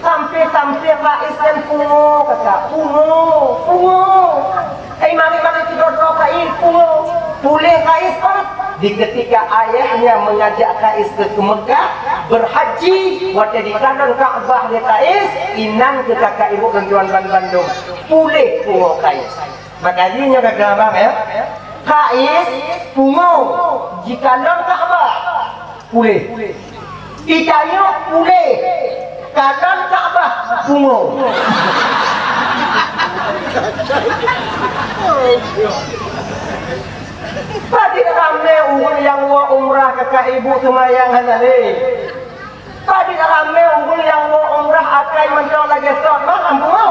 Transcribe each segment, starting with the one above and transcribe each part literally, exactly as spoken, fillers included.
Sampai-sampai Kais kan pungo, kata, "Pungo, pungo." Eh, mari-mari tiga-tiga Kais, pungo. Puléh Kais, Pak. Di ketika ayahnya mengajak Kais ke, ke Mekah, berhaji, watèe dikalon Ka'bah lé Kais, inan keu kakak ibu dan tuan ban bandum. Puléh pungo Kais. Makajih nyoe kata abang, ya. Kais, pungo, jikalon Ka'bah. Puléh. Itanyong puléh. Kalon Ka'bah pungo. Padit ramé ureueng nyang woe umrah kakak ibu seumayang hana lé. Padit ramé ureueng nyang woe umrah akai mantong lagèe sot mah pungo.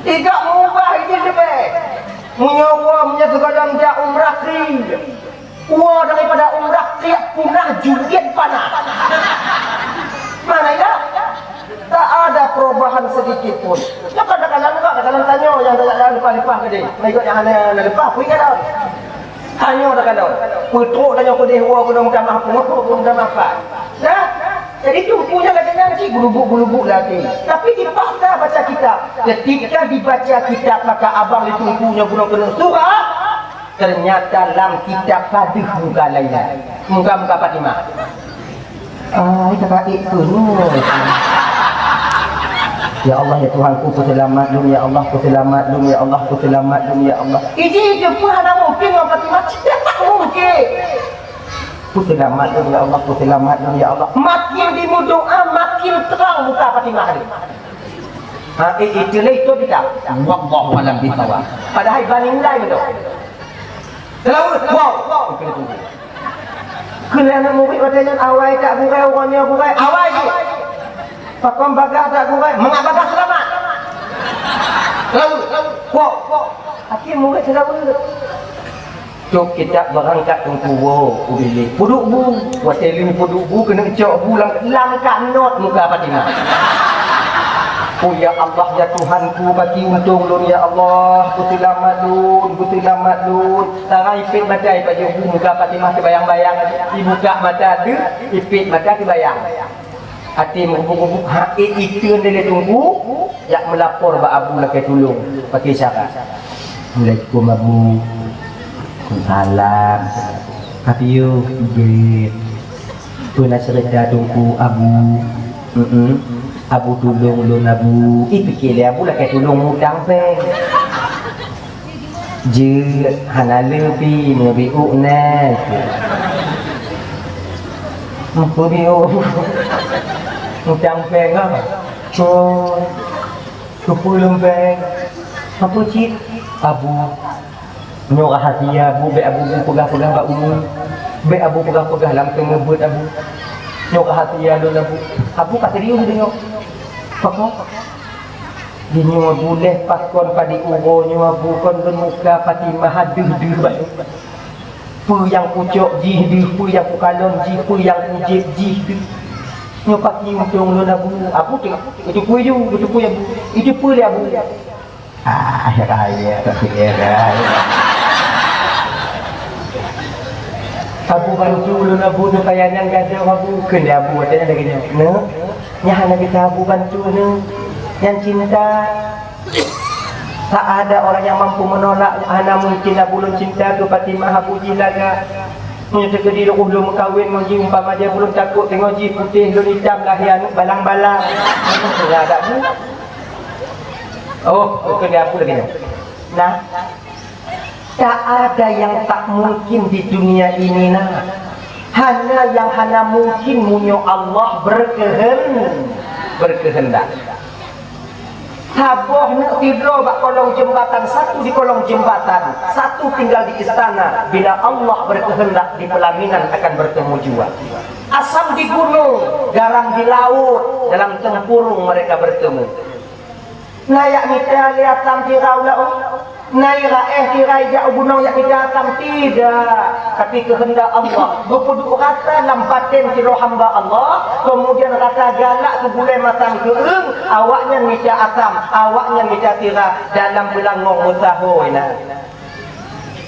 Igak mubah ijin leubeh. Meunyoe woe meunyoe sigohlom jak umrah kri. Woe daripada umrah tiep punah juliet panah. Mana ya? Tak ada perubahan sedikit pun. Ya kadang-kadang juga, kadang-kadang tanyoe nyang tajak jalan leupah-leupah keudéh. Meuigot nyang hana leupah, peue ka daun. Tanyoe kadang-kadang. Peutrok tanyoe keudéh woe keunoe minta maaf, peutrok minta maaf. Nah, jadi teungku nyan lagèe nyan cit geulubuk-geulubuk lagèe. Tapi dipaksa baca kitab. Ketika dibaca kitab, maka abang di teungku nyoe bunoe keuneuk surah. Ternyata lam kitab ka deuh muka lain. Muka-muka Fatimah. Ai, ka baik keunoe. Ya Allah, ya Tuhanku, peuseulamat lôn, ya Allah, peuseulamat lôn, ya Allah, peuseulamat lôn, ya Allah. Iji, iji, peue hana mungkin ngon Fatimah? Tidak mungkin. Peuseulamat lôn, ya Allah, peuseulamat lôn, ya Allah. Makin dimudoa, makin terang muka Fatimah ni. Ha, eh, itu lah itu kita. Wallahu a'lam bishawab. Padahai bani mulai betul. Selalu, wow. Kena anak murid watèe nyan awai tak gurèe, ureueng nyoe gurèe, awai jih. Pakon bagah tak gurèe, mangat bagah seulamat. Selalu, wow. Akhé murid selalu. Trok kitab beurangkat teungku woe u bilék. Peuduek bu. Watèe lheueh peuduek bu keuneuk cok bu lam, lam kanot muka Fatimah. Oh ya Allah, ya Tuhanku, bagi untông lôn ya Allah, peuseulamat lôn, peuseulamat lôn. Sarai ipét mata ipajoh bu muka Fatimah teubayang-bayang, ibuka mata deuh, ipét mata teubayang. Até meugugup-gugup, ha, eh, iteun lé teungku, jak meulapor bak Abu lakèe tulông, pakai syarat. Assalamualaikum, Abu. Waalaikumsalam. Ka piôh, Ubed. Peue na ceurita teungku, Abu? Mm-mm. Abu tulông lôn, Abu. Ih, pike lé Abu lakèe tulông mutang péng. Jeuet, hana lé pih, meubiôk na. Meubiôk. Mutang péng ah. Oh. Keupeue lôn péng? Apa cit? Abu. Nyoe rahasia Abu, bèk Abu peugah-peugah bak ureueng. Bèk Abu peugah-peugah lam teungoh beuet Abu. Nyoe rahasia lôn Abu. Abu ka serius deungoe. Pakon? Di nyoe buléh pakon padit uroe nyoe bukon lôn muka Fatimah deuh-deuh bacut. Peue nyang kucok jih deuh, peue nyang kukalon jih, peue nyang kujieb jih deuh. Nyoe paki untông lôn Abu, Abu teu-, teupeue ju, teupeue Abu. Teupeue lé Abu. Ah, ya kaya, tak kira. Abu bantu lôn Abu supaya nyan gadoh Abu. Kheun lé Abu watèe nyan lagèe nyoe. Neuk, nyan hana bisa Abu bantu neuk. Nyan cinta. Tak ada orang yang mampu menolak, hana mungkin Abu lôn cinta keu Fatimah Abu jih lagak. Meunyoe teukeudi roh lôn meukawen ngon jih, umpama jih Abu lôn takot teungoh jih putéh lôn itam lahé aneuk balang-balang. Enggak ada Abu. Oh, bukan dia Abu lagi nyoe. Nah, tak ada yang tak mungkin di dunia ini, nah. Hana nyang hana mungkin meunyoe Allah berkehen-, berkehendak. Saboh neuk sidroe bak kolong jembatan, satu di kolong jembatan, satu tinggal di istana. Bila Allah berkehendak, di pelaminan akan bertemu jua. Asam di gunung, garam di laut, dalam tempurung mereka bertemu. Na jak mita lé asam sira u laôt? Na raéh sira jak u gunong jak mita asam? Tidak. Tapi keuheundak Allah, geupeuduek rasa lam batén sidroe hamba Allah, kemudian rasa galak keu gulèe masam keueung, awaknyan mita asam, awaknyan mita sira dalam beulangong meusaho inan.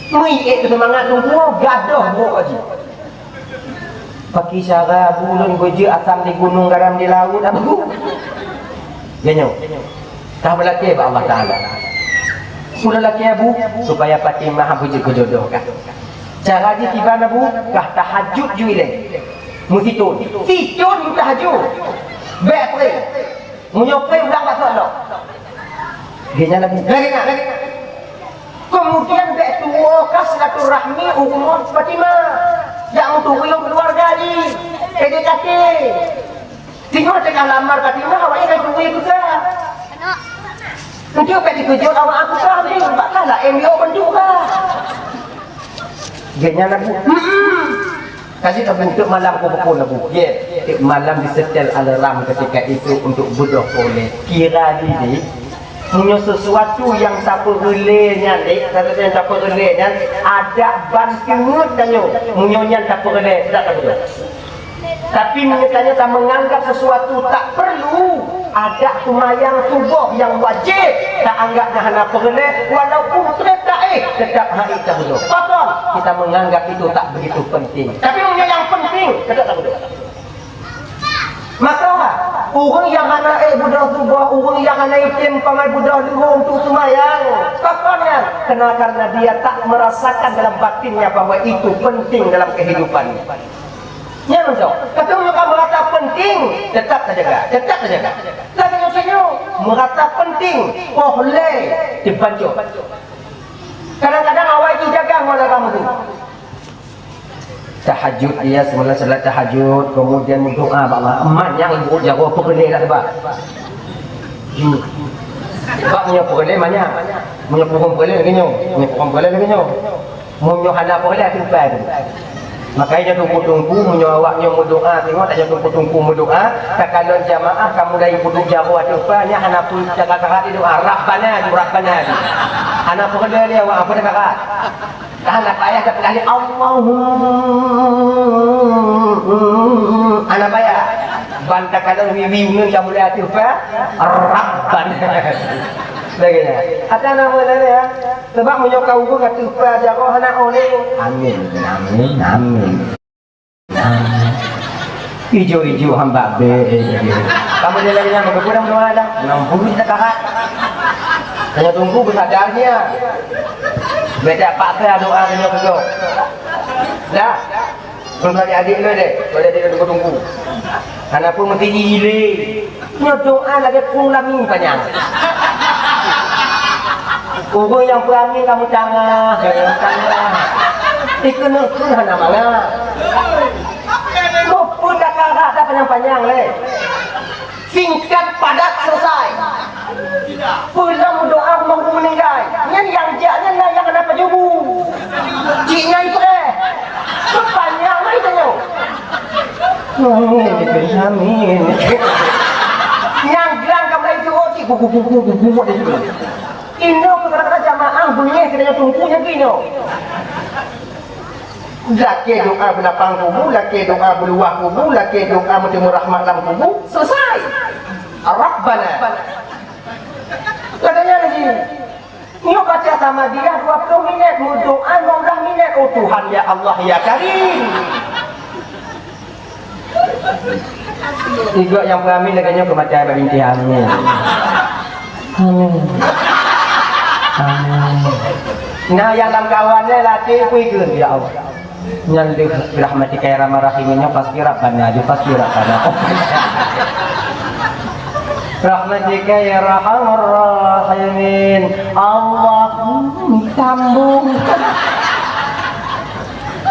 Meuiék seumangat lungkue, gadoh brok jih. Pakri cara bu lôn beujeuet asam di gunong garam di laôt, Abu. Nyoe, ka beulakée bak Allah Taala. Ulôn lakée, Abu, supaya Fatimah beujeuet keu jodoh kah. Cara jih kiban, Abu, kah tahajud ju ilée. Meusithon. Sithon ju tahajud. Bék pré. Meunyoe pré ulang bak soe lom. Geuhnyan lagée, lagée nyan, lagée nyan. Keumudian bék tuwoe ka silaturahmi u rumoh Fatimah. Jak meuturi u keuluwarga jih. P D K T. Singoh teuka lamar Fatimah, awak nyan ka turi keu ka. Enteuk bék teukeujot awak aku ka, bak ka laén yo bentuk ka. Geuhnyan Abu. Hmm. Kasih Abu, teuk malam ku pukul Abu. Ye, teuk malam disetel alarm ketika itu untuk beudôh peureulée. Kira jih, meunyoe sesuatu nyang tapeureulée nyan, eh, sesuatu nyang tapeureulée nyan, adak ban teungeut tanyoe. Meunyoe nyan tapeureulée, tidak tapeureulée. Tapi meunyoe tanyoe tameunganggap sesuatu tak perlu, adak seumayang suboh nyang wajéb taanggap nyan hana peureulée, walaupun trép taéh, tetap hana tabeudôh. Pakon? Kita menganggap itu tak begitu penting. Tapi meunyoe nyang penting, tetap tabeudôh. Maka, ureuëng nyang hana ék beudôh suboh, ureuëng nyang hana item pangai beudôh leuhô untuk seumayang, pakon nyan? Kena karena dia tak merasakan dalam batinnya bahwa itu penting dalam kehidupannya. Nyan mantong. Tapi meunyoe ka meurasa penting, tetap tajaga, tetap tajaga. Lagée nyoe tanyoe, meurasa penting, poh lhée dipancok. Kadang-kadang awai jijaga ngon lam rambu. Tahajud, dia semula salat tahajud, kemudian berdoa bak Allah. Manyang ibu jaroe peureulée dak teuba. Ju. Sebab meunyoe peureulée manyang. Meunyoe purong peureulée lagée nyoe. Meunyoe purong peureulée lagée nyoe. Meunyoe hana peureulée ateueh pai tu. Makanya teungku-teungku, meunyoe awak nyoe meudoa, tengok tanyoe teungku-teungku meudoa, takalon jamaah kamoe dari puduk jaroe ateueh pai, nyan hana pun cara karat doa, Rabbana tu, Rabbana tu. Hana peureulée lé awak, apa dah karat. Hana payah tapeugah lé Allahumma. Hana payah. Ban takalon wiwi uneun ka mulai ateueh pai, Rabbana. Lagée nyan. Ata nama lagée nyan. Sebab meunyoe ka ureuëng ateueh pai jaroe hana oleh. Amin, amin, amin. Ijo-ijo hamba be. Kamu dia lagi nyang berkepulang doa dah. Enam puluh takarat. Hanya tunggu bersadar dia. Beda paksa doa kena besok. Dah. Belum tadi adik lu deh. Pada dia tunggu-tunggu. Karena pun mesti ile. Nyoe doa lagée krueng lami panyang. Ureuëng nyang peurami lam tangah, lam tangah. Dikeuneuk keu hana mangat. Muphom dak karat dak panyang-panyang lé. Singkat padat selesai. Peue lom doa ureuëng meuninggai. Nyan nyang jak nyan na nyang hana pajoh bu. Cik nyan ipreh. Panyang lé tanyoe. Amin, amin. Nyang glang ka mulai jeuet cit, gugu, gugu, gugu, gugu, gugu. Inoe keu kadang-kadang jamaah beungéh keu tanyoe teungku nyan keu inoe. Lakée doa beulapang kubu, lakée doa beuluwah kubu, lakée doa meuteumé rahmat lam kubu, selesai. Rabbana. Lagée nyan lagi. Nyoe baca Samadiyah dua puluh minét, meudoa lima belas minét. Oh Tuhan, ya Allah, ya Karim. Tiga nyang peuramin lagée nyoe keu mata bak binti amin. Amin. Amin. Nah, nyang lam kawan nyan laki pui geun, ya Allah. Nyan deuh rahmatika ya arhamar rahimin, nyoe pasti Rabbana, nyoe pasti Rabbana. Rahmatika ya arhamar rahimin. Allah, hmm, sambung.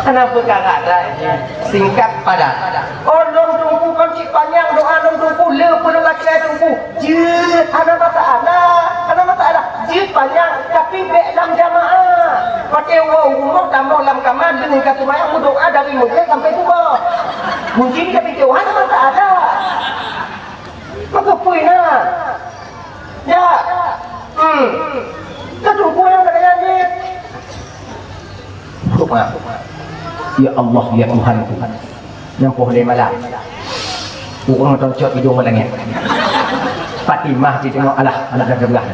Kenapa kakak dah ini? Singkat padat. Oh, lôn teungku kon cit panyang doa lôn teungku, le peue lôn lakée teungku. Jeuet, hana masalah, hana masalah. Jeuet panyang, tapi bék lam jamaah. Pakai woe u rumoh, tamong lam kama, deungon ka seumayang, meudoa dari Maghrib sampai Suboh. Mungkin ka video, hana masalah. Maka pui na. Ya. Hmm. Ka teungku nyang ka daya jeuet. Doa. Ya Allah, ya Tuhanku. Nyang poh lé malam. Ureuëng teucok idong bak langét. Fatimah jitengok, alah, alah dah geulah.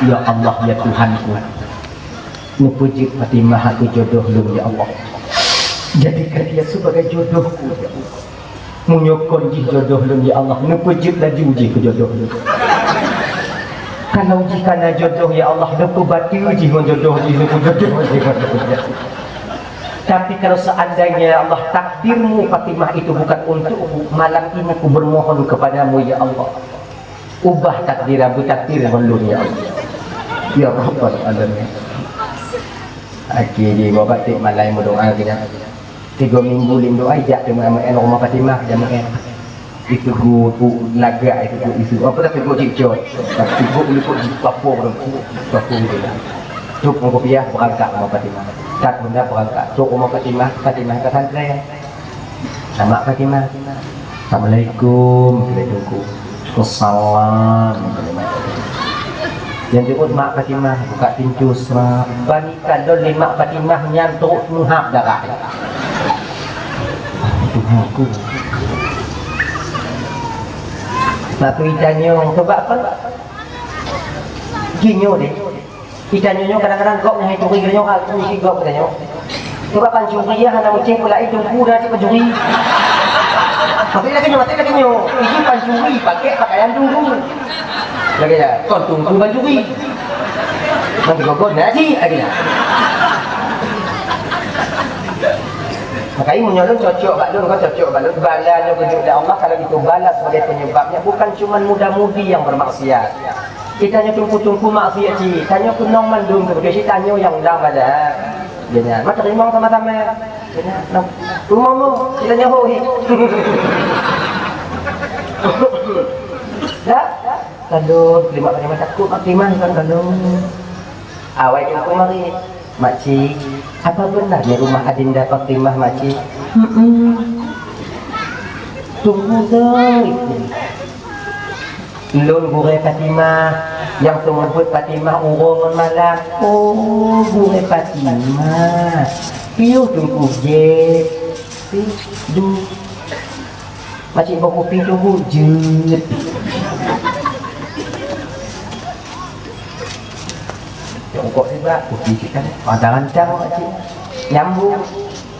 Ya Allah, ya Tuhanku. Neupeujeuet Fatimah keu jodoh lôn, ya Allah. Jadikan dia sebagai jodohku, ya Allah. Meunyoe kon jih jodoh lôn, ya Allah, neupeujeuet laju jih keu jodoh lôn. Kalau jih kana jodoh, ya Allah, neupeubateue jih ngon jodoh jih, neupeujodoh jih ngon jodoh jih. Tapi kalau seandainya, ya Allah, takdirmu Fatimah itu bukan untukku, malam ini ku bermohon kepadamu, ya Allah. Ubah takdir, beutakdir ngon lôn, ya Allah. Ya Rabbal Alamin. Akhé jih, bak tiep malam meudoa keu nyan. Tiga minggu lheueh doa, jak teuma meu'en rumoh Fatimah, jak meu'en. Itu guru tu lagak, itu guru itu. Apa dah tegur cicok. Tapi guru luput jipapong tu. Papong dia. Trok ngon kupiah berangkat rumoh Fatimah. Kat benda berangkat. Trok rumoh Fatimah, Fatimah kat pesantren. Nama Fatimah? Assalamualaikum. Waalaikumsalam. Yang jemput mak Fatimah, buka pintu, srap. Bani kalon lé mak Fatimah nyan trok meuhab darah. Tuhanku. Tapi tanyong, sebab apa? Ginyo deh. Itanyoe nyoe kadang-kadang gop nyang turi geutanyoe, aku misi gop geutanyoe. Coba pancuri ya, hana meucéh peulai tungku dah cit pancuri. Tapi lagi nyoe, tapi lagi nyoe. Iji pancuri pakai pakaian tungku. Lagi ya, kon tungku pancuri. Nanti gogon dah cit lagi dah. Makanya meunyoe lôn cocok bak lôn, kon cocok bak lôn. Bala nyoe geujok lé Allah, kalau itu bala sebagai penyebabnya, bukan cuman muda-mudi yang bermaksiat. Itanyoe tungku-tungku maksiat cit, tanyoe keunong mandum tu, tapi si tanyoe nyang undang pada. Dia nyan, mah teurimong sama-sama. Dia nyan, nam, rumoh mu, kita nyoe hoi. Dah? Kalau terima, terima takut, terima kan kalau. Awai tungku mari. Makcik, apa benar di rumah Adinda Fatimah, Makcik? Hmm. Tunggu doi. Lôn gurée Fatimah, nyang teumeubuet Fatimah uroe ngon malam. Oh, gurée Fatimah. Piôh tunggu jép. Duh. Makcik boh kupi tunggu jeuet. Cok kok tiba, kupi kita rancang-rancang makcik. Nyambung.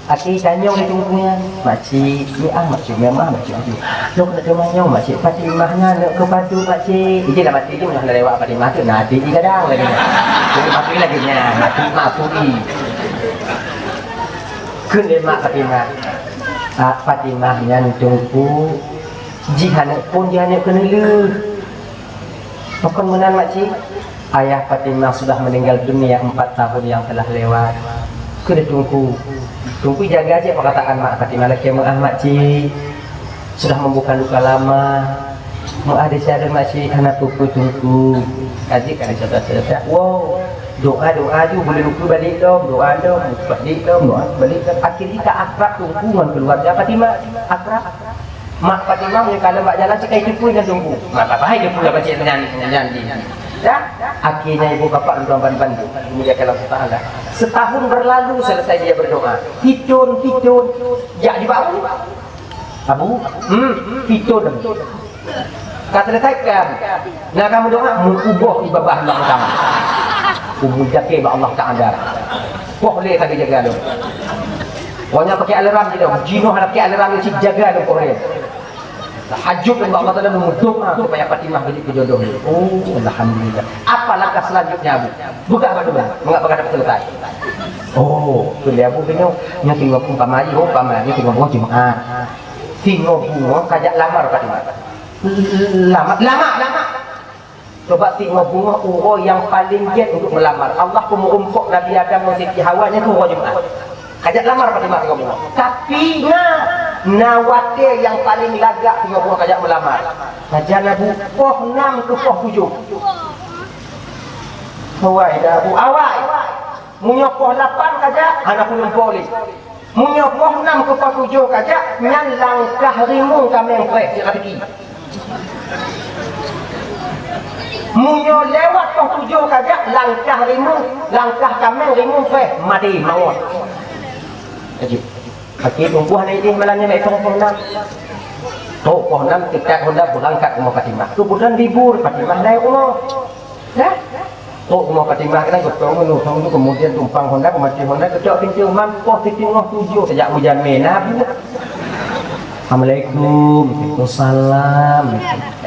Aki tanyong di tungkunya. Makcik, ni ah makcik memang makcik tu. Lok nak cuma nyong makcik Fatimah nya nak ke padu makcik. Iji lah makcik tu nak lewat Fatimah tu nak adik di gadang lagi. Jadi makcik lagi nya, makcik mak puri. Kun lé mak Fatimah. Ah, Fatimah nyan tungku. Jih aneuk pun jih aneuk keuneulheueh. Pakon meunan, Makcik? Ayah Fatimah sudah meninggal dunia empat tahun yang telah lewat. Keu di tungku. Tungku jaga cit perkataan mak Fatimah, lakée meu'ah, Makcik. Sudah membuka luka lama. Meu'ah desya deh, Makcik, hana peue-peue tungku. Adik kan cerita-cerita. Wow. Doa-doa ju, boleh lupa balik dong. Doa dong, balik dong, doa balik dong. Akhirnya ka akrab tungku ngon keluarga Fatimah. Akrab. Mak Fatimah meunyoe kalon bak jalan cit ka jiteupue ngon tungku. Mak Fatimah hai jiteupue bak cit nyan, nyan di. Ya, akhirnya ibu bapak lôn ban-ban dimuliakan Allah Taala. Setahun berlalu selesai dia berdoa. Pitun, pitun, jak di bak Abu. Abu, hmm, pitun. Ka selesai kan? Nah, kamu doa, meuubah ibadah Allah Taala. Umu jake bak Allah Taala. Poh lé ka dijaga lom. Pokoknya pakai alarm je dong. Jinoe hana pakai alarm je, jaga dong poh lé. Tahajud dan Allah Taala memutuskan supaya Fatimah jadi jodoh ni. Oh, alhamdulillah. Apa langkah selanjutnya, Abu? Buka batu lah. Mengapa kata selesai? Oh, tu dia Abu tu nyoh. Nyoh tengok pun paman, oh, paman. Nyoh tengok pun Jumaat. Tengok bunga kajak lamar Fatimah. Lama, lama, lama. Coba tengok bunga uroe nyang paling jeuet untuk melamar. Allah peumeurumpok Nabi Adam ngon Siti Hawa nyan uroe Jumaat. Kajak lamar Fatimah tengok bunga. Tapi na, na watée nyang paling lagak tengok bunga kajak melamar. Sajan Abu, poh nam keu poh tujoh. Awai dah Abu, awai. Meunyoe poh lapan kajak, hana peunumpok lé. Meunyoe poh nam keu poh tujoh kajak, nyan langkah rimueng kaméng preh siat teuki. Meunyoe lewat poh tujoh kajak, langkah rimueng, langkah kaméng rimueng preh, maté mawöt. Aji. Akhé tumbuh aneuk idéh malam nyan, poh nam. Trok poh nam, tiket Honda beurangkat rumoh Fatimah. Keubeutulan libur, Fatimah laén rumoh. Dah? Trok rumoh Fatimah keunan, geutong meunurot tu, keumudian tumpang honda, peumacu honda, geutok pintoe, man poh siteungoh tujoh tajak meujamé, na buet. "Assalamualaikum." "Waalaikumsalam."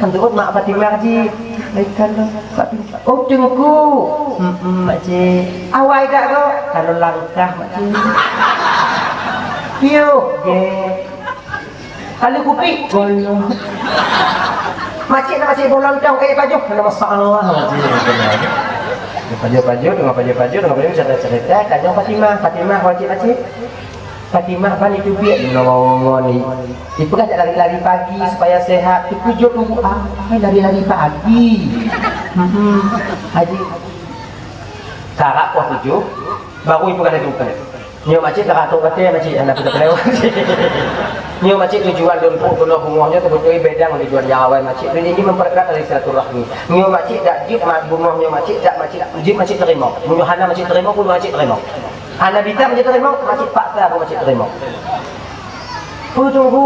Kan turot mak Fatimah jih. "Waalaikumsalam." "Oh, Teungku." "Mm-mm, makcik." "Awai dak kok?" "Kalon langkah, makcik." "Piôh." "Gét." "Lalu kupi?" "Goyang." "Makcik, na makcik boh lontong, eh, pajoh." "Hana masalah, makcik." Pajoh-pajoh, teungoh pajoh-pajoh, teungoh pajoh, cerita-cerita, tanyong Fatimah. "Fatimah, makcik, makcik." Fatimah ban itu biet ngon ni. Dipeugah jak lari-lari pagi supaya sehat. Dikeujot tubuh, ah, lari-lari pagi. Hmm. Haji. Karap poh tujoh, baru dipeugah laju. Nyoe makcik ka ratok batée makcik, hana peureulée. Nyoe makcik tujuan lôn trok keunoe beungoh nyoe teubeutôi beda ngon tujuan nyang awai makcik. Lôn ingin mempererat tali silaturahmi. Nyoe makcik dak jeuet ma-, beungoh nyoe makcik dak makcik jeuet makcik teurimong. Meunyoe hana makcik teurimong, peue makcik teurimong. Hana bisa makcik teurimong, makcik paksa beu makcik teurimong. Peue Teungku?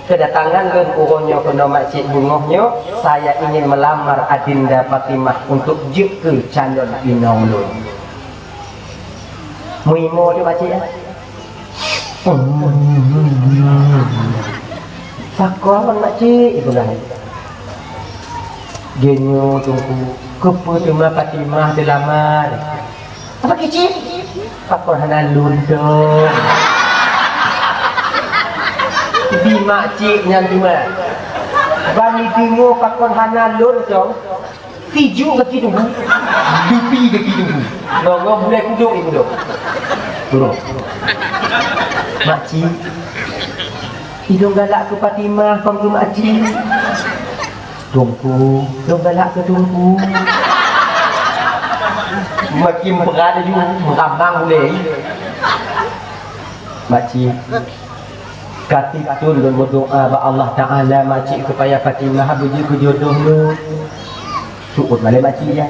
Kedatangan lôn uroe nyoe keunoe makcik beungoh nyoe, saya ingin melamar Adinda Fatimah untuk jeuet keu calon inong lôn. Meuimo tu makcik, ya? Pakon makcik, ibulah. Geunyoe Teungku, keupeue teuma Fatimah teulamar? Apa kicik? Pakon hana lôn dong. Di makcik nyan teuma. Ban ideungoe pakon hana lôn dong. Tiju gaki tubu, dupi gaki tubu. Ngon-ngon bulai kudung ibu dong. Turun. Makcik, idong galak keu Fatimah, kon keu makcik. Teungku, dong galak keu Teungku. Makin berat laju, meurambang bulai. Makcik, ka tiep thon lôn meudoá bak Allah Taala makcik supaya Fatimah beujeuet keu jodoh lôn. Seuôt malée makcik nyan.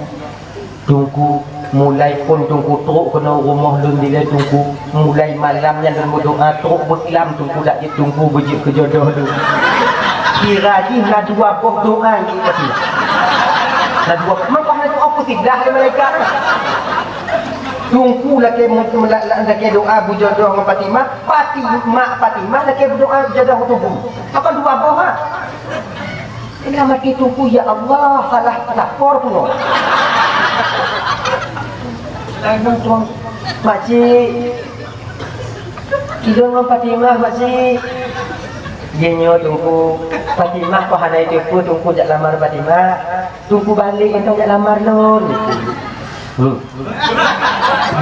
Teungku, mulai phon Teungku trok keunoe rumoh lôn dilée Teungku, mulai malam nyan lôn meudoá trok beuklam Teungku dak jeuet Teungku beujeuet keu jodoh lôn. Kira jih na dua boh doá jih tadi. Na dua boh, maka na doá peusiblah lé malaikat. Teungku lakée mu-, la-, la-, lakée doá beujodoh ngon Fatimah, Fati-, mak Fatimah lakée beudoá jodoh tubu. Apa dua boh ha? Ina mati Teungku, ya Allah, salah lapor pun. Aduh, Tuan. Makcik. Tidur ngon Fatimah, makcik. Jih nyoe Teungku. Fatimah kok hana itu pun Teungku jak lamar Fatimah. Teungku balik entong jak lamar lôn. Hmm.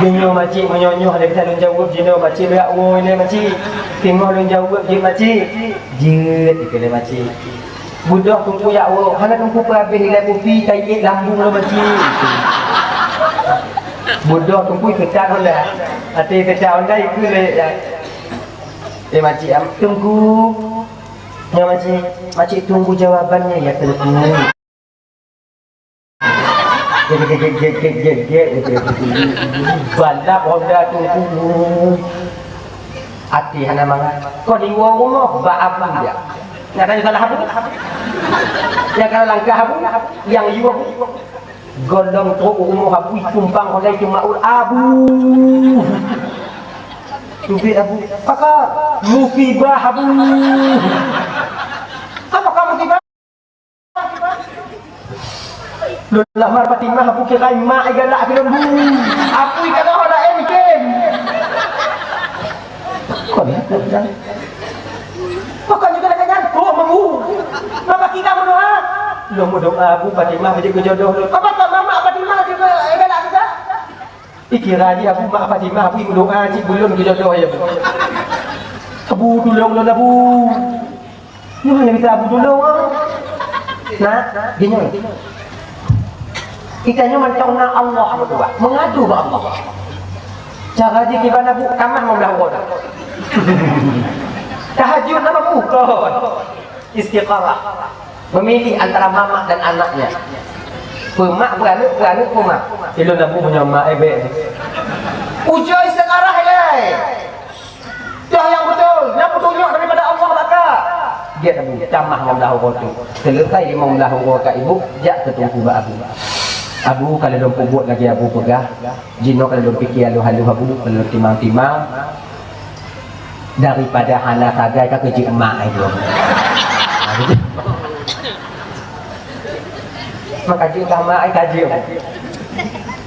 Jih nyoe makcik meunyoe-nyoe hana bisa lôn jaweueb jih nyoe makcik, lôn jak woe ilée makcik. Teungoh lôn jaweueb jih makcik. Jeuet ikeu lé makcik. Beudôh Teungku jak woe, hana Teungku peurabeh ilée kupi, ka iék lambung lôn makcik. Beudôh Teungku ikeutan honda. Até ikeutan honda ikeu lé ya. Eh makcik am, Teungku. Ya makcik, makcik tunggu jawabannya ya Teungku. Balap honda tu. Até hana mangat. Kon iwoe rumoh bak abu dia. Nyang ka salah abu. Nyang ka langkah abu, nyang yue abu. Gohlom trok rumoh abu, tumpang honda itu maur abu. Tubit abu. Pakon? Musibah abu. Apa kamu musibah? Lôn lamar Fatimah, abu kira mak igalak keu lôn bu. Abu igalak hana em kem. Kon ya, kon ya. Pokoknya kena nyan, oh, mabu. Ngapa kita berdoa? Lôn berdoa, abu Fatimah beujeuet keu jodoh lôn. Apa tak mama Fatimah juga igalak kita? Ikira jih abu mak Fatimah, abu meudoá cit buleuen keu jodoh ya. Abu tulông lôn abu. Nyoe hana mita abu tulông ah. Nah, geuh nyoe. Geutanyoe mantong na Allah meudoá, meungadu bak Allah. Cara jih kiban abu tamah meublah uroe. Tahajud na abu kon. Istiqarah. Memilih antara mamak dan anaknya. Peumak peuaneuk, peuaneuk peumak. Ilôn abu meunyoe mak ebek. Ujoe istiqarah ilai. Toh nyang beutôi, nyang peutunyok daripada Allah bak kah. Dia abu tamah limong blah uroe tu. Selesai limong blah uroe ka ibu, jak keu teungku bak abu. Abu, ka lôn peubuet lagèe Abu peugah, jinoe ka lôn piké haloh-haloh Abu, ka lôn timang-timang, daripada hana sagai ka keu jeuet mak ai dua. Maka jeuet mak ai ka jeuet.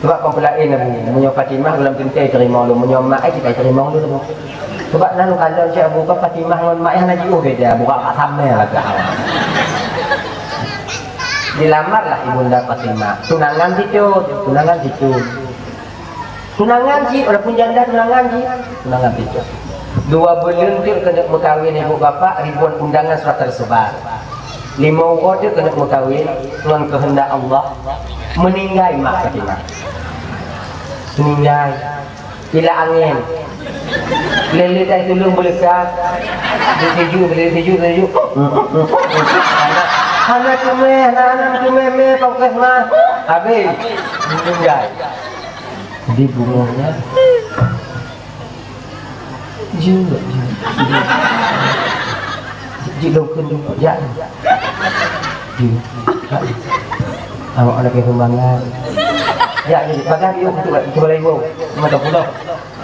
Sebab kon peulaén Abu, meunyoe Fatimah gohlom teuntèe teurimong lôn, meunyoe mak ai ka teurimong lôn Abu. Sebab na lôn kalon cit Abu, kon Fatimah ngon mak ai hana jiôh beda, buka kat samè lagak awak. Dilamarlah Ibunda Fatimah. Tunangan situ, tunangan situ. Tunangan jih, walaupun janda tunangan jih, tunangan situ. Dua buleuen teuk keuneuk meukawen ibu bapak, ribuan undangan sudah tersebar. Limong uroe teuk keuneuk meukawen, ngon keuheundak Allah, meuninggai mak Fatimah. Meuninggai. Ila angén. Lé-lé tai tuleueng beuleuka. Di siju, di siju, di siju. Hana, hana teumé, hana, hana teumé mé, paukeh mah. Habéh. Meuninggai. Di bumoe nyan. Jeuet, jeuet. Jeuet lôn kheun jeuet, jak. Jeuet. Awak lagèe sumbangan. Jak, jeuet. Pagan yuk, itu, itu balai gua. Mata pulo.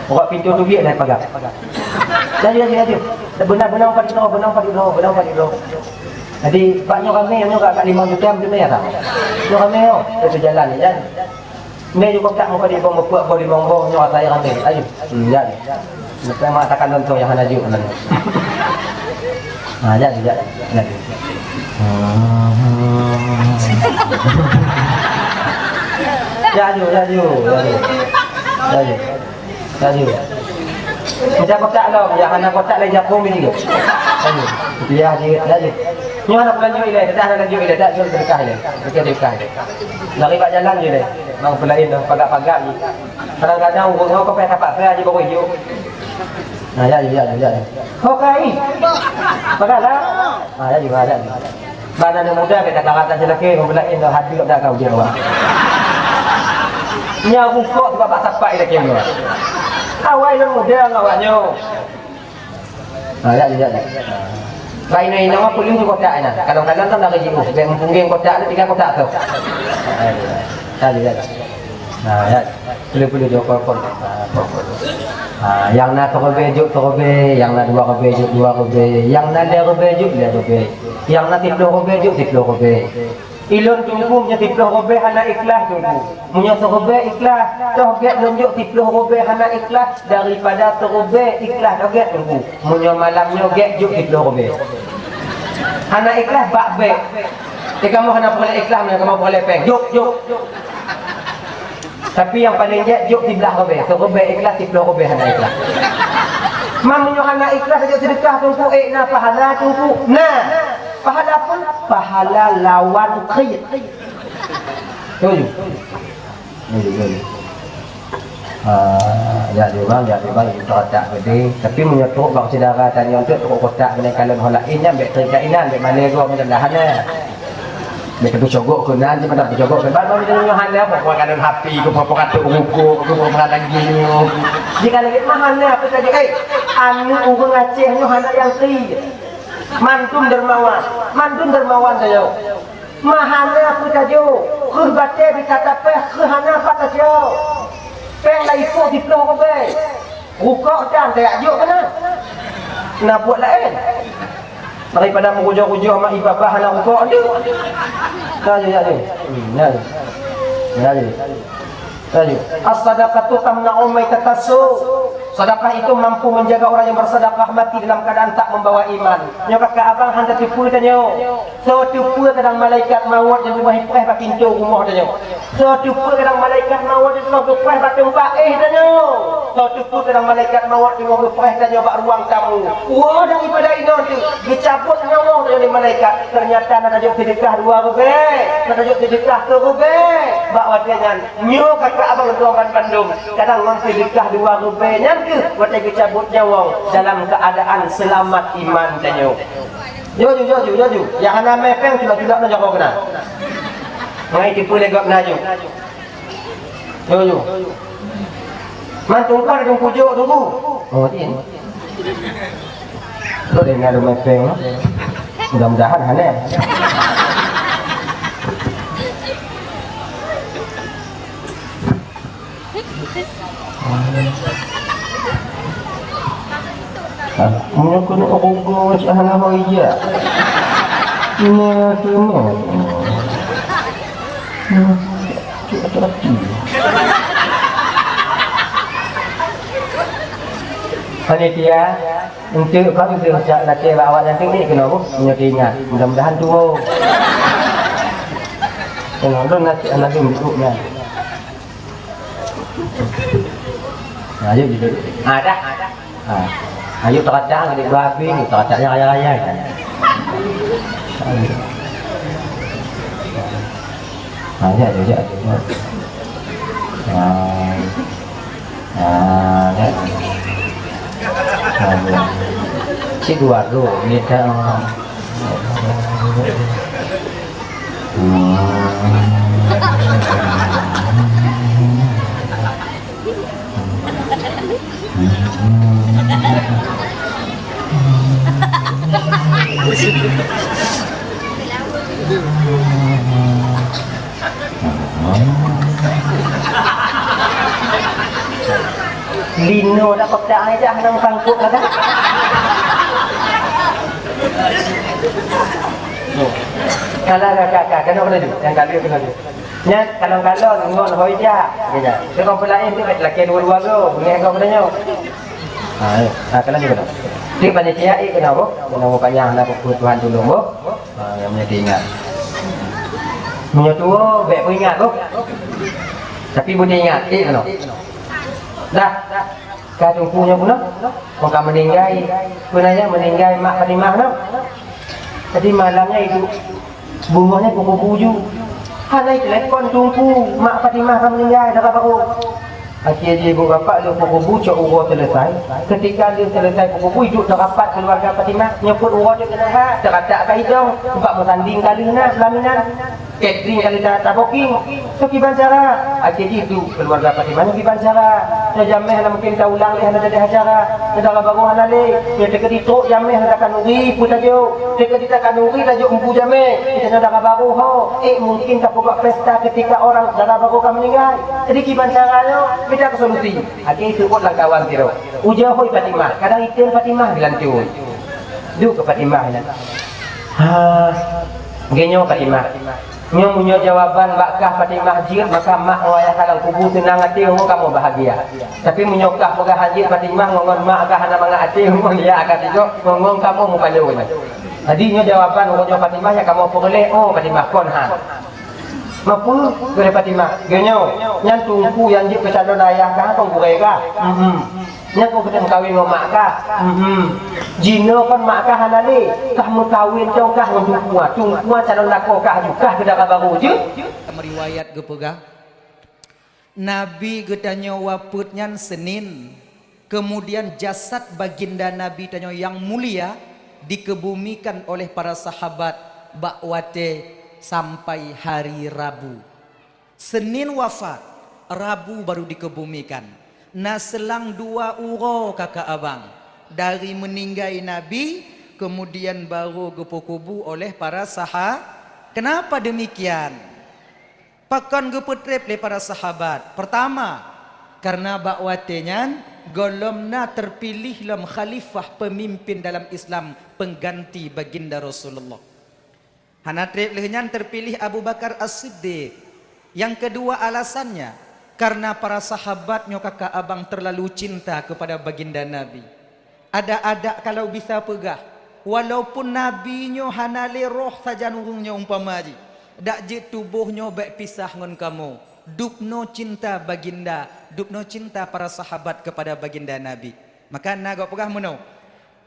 Awak pintu tu biak dari pagar. Laju, laju, laju. Beunang, beunang pat droe, beunang pat droe, beunang pat droe. Jadi, bak nyoe ramé, nyoe agak limong juta meuteumé ya, tak? Nyoe ramé, oh. Itu jalan ni, jalan. Mé ju kontak muka di bong, beupuak bong, limong bong, nyoe ata nyang ramé. Ayo. Hmm, jak. Meuteumé mengatakan contoh nyang hana jeuet nan. Ha, jak, jak. Jak. Jak, ju, jak, ju, jak, ju. Jak, ju. Jak, ju. Macam kotak lom, nyang hana kotak lé japông ni juga. Jak, ju. Rupiah je, jak, ju. Nyoe hana peulanjut ilèe, dah hana lanjut ilèe, dah jeuet sedekah ilèe. Sedekah ilèe. Lari bak jalan je deh. Bang peulaén dah pagak-pagak je. Kadang-kadang ureueng nyoe kau payah tapak saya je baru hidup. Nah, ya, ya, ya, ya. Kau kai. Pagak lah. Ah, ya juga, ya juga. Bana aneuk muda bèk kata-kata cilaka, ureueng laén dah hadeup dah kau jeuet awak. Nya rukok juga bak tapak ilèe keu nyoe. Awai lôn muda ngon awak nyoe. Ha, ya, ya, ya. Bak inong-inong peuleueh di kotak inan. Kalau-kalau kan dari jiôh, bèk meupunggeng kotak tu, tinggai kotak tu. Ha, ya. Ha, ya, ya. Ha, ya. Peuleueh-peuleueh jokol kon. Ha, kon, kon. Ha, nyang na siribèe jok siribèe, nyang na dua ribèe jok dua ribèe, nyang na lhèe ribèe jok lhèe ribèe, nyang na siplôh ribèe jok siplôh ribèe. Ilôn Teungku meunyoe siplôh ribèe hana ikhlas Teungku. Meunyoe siribèe ikhlas, toh gèt lôn jok siplôh ribèe hana ikhlas daripada siribèe ikhlas, toh gèt Teungku. Meunyoe malam nyoe gèt jok siplôh ribèe. Hana ikhlas bak bèk. Eh, kamoe hana peureulèe ikhlas, meunyoe kamoe peureulèe pèng. Jok, jok. Tapi nyang paleng jeuet jok siblah ribèe, siribèe ikhlas, siplôh ribèe hana ikhlas. Man meunyoe hana ikhlas jok seudeukah Teungku, ék na pahala Teungku? Na. Pahala peue? Pahala lawan kheun. Tuju. Tuju, tuju. Ah, ya diurang, ya diurang, itu kotak gede. Tapi meunyoe trok bak syedara tanyoe tu, trok kotak keunan kalon ho laén nyan, bèk teuka inan, bèk malèe gob, mudah-mudahan, eh. Bèk teucogok keunan, cuma tak teucogok keunan. Bak meunyoe hana, pokok kalon hapi, pokok katuk rukok, pokok lagi nyoe. Jika lagi mah hana, apa saja, eh, aneuk ureueng Aceh nyoe hana nyang kri. Mandum dermawan, mandum dermawan saja. Mah hana peue tajok, kheun batèe bisa tapéh, kheun hana pat tajok. Pèng lam ipok siplôh ribèe. Rukok tan tajak jok keunan. Na buet laén. Daripada meurujôh-rujôh mak ié babah hana rukok tu. Tajok, tajok. Hmm, tajok. Tajok. Tajok. As-sadaqatu tamna'u maitatas su'. Sedekah itu mampu menjaga orang yang bersedekah mati dalam keadaan tak membawa iman. Nyoe kakak abang hana tateupeue tanyoe. Soe teupeue kadang malaikat mawöt nyang teungoh ipreh bak pintoe rumoh tanyoe. Soe teupeue kadang malaikat mawöt nyang teungoh geupreh bak teumpat éh tanyoe. Soe teupeue kadang malaikat mawöt teungoh geupreh tanyoe bak ruang tamu. Woe daripada inong tu, geucabot nyawöng tanyoe lé malaikat. Ternyata na tajok seudeukah dua ribèe, na tajok seudeukah siribèe. Bak watèe nyan, nyoe kakak abang tuan ban bandum, kadang ngon seudeukah dua ribèe nyan keuh watèe geucabot nyawöng dalam keuadaan seulamat iman tanyoe. Jok, jok, jok, jok, jok. Nyang hana mè pèng, culak-culak na jaroe keunan. Ngai tipu lé gob na jok. Jok, jok. Man tungkah dong kujok tunggu. Oh, iya. Lo deh na mè pèng. Mudah-mudahan hana. Nyoe keuneuk rugoe cit hana ho ija. Nyoe keuneuk. Cuk hati-hati. Panitia, enteuk ka beutôi cak lagèe bak awak nyan teuk ni keunoe, nyoe teuingat. Mudah-mudahan tuwoe. Keunoe lôn na cit hana lôn beuôt nyan. Nah, ayo duduk. Ah, dah. Ah. Ayo teracak ngon dua habis ni, teracaknya raya-raya kan. Ah, ya, ya, ya. Ah. Ah, ya. Ah, ya. Si dua tu, ni dah. Linoe dak peugah ai dah nang sangkut dah. Kalau kakak, kakak, kena kena tu. Yang kali kena tu. Nyan kalon-kalon ngon ho ija. Gitu. Tapi kalau pelain tu lakèe dua-dua tu, bunyi kau kena nyoe. Ha, ya. Ha, kena juga. Tapi panitia eh kena apa? Kena apa panyang nak buku Tuhan tulung apa? Ha, yang punya ingat. Punya tua, baik pun ingat tu. Tapi boleh ingat, eh kena. Dah. Ka teungku nyoe bunoe, maka meuninggai, peue nan nyan meuninggai mak Fatimah nyoe. Jadi malam nyan iduek beungoh nyan pukon tujoh. Hana itelepon teungku, mak Fatimah ka meuninggai, dara barô. Akhé jih ibu bapak lheueh pukon tujoh cok uroe seuleusai. Keutika lheueh seuleusai pukon tujoh, iduek teurapat keuluwarga Fatimah. Nyoe peuet uroe teuk keunan ha, teuratak ka idong, bak meutanding ka lheueh na pelaminan. Catering ka lheueh ta-, tabooking. Soe kiban cara? Akhé jih duek keuluwarga Fatimah nyoe kiban cara. Nyoe jamèe hana mungken taulang lé, hana jadi acara. Nyoe dara barô hana lé. Nyoe teukeudi trok jamèe hana takanuri, peue tajok? Teukeudi takanuri tajok empu jamèe. Kita nyoe dara barô ho. Eh, mungken tapeugah pesta keutika orang dara barô ka meuninggai. Jadi kiban cara nyoe? Mita keu solusi. Akhé jih seuôt lam kawan sidroe. Ujoe hôi Fatimah, kadang item Fatimah geulanteue. Duek keu Fatimah nyan. Ha, geuh nyoe Fatimah. Nyoe meunyoe jawaban bak kah Fatimah jeuet, maka mak ngon ayah ka lam kubu seunang até, ngon kamoe bahagia. Tapi meunyoe kah peugah han jeuet Fatimah, ngon, ngon mak kah hana mangat até, ngon ya ka tigo, ngon, ngon kamoe mupaloe nyan. Jadi nyoe jawaban uroe nyoe Fatimah nyang kamoe peureulèe, oh Fatimah kon han. Mapeue keu Fatimah? Geuh nyoe, nyan teungku nyang jeuet keu calon ayah kah kon gurèe kah? Hmm. Nyan kon keuneuk meukawen ngon mak kah? Hmm. Jinoe kon mak kah hana lé, kah meukawen cong kah ngon teungku nyan. Teungku nyan calon lakoe kah ju, kah keu dara barô jeuet. Meriwayat geupeugah, Nabi geutanyoe wafeuet nyan Senin, kemudian jasad baginda Nabi tanyoe nyang mulia dikebumikan oleh para sahabat bak watèe sampai hari Rabu. Senin wafat, Rabu baru dikebumikan. Na seulang dua uroe kaka abang dari meuninggai Nabi, kemudian baru geupeukubu oleh para saha-, kenapa demikian? Pakon geupeutreb lé para sahabat? Pertama, karena bak watèe nyan gohlom na teupiléh lom khalifah peumimpén dalam Islam pengganti baginda Rasulullah. Hana treb lheueh nyan teupiléh Abu Bakar As-Siddiq. Nyang keudua alasannya, karena para sahabat nyoe kaka abang terlalu cinta kepada baginda Nabi. Adak-adak kalau bisa peugah, walaupun Nabi nyoe hana lé roh sajan ureuëng nyoe umpama jih, dak jeuet tuboh nyoe bék pisah ngon kamoe. Dubnoe cinta baginda, dubnoe cinta para sahabat kepada baginda Nabi. Maka na gob peugah meunoe,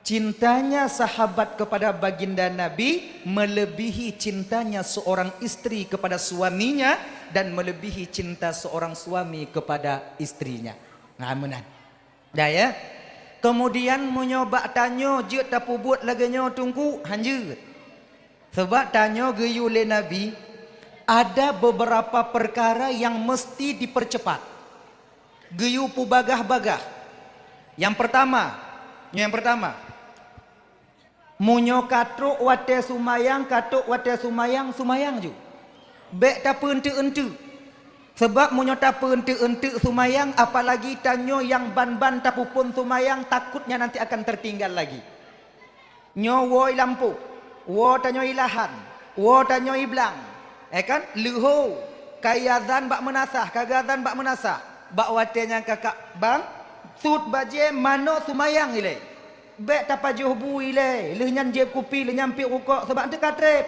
cintanya sahabat kepada baginda Nabi melebihi cintanya seorang istri kepada suaminya dan melebihi cinta seorang suami kepada istrinya. Nah, meunan. Dah ya. Kemudian meunyoe bak tanyoe jeuet tapeubuet lagée nyoe teungku, hanjeuet. Sebab tanyoe geuyue lé Nabi, ada beberapa perkara yang mesti dipercepat. Geuyue peubagah-bagah. Yang pertama, yang pertama, meunyoe ka trok watée seumayang, ka trok watée seumayang, seumayang ju. Bék tapeueunteuk-eunteuk. Sebab meunyoe tapeueunteuk-eunteuk seumayang, apalagi tanyoe nyang ban-ban tapeuphon seumayang, takutnya nanti akan tertinggal lagi. Nyoe woe i lampôh, woe tanyoe i lahan, woe tanyoe i blang. Eh kan? Leuho, ka iazan bak meunasah, ka geuazan bak meunasah. Bak watée nyan kakak bang, sut bajée manoe seumayang ilée. Bék tapajoh bu ilée, lheueh nyan jieb kupi, lheueh nyan piep rukok, sabab teuka treb.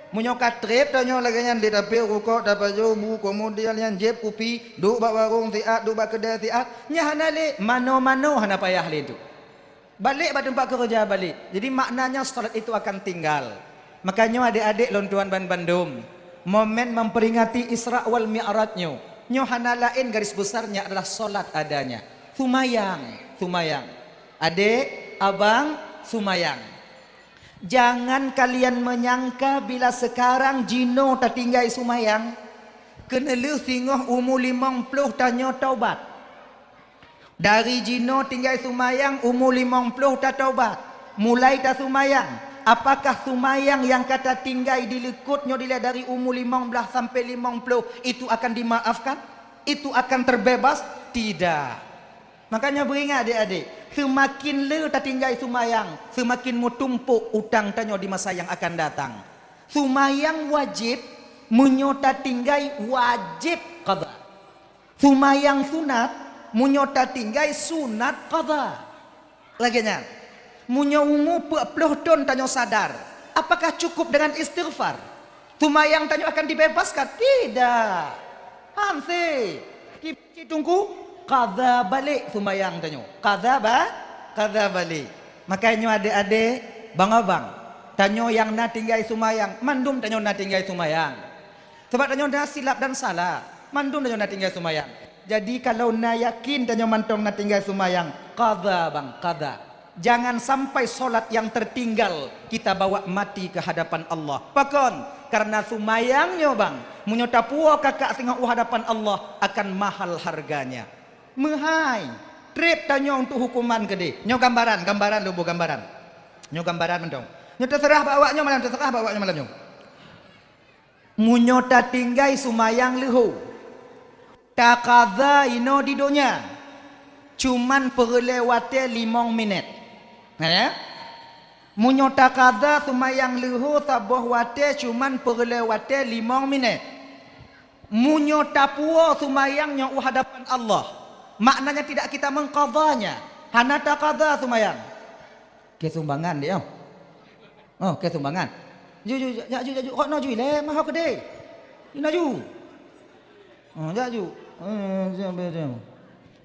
Meunyoe ka treb tanyoe lagée nyan lé, tapiep rukok, tapajoh bu, keumudian nyan jieb kupi, duek bak warong siat, duek bak keudée siat, nyan hana lé, manoe-manoe hana payah lé tu. Balek bak teumpat keureuja balek. Jadi maknanya salat itu akan tinggal. Makanya adek-adek lôn tuan ban bandum, momen memperingati Isra wal Mi'raj nyoe, nyoe hana laén garis besarnya adalah salat adanya. Sumayang, sumayang. Adek, abang, sumayang. Jangan kalian menyangka bila sekarang jinoe tatinggai sumayang, keuneulheueh singoh umu limong ploh tanyoe taubat. Dari jinoe tinggai sumayang umu limong ploh tataubat, mulai tasumayang. Apakah sumayang nyang ka tatinggai di likot nyoe dilée dari umu limong blaih sampai limong ploh itu akan dimaafkan? Itu akan terbebas? Tidak. Makanya beuingat adek-adek, seumakin le tatinggai sumayang, seumakin meutumpok utang tanyoe di masa nyang akan datang. Sumayang wajéb, meunyoe tatinggai wajéb qadha. Sumayang sunat, meunyoe tatinggai sunat qadha. Lagée nyan. Meunyoe umu peuet ploh thon tanyoe sadar, apakah cukup dengan istighfar? Sumayang tanyoe akan dibebaskan? Tidak. Hanse. Kiban cit teungku, qadha balek sumayang tanyoe. Qadha ba-, qadha balek. Makanya adek-adek, bang-abang, tanyoe nyang na tinggai sumayang, mandum tanyoe na tinggai sumayang. Sabab tanyoe na silap dan salah, mandum tanyoe na tinggai sumayang. Jadi kalau na yakin tanyoe mantong na tinggai sumayang, qadha bang, qadha. Jangan sampai solat yang tertinggal kita bawa mati ke hadapan Allah. Pakon? Karena sumayang nyoe bang, meunyoe tapuwoe kakak singoh u hadapan Allah akan mahal harganya. Meuhai, treb tanyoe untuk hukuman keudeh. Nyoe gambaran, gambaran lôn boh gambaran. Nyoe gambaran mantong. Nyoe teuseurah bak awak nyoe malam, teuseurah bak awak nyoe malam nyoe. Meunyoe tatinggai sumayang leuho, taqadha inoe di donya, cuman peureulée watée limong minét. Na ya? Meunyoe taqadha sumayang leuho saboh watée cuman peureulée watée limong minét. Meunyoe tapuwoe sumayang nyoe u hadapan Allah, maknanya tidak kita mengqadhanya, hana taqadha sumayang. Keu sumbangan deh, oh. Oh, keu sumbangan. Ju, ju, ju, jak ju, jak ju. Kok na ju ilée, maho keudeh. Na ju. Oh, jak ju. Eh, siap, siap, siap.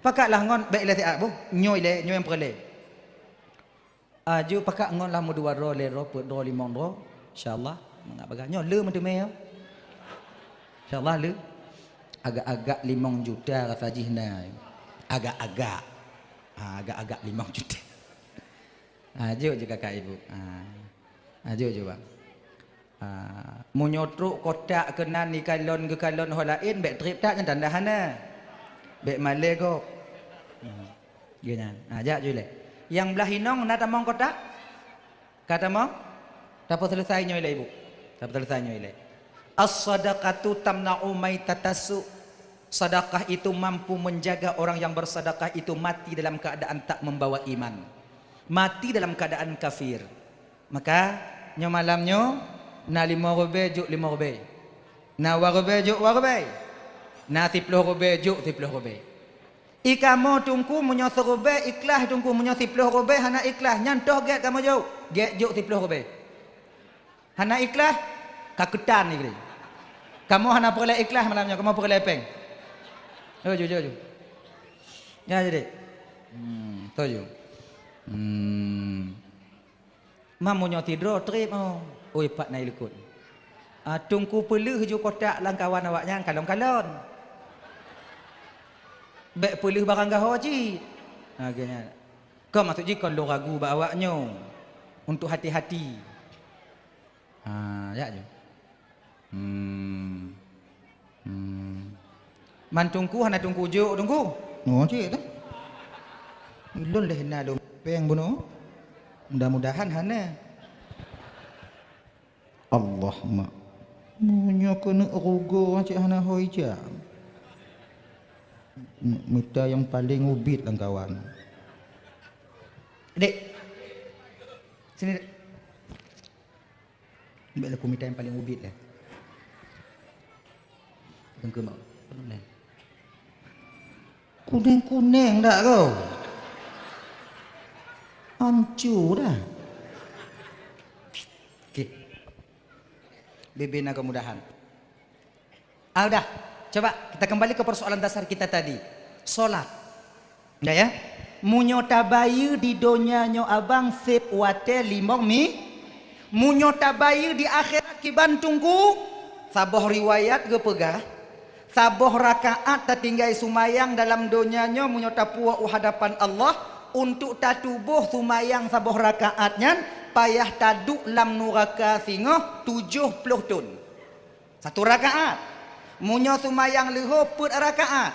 Pakatlah ngon bék ilée siat, boh. Nyoe ilée, nyoe nyang peureulée. Ah, ju pakat ngon lah meudua droe, lhée droe, peuet droe, limong droe. Insya Allah, mangat bagah. Nyoe le meuteumé, ya. Insya Allah, le. Agak-agak limong juta rasa jih na. Agak-agak. Ha, agak-agak limong juta. Ha, jok je kakak ibu. Ha. Ha, jok je, bang. Ha, meunyoe trok kotak keunan ikalon geukalon ho laén, bék treb that nyan tanda hana. Bék malée gob. Hmm. Geuh nyan. Ha, jak ju ilée. Nyang blah inong na tamong kotak? Ka tamong? Tapeuseuleusai nyoe ilée, ibu. Tapeuseuleusai nyoe ilée. As-sadaqatu tamna'u maitatas su'. Sedekah itu mampu menjaga orang yang bersedekah itu mati dalam keadaan tak membawa iman. Mati dalam keadaan kafir. Maka, nyoe malam nyoe, na limong ribée jok limong ribée. Na dua ribée jok dua ribée. Na siploh ribée jok siploh ribée. I kamoe teungku meunyoe siribée ikhlas teungku, meunyoe siploh ribée hana ikhlas, nyan toh gét kamoe jok. Gét jok siploh ribée. Hana ikhlas, ka keutan ni. Kamoe hana peureulée ikhlas malam nyoe, kamoe peureulée péng. Jok, jok, jok. Ya, jadi. Hmm, toh jok. Hmm. Mam meunyoe sidroe treb, oh. Oi, pat na i likot. Ah, teungku peuleueh ju kotak lam kawan awak nyan kalon-kalon. Bék peuleueh barang gaho cit. Ha, geuh nyan. Kon maksud jih kon lôn ragu bak awak nyoe. Untuk hati-hati. Ha, jak ju. Hmm. Hmm. Man teungku hana teungku jok teungku. Oh, cit dah. Ilôn leh na lôn péng bunoe. Mudah-mudahan hana. Allah, mak. Meunyoe keuneuk rugoe cit hana ho ija. M-, mita nyang paleng ubit lam kawan. Dek. Sini, Dek. Bèk lé kumita nyang paleng ubit lé. Kuneng-kuneng dak kau? Hanco dah. Oke. Bebe na kemudahan. Ah, udah. Coba kita kembali ke persoalan dasar kita tadi. Solat. Dah ya? Meunyoe tabayeue di donya nyoe abang seb watèe limong mi-, meunyoe tabayeue di akhirat kiban Teungku, saboh riwayat geupeugah, saboh rakaat tatinggai seumayang dalam donya nyoe meunyoe tapuwoe u hadapan Allah, untuk tatuboh seumayang saboh rakaat nyan payah taduek lam nuraka singoh tujoh ploh thon. Satu rakaat. Meunyoe seumayang leuho peuet rakaat,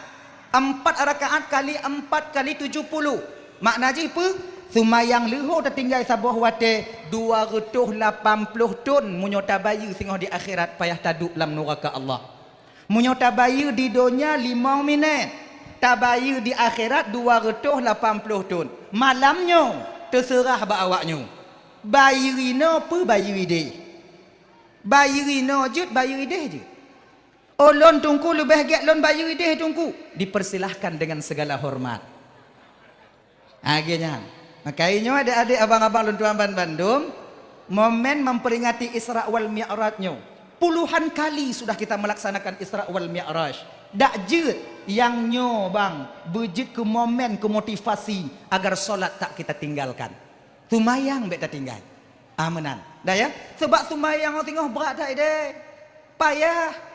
empat rakaat kali empat kali tujoh puluh. Makna jih peue? Seumayang leuho tatinggai saboh watèe dua reutôh lapan ploh thon meunyoe tabayeue singoh di akhirat payah taduek lam nuraka Allah. Meunyoe tabayeue di donya limong minèt, tabayeue di akhirat dua reutôh lapan ploh thon. Malam nyoe teuseurah bak awak nyoe. Bayeue inoe peue bayeue ideh? Bayeue inoe jeuet, bayeue ideh jeuet. Oh, lôn Teungku leubeh gèt lôn bayeue ideh Teungku. Dipersilahkan dengan segala hormat. Lagèe nyan. Maka nyoe adék-adék, abang-abang lôn tuan ban bandum, momen memperingati Isra wal Mi'raj nyoe. Puluhan kali sudah kita melaksanakan Isra wal Mi'raj. Dak jeuet nyang nyoe bang beujeuet keu momen, keu motivasi agar solat tak kita tinggalkan. Seumayang bèk tatinggai. Ah, meunan. Dah ya? Sebab seumayang singoh brat that ideh. Payah.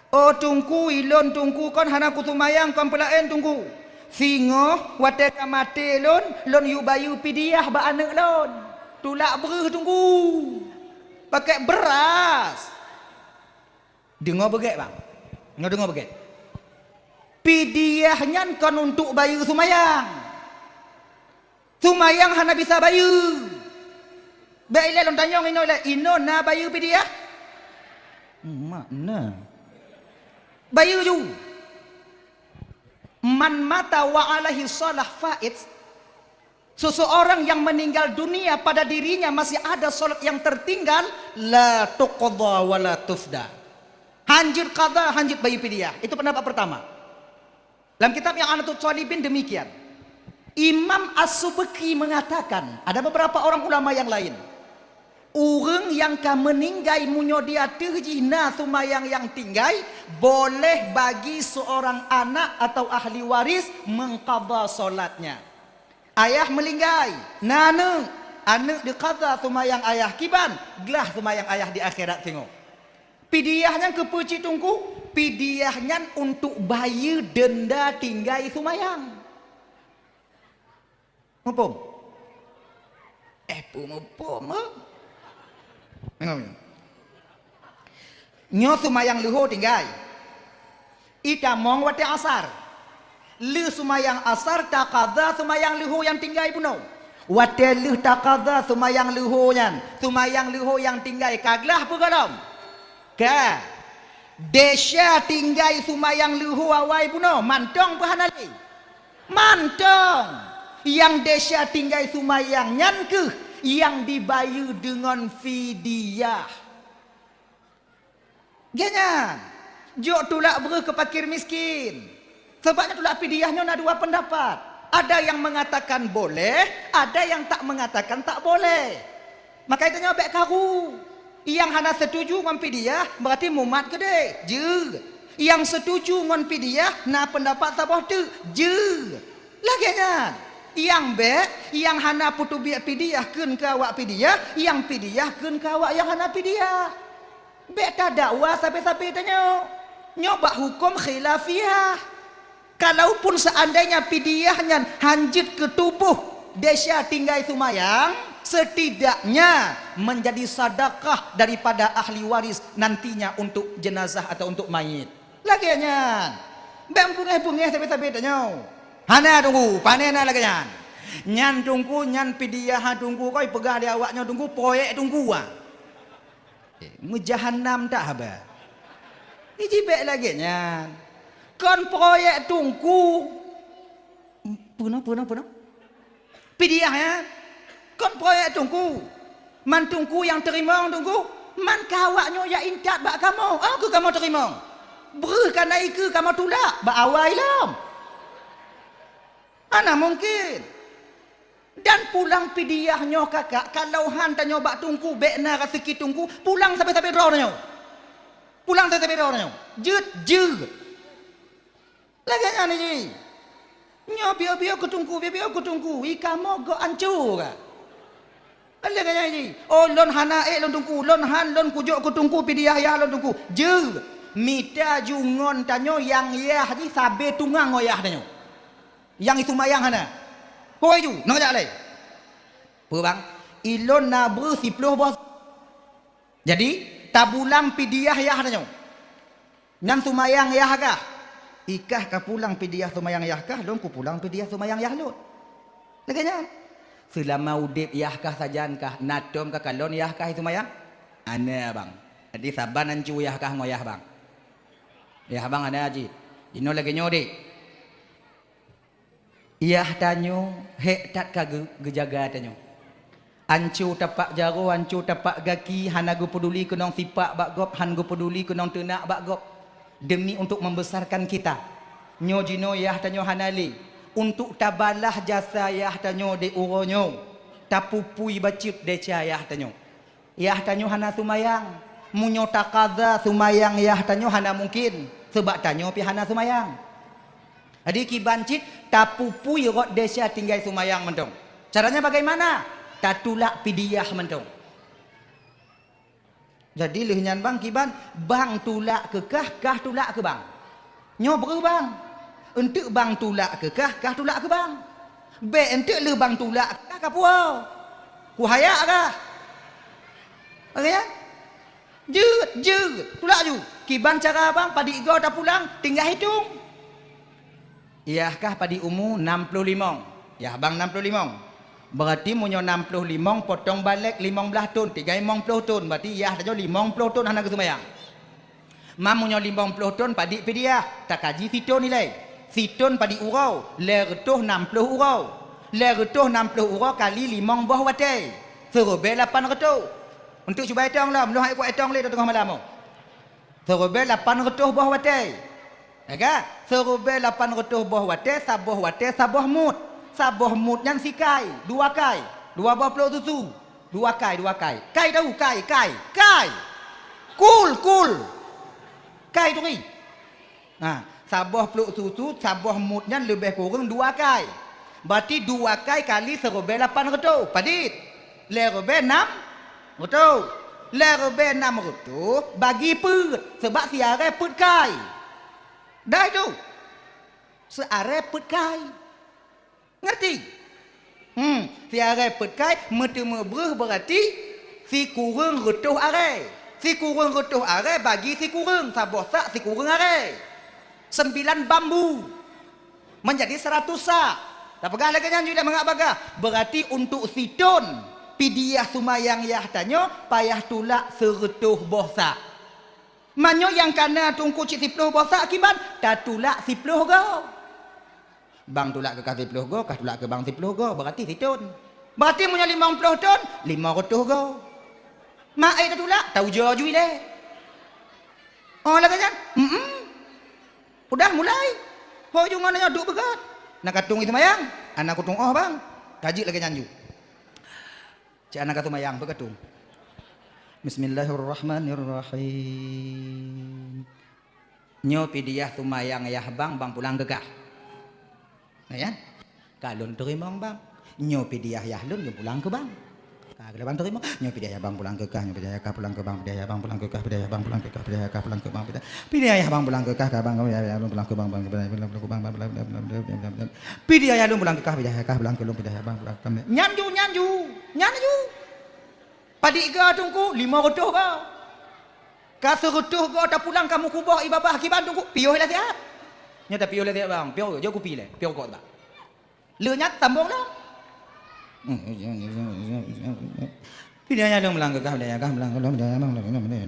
Oh Teungku, ilôn Teungku kon hana kuseumayang kon peulaén Teungku. Singoh watèe ka maté lôn, lôn yue bayeue pidiah bak aneuk lôn. Tulak breuh Teungku. Pakèk beuras. Deungoe beugèt bang. Nyoe deungoe beugèt. Pidiah nyan kon untuk bayeue seumayang. Seumayang hana bisa bayeue. Bèk ilèe lôn tanyong inoe ilèe, inoe na bayeue pidiah? Mak na. Bayeue ju. Man mata wa alaihi shalah fait. Seseorang yang meninggal dunia pada dirinya masih ada salat yang tertinggal, la tuqda wa la tufda. Hanjeuet qada, hanjeuet bayeue pidiah. Itu pendapat pertama. Dalam kitab I'anatut Thalibin demikian. Imam As-Subki mengatakan, ada beberapa orang ulama yang lain, ureuëng nyang ka meuninggai meunyoe di ateueh jih na seumayang nyang tinggai, boleh bagi seorang anak atau ahli waris mengqadha salatnya. Ayah meuninggai, na aneuëk, aneuëk diqadha seumayang ayah kiban, glah seumayang ayah di akhirat singoh. Pidiah nyan keupeue cit Teungku? Pidiah nyan untuk bayeue deunda tinggai seumayang. Muphom? Eh, peue muphom, eh? Nyoe seumayang leuho tinggai. Itamong watèe asar. Lheueh seumayang asar taqadha seumayang leuho nyang tinggai bunoe. Watèe lheueh taqadha seumayang leuho nyan, seumayang leuho nyang tinggai ka glah peue gohlom? Ka. Desya tinggai seumayang leuho awai bunoe, mantong peue hana lé? Mantong. Nyang desya tinggai seumayang nyan kheueh nyang dibayeue deungon fidyah. Geuh nyan, jok tulak breuh keu fakir miskin. Sebab nyan tulak pidiah nyoe na dua pendapat. Ada yang mengatakan boleh, ada yang tak mengatakan tak boleh. Maka itu nyoe bèk karu. Nyang hana setuju ngon pidiah, berarti mumat keudeh. Jeuet. Nyang setuju ngon pidiah, na pendapat saboh teuk. Jeuet. Lagèe nyan. Nyang bèk, nyang hana peuteubiet pidiah kheun keu awak pidiah, nyang pidiah kheun keu awak nyang hana pidiah. Bèk tadakwa sabe-sabe tanyoe. Nyoe bak huköm khilafiyah. Kalaupun seandainya pidiah nyan hanjeuet keu tuboh desya tinggai seumayang, setidaknya menjadi sadakah daripada ahli waris nantinya untuk jenazah atau untuk mayit. Lagèe nyan. Bèk beungèh-beungèh sabe-sabe tanyoe. Hana Teungku, pane na lagèe nyan. Nyan Teungku, nyan pidiah Teungku, kon peugah lé awak nyoe Teungku, proyek Teungku ah. Eh, meujahannam that haba. Iji bèk lagèe nyan. Kon proyek Teungku. Peunoh, peunoh, peunoh. Pidiah nyan. Kon proyek Teungku. Man Teungku nyang teurimong Teungku. Man ka awak nyoe jak intat bak kamoe, oh keu kamoe teurimong. Breuh kana ikeue kamoe tulak bak awai lom. Hana mungken. Dan pulang pidiah nyoe kakak, kalau han tanyoe bak teungku, bék na raseuki teungku, pulang sabe-sabe droe tanyoe. Pulang sabe-sabe droe tanyoe. Jeuet, jeuet. Lagée nyan jih. Nyoe piôh-piôh keu teungku, piôh-piôh keu teungku, i kamoe gok ancô ka. Lagée nyan jih. Oh, lôn hana ék lôn teungku, lôn han lôn kujok keu teungku pidiah yah lôn teungku. Jeuet. Mita ju ngon tanyoe nyang yah jih sabe tungang ngon yah tanyoe. Nyang iseumayang hana. Hôi ju, nyoe jak lé. Peue bang? Ilôn na breuh siploh boh. Jadi, tapulang pidiah yah tanyoe. Nyan seumayang yah kah? Ikah ka pulang pidiah seumayang yah kah, lôn kupulang pidiah seumayang yah lôn. Lagée nyan. Seulama udeb yah kah sajan kah, na tom ka kalon yah kah seumayang? Hana, bang. Jadi saban ancô yah kah ngon yah bang. Yah bang hana cit. Jinoe lagée nyoe deh. Yah tanyoe hék that ka geu-, geujaga tanyoe. Ancô tapak jaroe, ancô tapak gaki, hana geupeuduli keunong sipak bak gob, han geupeuduli keunong teunak bak gob, demi untuk membesarkan kita. Nyoe jinoe yah tanyoe hana lé. Untuk tabalah jasa yah tanyoe di uroe nyoe, tapupui bacut desya yah tanyoe. Yah tanyoe hana seumayang. Meunyoe takaza seumayang yah tanyoe hana mungken, sabab tanyoe pih hana seumayang. Jadi kiban cit tapupui rot desya tinggai seumayang mantong. Caranya bagaimana? Tatulak pidiah mantong. Jadi lheueh nyan bang kiban, bang tulak keu kah, kah tulak keu bang. Nyoe breuh bang. Eunteuk bang tulak keu kah, kah tulak keu bang. Bék eunteuk lheueh bang tulak keu kah, ka puwoe. Kuhayak kah? Oke ya? Jeuet, jeuet. Tulak ju. Kiban cara bang, padit goe tapulang, tinggai hitong. Yah kah padit umu nam ploh limong. Yah bang nam ploh limong. Berarti meunyoe nam ploh limong potong balek limong blaih thon, tinggai limong ploh thon. Berarti yah tanyoe limong ploh thon hana geuseumayang. Ma meunyoe limong ploh thon padit pidiah, takaji sithon ilée. Sithon padit uroe, lhée reutôh nam ploh uroe. Lhée reutôh nam ploh uroe kali limong boh watée. Seuribée lapan reutôh. Eunteuk cuba itong lom, lôn han ék kuetong lé teungoh malam nyoe. Seuribée lapan reutôh boh watée. Ya kan? Seuribée lapan reutôh boh watée, saboh watée saboh mut. Saboh mut nyan sikai, dua kai, dua boh plôk susu. Dua kai, dua kai. Kai tahu, kai, kai, kai. Kul, kul. Kai turi. Nah, saboh plôk susu, saboh mut nyan leubeh kureueng dua kai. Berarti dua kai kali seuribée lapan reutôh. Padit? Lhée ribée nam reutôh. Lhée ribée nam reutôh bagi peuet, sabab siarée peuet kai. Dai tu. Siarée peuet kai. Ngerti? Hmm, siarée peuet kai meuteumé breuh berarti sikureueng reutôh arée. Sikureueng reutôh arée bagi sikureueng, saboh sak sikureueng arée. Sembilan bambu. Menjadi seratus sak. Tapeugah lagée nyan ju lé mangat bagah. Berarti untuk sithon pidiah seumayang yah tanyoe payah tulak seureutôh boh sak. Meunyoe nyang kana teungku cit siploh boh sak kiban, tatulak siploh goe. Bang tulak keu kah siploh goe, kah tulak keu bang siploh goe, berarti sithon. Berarti meunyoe limong ploh thon, limong reutôh goe. Ma ék tatulak, taujoe ju ilée. Oh, lagée nyan? Mm-mm. Udah mulai. Ho ju ngon nyoe duek beugat. Na ka tueng seumayang, hana kutueng oh bang. Ka jeuet lagée nyan ju. Cit hana ka seumayang, peue ka tueng. Bismillahirrahmanirrahim. Nyoe pidiah seumayang yah bang, bang pulang keu kah. Nah, ya? Ka lôn teurimong bang. Nyoe pidiah yah lôn, lôn pulang keu bang. Ka keuh bang teurimong. Nyoe pidiah yah bang pulang keu kah, nyoe pidiah yah kah pulang keu bang, pidiah yah bang pulang keu kah, pidiah yah kah pulang keu bang, pidiah, pidiah yah bang pulang keu kah, ka bang, pidiah yah lôn pulang keu bang, bang, pidiah yah lôn pulang keu kah, pidiah yah kah pulang keu lôn, pidiah yah bang pulang keu kah. Nyan ju, nyan ju, nyan ju. Padit goe teungku, limong reutôh goe. Ka seureutôh goe tapulang ka meukuboh i babah kiban teungku, piôh lé siat. Nyoe tapiôh lé siat bang, piôh jok kupi lé, piôh rukok bang. Lheueh nyan tambong lom. Pidiah yah lôn pulang keu kah, pidiah yah kah pulang keu lôn, pidiah yah bang pulang keu lôn, pidiah yah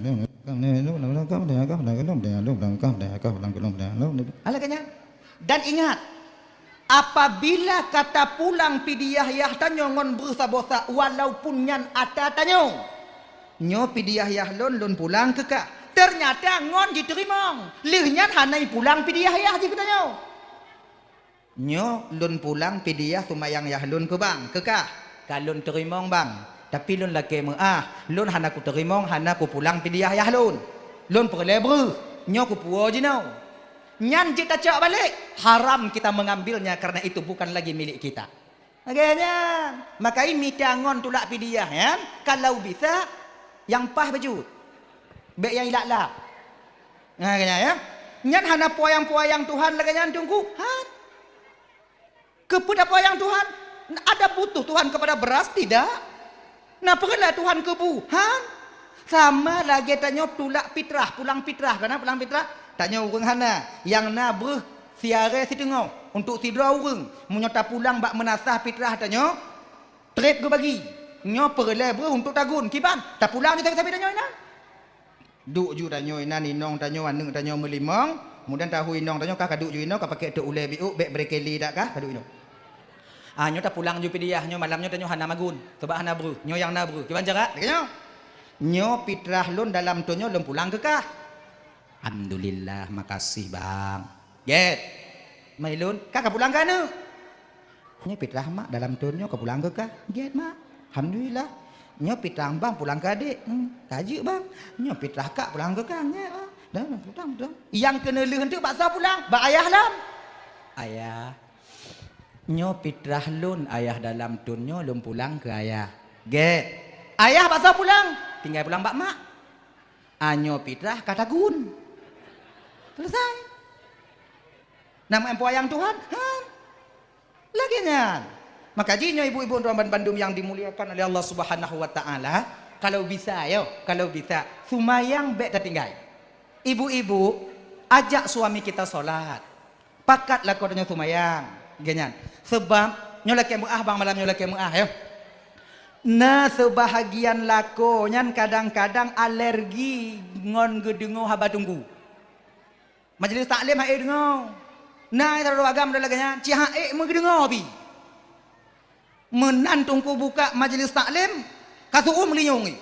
lôn pulang keu kah, pidiah yah kah pulang keu lôn, pidiah yah bang pulang keu lôn, pidiah yah lôn pulang keu kah, pidiah yah kah pulang keu lôn, pidiah yah lôn. Alah ka nyan. Dan ingat, apabila ka tapulang pidiah yah tanyoe ngon breuh saboh sak, walaupun nyan ata tanyoe, Nyoe pidiah yah lôn, lôn pulang keu kah. Teunyata ngon jiteurimong. Lheueh nyan hana ipulang pidiah yah jih geutanyoe. Nyoe lôn pulang pidiah seumayang yah lôn keu bang, keu kah. Ka lôn teurimong bang, tapi lôn lakée meuáh, lôn hana kuteurimong, hana kupulang pidiah yah lôn. Lôn peureulée breuh, nyoe kupuwoe jinoe. Nyan jeuet tacok balek, haram kita mengambilnya karena itu bukan lagi milik kita. Lagée nyan, maka i mita ngon tulak pidiah nyan, kalau bisa nyang paih beujeuet. Bék nyang ilak-lak. Nah, lagée nyan ya. Nyan hana peuyang-peuyang Tuhan lagée nyan Teungku. Han. Keupeue tapeuyang Tuhan? Ada butuh Tuhan kepada beras? Tidak. Na peureulée Tuhan keu bu? Han. Sama lagée tanyoe tulak pitrah, pulang pitrah. Kana pulang pitrah? Tanyoe ureuëng hana. Nyang na breuh siarée siteungoh untuk sidroe ureuëng. Meunyoe tapulang bak meunasah pitrah tanyoe, treb geubagi. Nyoe peureulée breuh untuk tagun. Kiban? Tapulang di sabe-sabe tanyoe inan. Duek ju tanyoe inan inong tanyoe, aneuëk tanyoe meulimong, kemudian tahu inong tanyoe kah kaduek ju inoe, ka pakai tok ulée biuk, bék brekeli dak kah kaduek inoe. Ah, nyoe tapulang ju pidiah, nyoe malam nyoe tanyoe hana magun, sabab hana breuh, nyoe nyang na breuh. Kiban cara? Lagée nyoe. Nyoe pitrah lôn dalam thon nyoe lôn pulang keu kah. Alhamdulillah, makasih bang. Gét. Mai lôn, kah kapulang keu aneuëk. Nyoe pitrah mak dalam thon nyoe kapulang keu kah. Gét mak. Alhamdulillah. Nyoe pitrah bang pulang keu adék. Hmm, ka jeuet bang. Nyoe pitrah kak pulang keu kah. Gét bang. Dah, dah, pulang, pulang. Nyang keuneulheueh teuk bak soe pulang? Bak ayah lom. Ayah. Nyoe pitrah lôn ayah dalam thon nyoe lôn pulang keu ayah. Gét. Ayah bak soe pulang? Tinggai pulang bak mak. Anyoe pitrah ka tagun. Selesai. Nama empo ayang Tuhan? Ha? Lagée nyan. Maka jih nyoe ibu-ibu dan bandum yang dimuliakan oleh Allah Subhanahu wa taala, kalau bisa yo, kalau bisa, sumayang bék tatinggai. Ibu-ibu, ajak suami kita salat. Pakat lakoe tanyoe sumayang. Lagée nyan. Sebab nyoe lakée meuáh bang, malam nyoe lakée meuáh yo. Na seubahagian lakoe nyan kadang-kadang alergi ngon geudeungoe haba teungku. Majelis taklim han ék deungoe. Na sidroe agam lagée nyan, cit han ék meugeudeungoe pih. Meunan teungku buka majelis taklim, ka seuuem linyueng.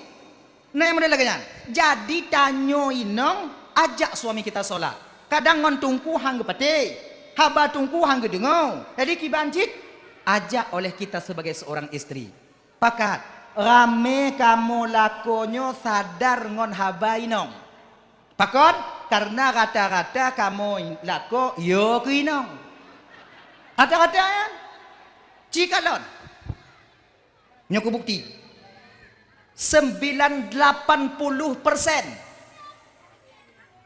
Na nyang model lagée nyan. Jadi tanyoe inong ajak suami kita salat. Kadang ngon teungku han geupatéh, haba teungku han geudeungoe. Jadi kiban cit ajak oleh kita sebagai seorang istri. Pakat, ramé kamoe lakoe nyoe sadar ngon haba inong. Pakon? Karena rata-rata kamoe lakoe yo keu inong. Rata-rata nyan. Cikalon. Nyoe kubukti. Sembilan lapan puluh persen.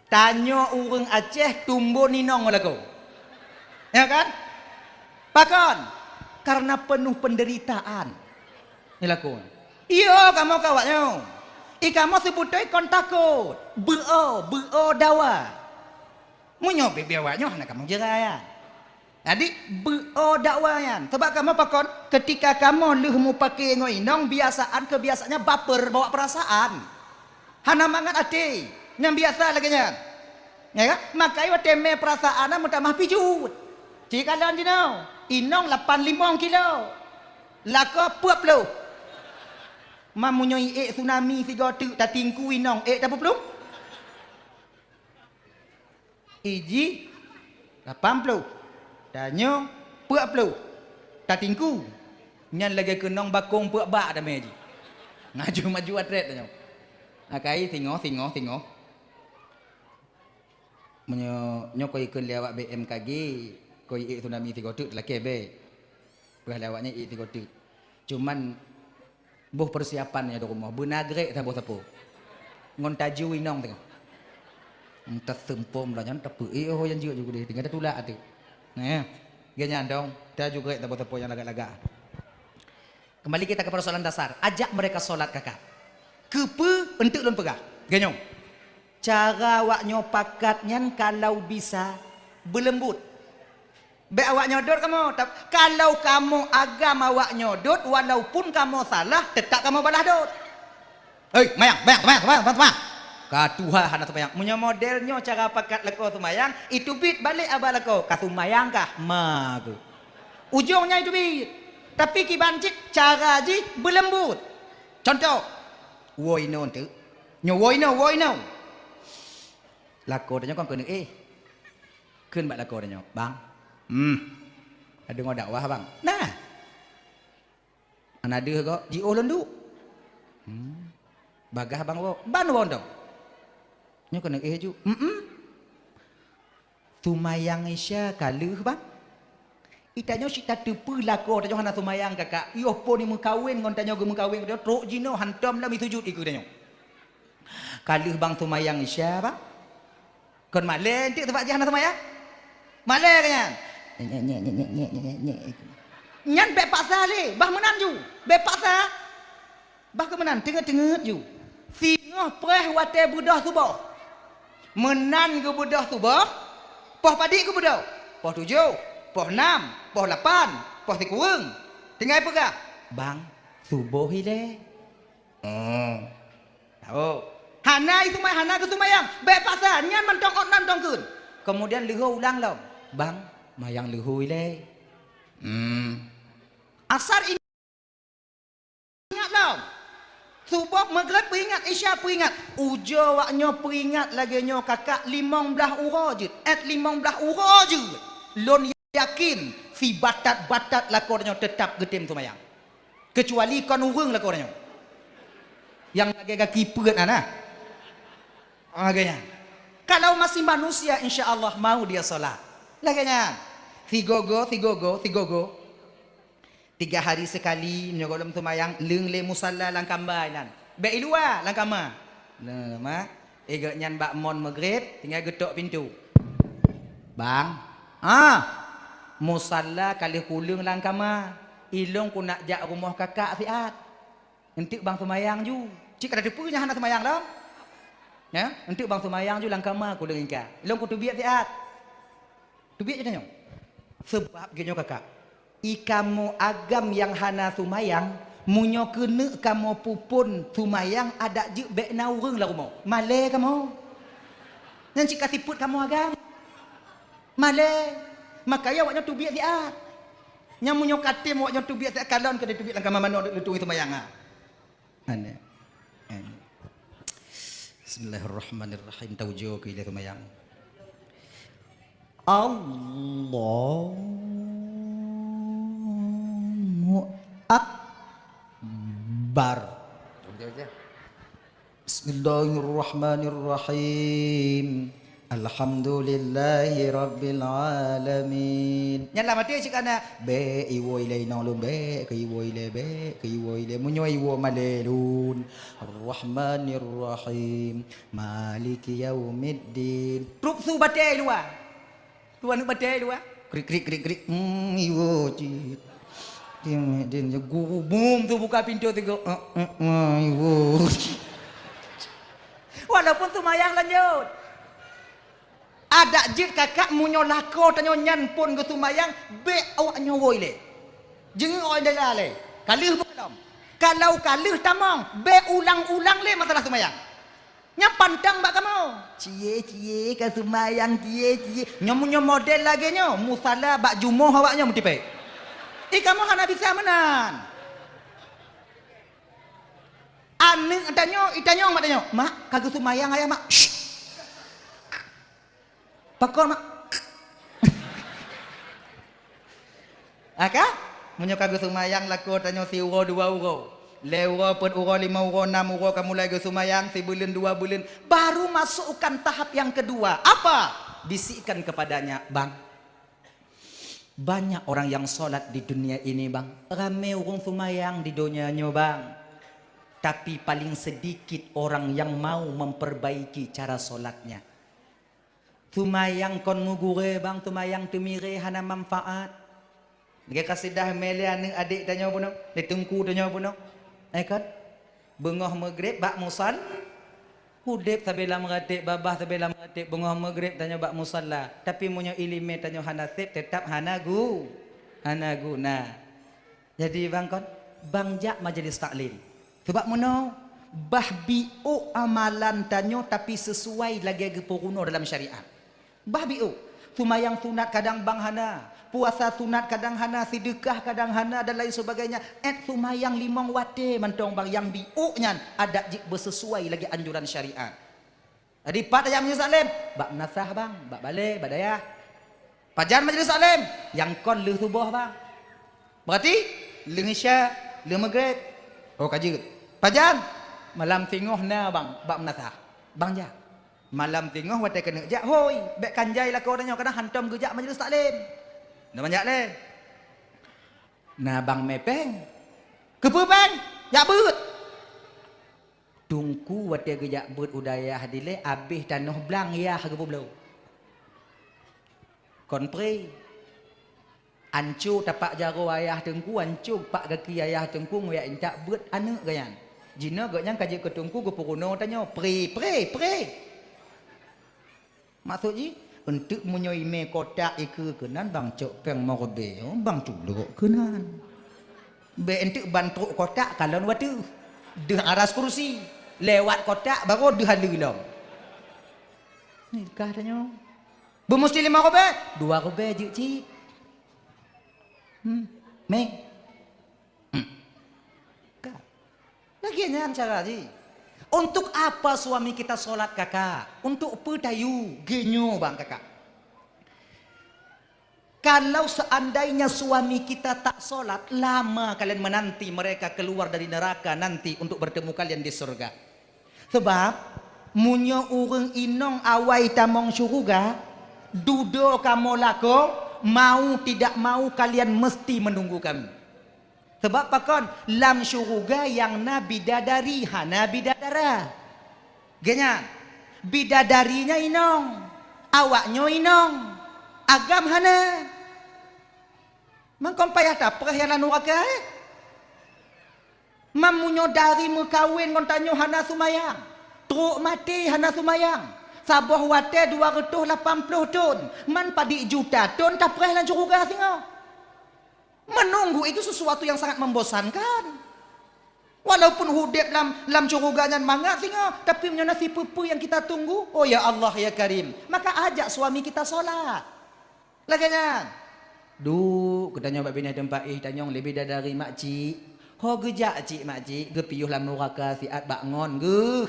Tanyoe ureuëng Aceh tumbon inong lakoe. Ya kan? Pakon? Karena penuh penderitaan. Ni lakoe. Iyo, kamoe kawak nyoe. I kamoe seubeutôi kon takot. Beuo, beuo dawa. Meunyoe bibia awak nyoe hana kamoe jeurai. Jadi, beuo dakwah nyan. Sebab kamoe pakon, ketika kamoe lheueh mupake ngon inong, biasaan keubiasaannya baper, bawa perasaan. Hana mangat até. Nyang biasa lagée nyan. Ya kan? Maka watée mé perasaan meutamah pijuet. Cikalon jinoe, inong lapan limong kilo. Lakoe peuet ploh. Mam meunyoe ék tsunami sigoe teuk tatingku inong ék tapeuplong? Iji lapan ploh, tanyoe peuet ploh, tatingku. Nyan lagée keunong bakong peuet bak tamé jih. Ngaju maju atret tanyoe. Akai singoh, singoh, singoh. Meunyoe nyoe koi ikheun lé awak B M K G, koi ék tsunami sigoe teuk talakée bék. Peugah lé awak nyan ék sigoe teuk. Cuman Boh peusiapan nyoe di rumoh, beuna grek saboh sapo. Ngon taju inong teungoh. Taseumpom lagée nyan tapeuék, oh, nyang jeuet ju keudeh, tinggai tatulak até. Nah, geuh nyan dong, taju grek saboh sapo nyang lagak-lagak. Kembali kita ke persoalan dasar, ajak mereka sholat kakak. Keupeue enteuk lôn peugah? Geuh nyoe. Cara awak nyoe pakat nyan kalau bisa beuleumbot. Bék awak nyoe dot kamoe, tap-, kalau kamoe agam awak nyoe dot, walaupun kamoe salah, teutap kamoe balah dot. Hei, mayang, mayang, mayang, mayang, mayang, mayang. Ka tuha hana seumayang. Meunyoe model nyoe cara pakat lakoe seumayang, iteubiet balek aba lakoe, ka seumayang kah? Ma ku. Ujong nyan iteubiet. Tapi kiban cit cara jih beuleumbot. Contoh, Woe inoe teuk. Nyoe woe inoe, woe inoe. Lakoe tanyoe kon keuneuk éh. Kheun bak lakoe tanyoe, "Bang." "Hmm." "Ka deungoe dakwah, Bang?" "Nah." "Hana deuh goe?" "Jiôh lôn duek." "Hmm." "Bagaih Bang woe?" "Ban woe dong." "Nyoe keuneuk éh ju." "Hmm." "Seumayang Isya ka lheueh, Bang?" Geutanyoe cit tateupeue lakoe tanyoe hana seumayang, kakak. Yoh phon meukawen ngon tanyoe geumeukawen, tanyoe trok jinoe hantom lom sujut dikeue tanyoe. "Ka lheueh, Bang, seumayang Isya, Bang?" Kon malèe eunteuk sabab jih hana seumayang? Malèe keu nyan? Nyek, nyek, nyek. Nyan bèk paksa lé, bah meunan ju. Bèk paksa. Bah keu meunan, teungeut-teungeut ju. Singoh preh watèe beudôh suboh. Meunan geubeudôh suboh, poh padit geubeudôh. Poh tujoh, poh nam, poh lapan, poh sikureueng. Tinggai peugah, "Bang, suboh ilèe." Oh. Tahu. Hana iseumayang, hana geuseumayang. Bèk paksa, nyan mantong ôt nan tong kheun. Keumudian leuhô ulang lom. "Bang, mayang leuhô ilèe." Hmm. Asar ingat lom. Suboh, Maghrib peuingat, Isya peuingat. Ujoe awak nyoe peuingat lagèe nyoe, kakak, limong blaih uroe jeuet. Ét limong blaih uroe jeuet. Lôn yakin, sibatat-batat lakoe tanyoe teutap geutem seumayang. Keucuali kon ureueng lakoe tanyoe. Nyang lagèe gaki peuet na, nah. Lagèe nyan. Kalau masih manusia, insya Allah mau dia salat. Lagèe nyan. Sigogo, sigogo, sigogo. Tiga hari sekali, meunyoe gohlom seumayang, leueng lé musalla lam kama nyan. Bèk i luwa, lam kama. Nah, ma. Eh, gobnyan bak mon Maghrib, tinggai geutok pintoe. "Bang, ah, musalla ka lheueh kuleueng lam kama. Ilôn kunak jak rumoh kakak siat. Eunteuk Bang seumayang ju." Cit ka tateupeue nyan hana seumayang lom. Ya, "Eunteuk Bang seumayang ju lam kama kuleueng ingka. Ilôn kuteubiet siat." Teubiet ju tanyoe. Seubab geutanyoe kakak, i kamoe agam nyang hana seumayang, meunyoe keuneuk kamoe peuphon seumayang, adak jeuet bèk na ureueng lam rumoh. Malèe kamoe. Nyan cit ka sifeuet kamoe agam. Malèe. Makajih awak nyoe teubiet siat. Nyan meunyoe ka tem awak nyoe teubiet siat, kalon keu teubiet lam kama manoe leutueng seumayang, ha. Aneh. Aneh. Bismillahirrahmanirrahim. Taujoe keu ilèe seumayang. Allahu Akbar. Bismillahirrahmanirrahim. Alhamdulillahirabbil alamin. Nyan lam até cit kana, "Bèk iwoe ilèe inong lôn, bèk keu iwoe ilèe, bèk keu iwoe ilèe. Meunyoe iwoe malèe lôn." Ar-Rahmanir Rahim. Maliki yaumiddin. Trok su batèe luwa. Dua aneuk batèe dua. Krik, krik, krik, krik. Hmm, iwoe cit. Dia, dia, dia, guru bum tu buka pintu tu, go. Eh, eh, eh, iwoe. Walaupun seumayang lanjut. Adak jeuet kakak meunyoe lakoe tanyoe nyan phon geuseumayang, bèk awak nyoe woe ilèe. Jeungeuk awak ilèe lalai. Ka lheueh beukalon. Kalau ka lheueh tamong, bèk ulang-ulang lé masalah seumayang. Nyan pantang bak kamoe. Cie, cie, ka seumayang, cie, cie. Nyoe meunyoe model lagèe nyoe, musala bak jumoh awak nyoe meutipèe. Ih, kamoe hana bisa meunan. Aneuk tanyoe, itanyong mak tanyoe, "Mak, ka geuseumayang ayah, Mak?" Shh. Pakon, Mak? Ha ka? Meunyoe ka geuseumayang lakoe tanyoe siuroe dua uroe, lhèe uroe, peuet uroe, limong uroe, nam uroe ka mulai geuseumayang, sibuleuen, dua buleuen, baru masukkan tahap yang kedua. Apa? Bisikkan kepadanya, "Bang, banyak orang yang sholat di dunia ini, Bang. Ramé ureueng seumayang di donya nyoe, Bang. Tapi paling sedikit orang yang mau memperbaiki cara sholatnya." Seumayang kon meugurèe, Bang, seumayang teumirèe hana manfaat. Lagèe kasidah mé lé aneuk adék tanyoe bunoe, lé teungku tanyoe bunoe. Eh, kon? Beungoh meugreb bak musal-, udeb sabé lam ratéb, babah sabé lam ratéb, beungoh meugreb tanyoe bak musala. Tapi meunyoe ileumèe tanyoe hana sép, teutap hana gu-, hana guna. Jadi, Bang, kon, Bang jak majlis taklim. Sabab meunoe, bah biôk amalan tanyoe tapi sisuai lagèe geupeurunoe dalam syariat. Bah biôk, seumayang sunat kadang Bang hana, Puasa sunat kadang hana, sideukah kadang hana, dan lain sebagainya. Ét seumayang limong watée mantong bang, nyang biôk nyan adat jih beusesuai lagée anjuran syariat. Jadi pat tajak majelis taklim? Bak meunasah bang, bak balée, bak dayah. Pajan majelis taklim? Nyang kon lheueh suboh bang. Berarti lheueh isya, lheueh maghrib. Oh ka jeuet. Pajan? Malam singoh na bang, bak meunasah. Bang jak. Malam singoh watée keuneuk jak, hôi, bék kan jai lakoe tanyoe, kadang hantom geujak majelis taklim. Na bang jak lé. Na bang mé péng. Keupeue péng? Jak beuet. Teungku watée geujak beuet u dayah dilée, abéh tanoh blang yah geupeubloe. Kon pré. Anco tapak jaroe ayah teungku, anco pak gaki ayah teungku, nguyat intat beuet aneuëk geuh nyan. Jinoe geuh nyan ka jeuet keu teungku geupeurunoe tanyoe, pré, pré, pré. Maksud jih, eunteuk meunyoe imé kotak ikeue keunan bang cok péng meureubeue, bang culok keunan. Bék eunteuk ban trok kotak kalon wateuh. Deuh aras kursi, lewat kotak baru deuh aleue lom. Nyoe kah tanyoe. Beumusti lima ribée, dua ribée jeuet cit. Hmm. Mé. Hmm. Ka. Lagée nyan cara jih. Untuk apa suami kita sholat, Kakak? Untuk peue tayue? Geunyoe bang, Kakak. Kalau seandainya suami kita tak sholat, lama kalian menanti mereka keluar dari neraka nanti untuk bertemu kalian di surga. Sebab, meunyoe ureuëng inong awai tamong syeuruga, dudoe kamoe lakoe, mau tidak mau kalian mesti menunggu kami. Sebab pakon? Lam syeuruga nyang na bidadari, hana bidadara. Geuh nyan, bidadari nyan inong, awaknyoe inong, agam hana. Mangkon payah tapreh nyang lam nuraka, eh? Meunyoe dari meukawen ngon tanyoe hana seumayang, trok maté hana seumayang, saboh watée dua reutôh lapan ploh thon, man padit juta thon tapreh lam syeuruga singoh. Menunggu itu sesuatu yang sangat membosankan. Walaupun udeb lam, lam syeuruga nyan mangat singoh, tapi meunyoe na sipeue-peue nyang kita tunggu, oh ya Allah, ya Karim, maka ajak suami kita sholat. Lagée nyan. Duek, geutanyoe bak binéh teumpat éh tanyong leubeh dari makcik. Ho geujak cik makcik, geupiôh lam nuraka siat bak ngon geuh.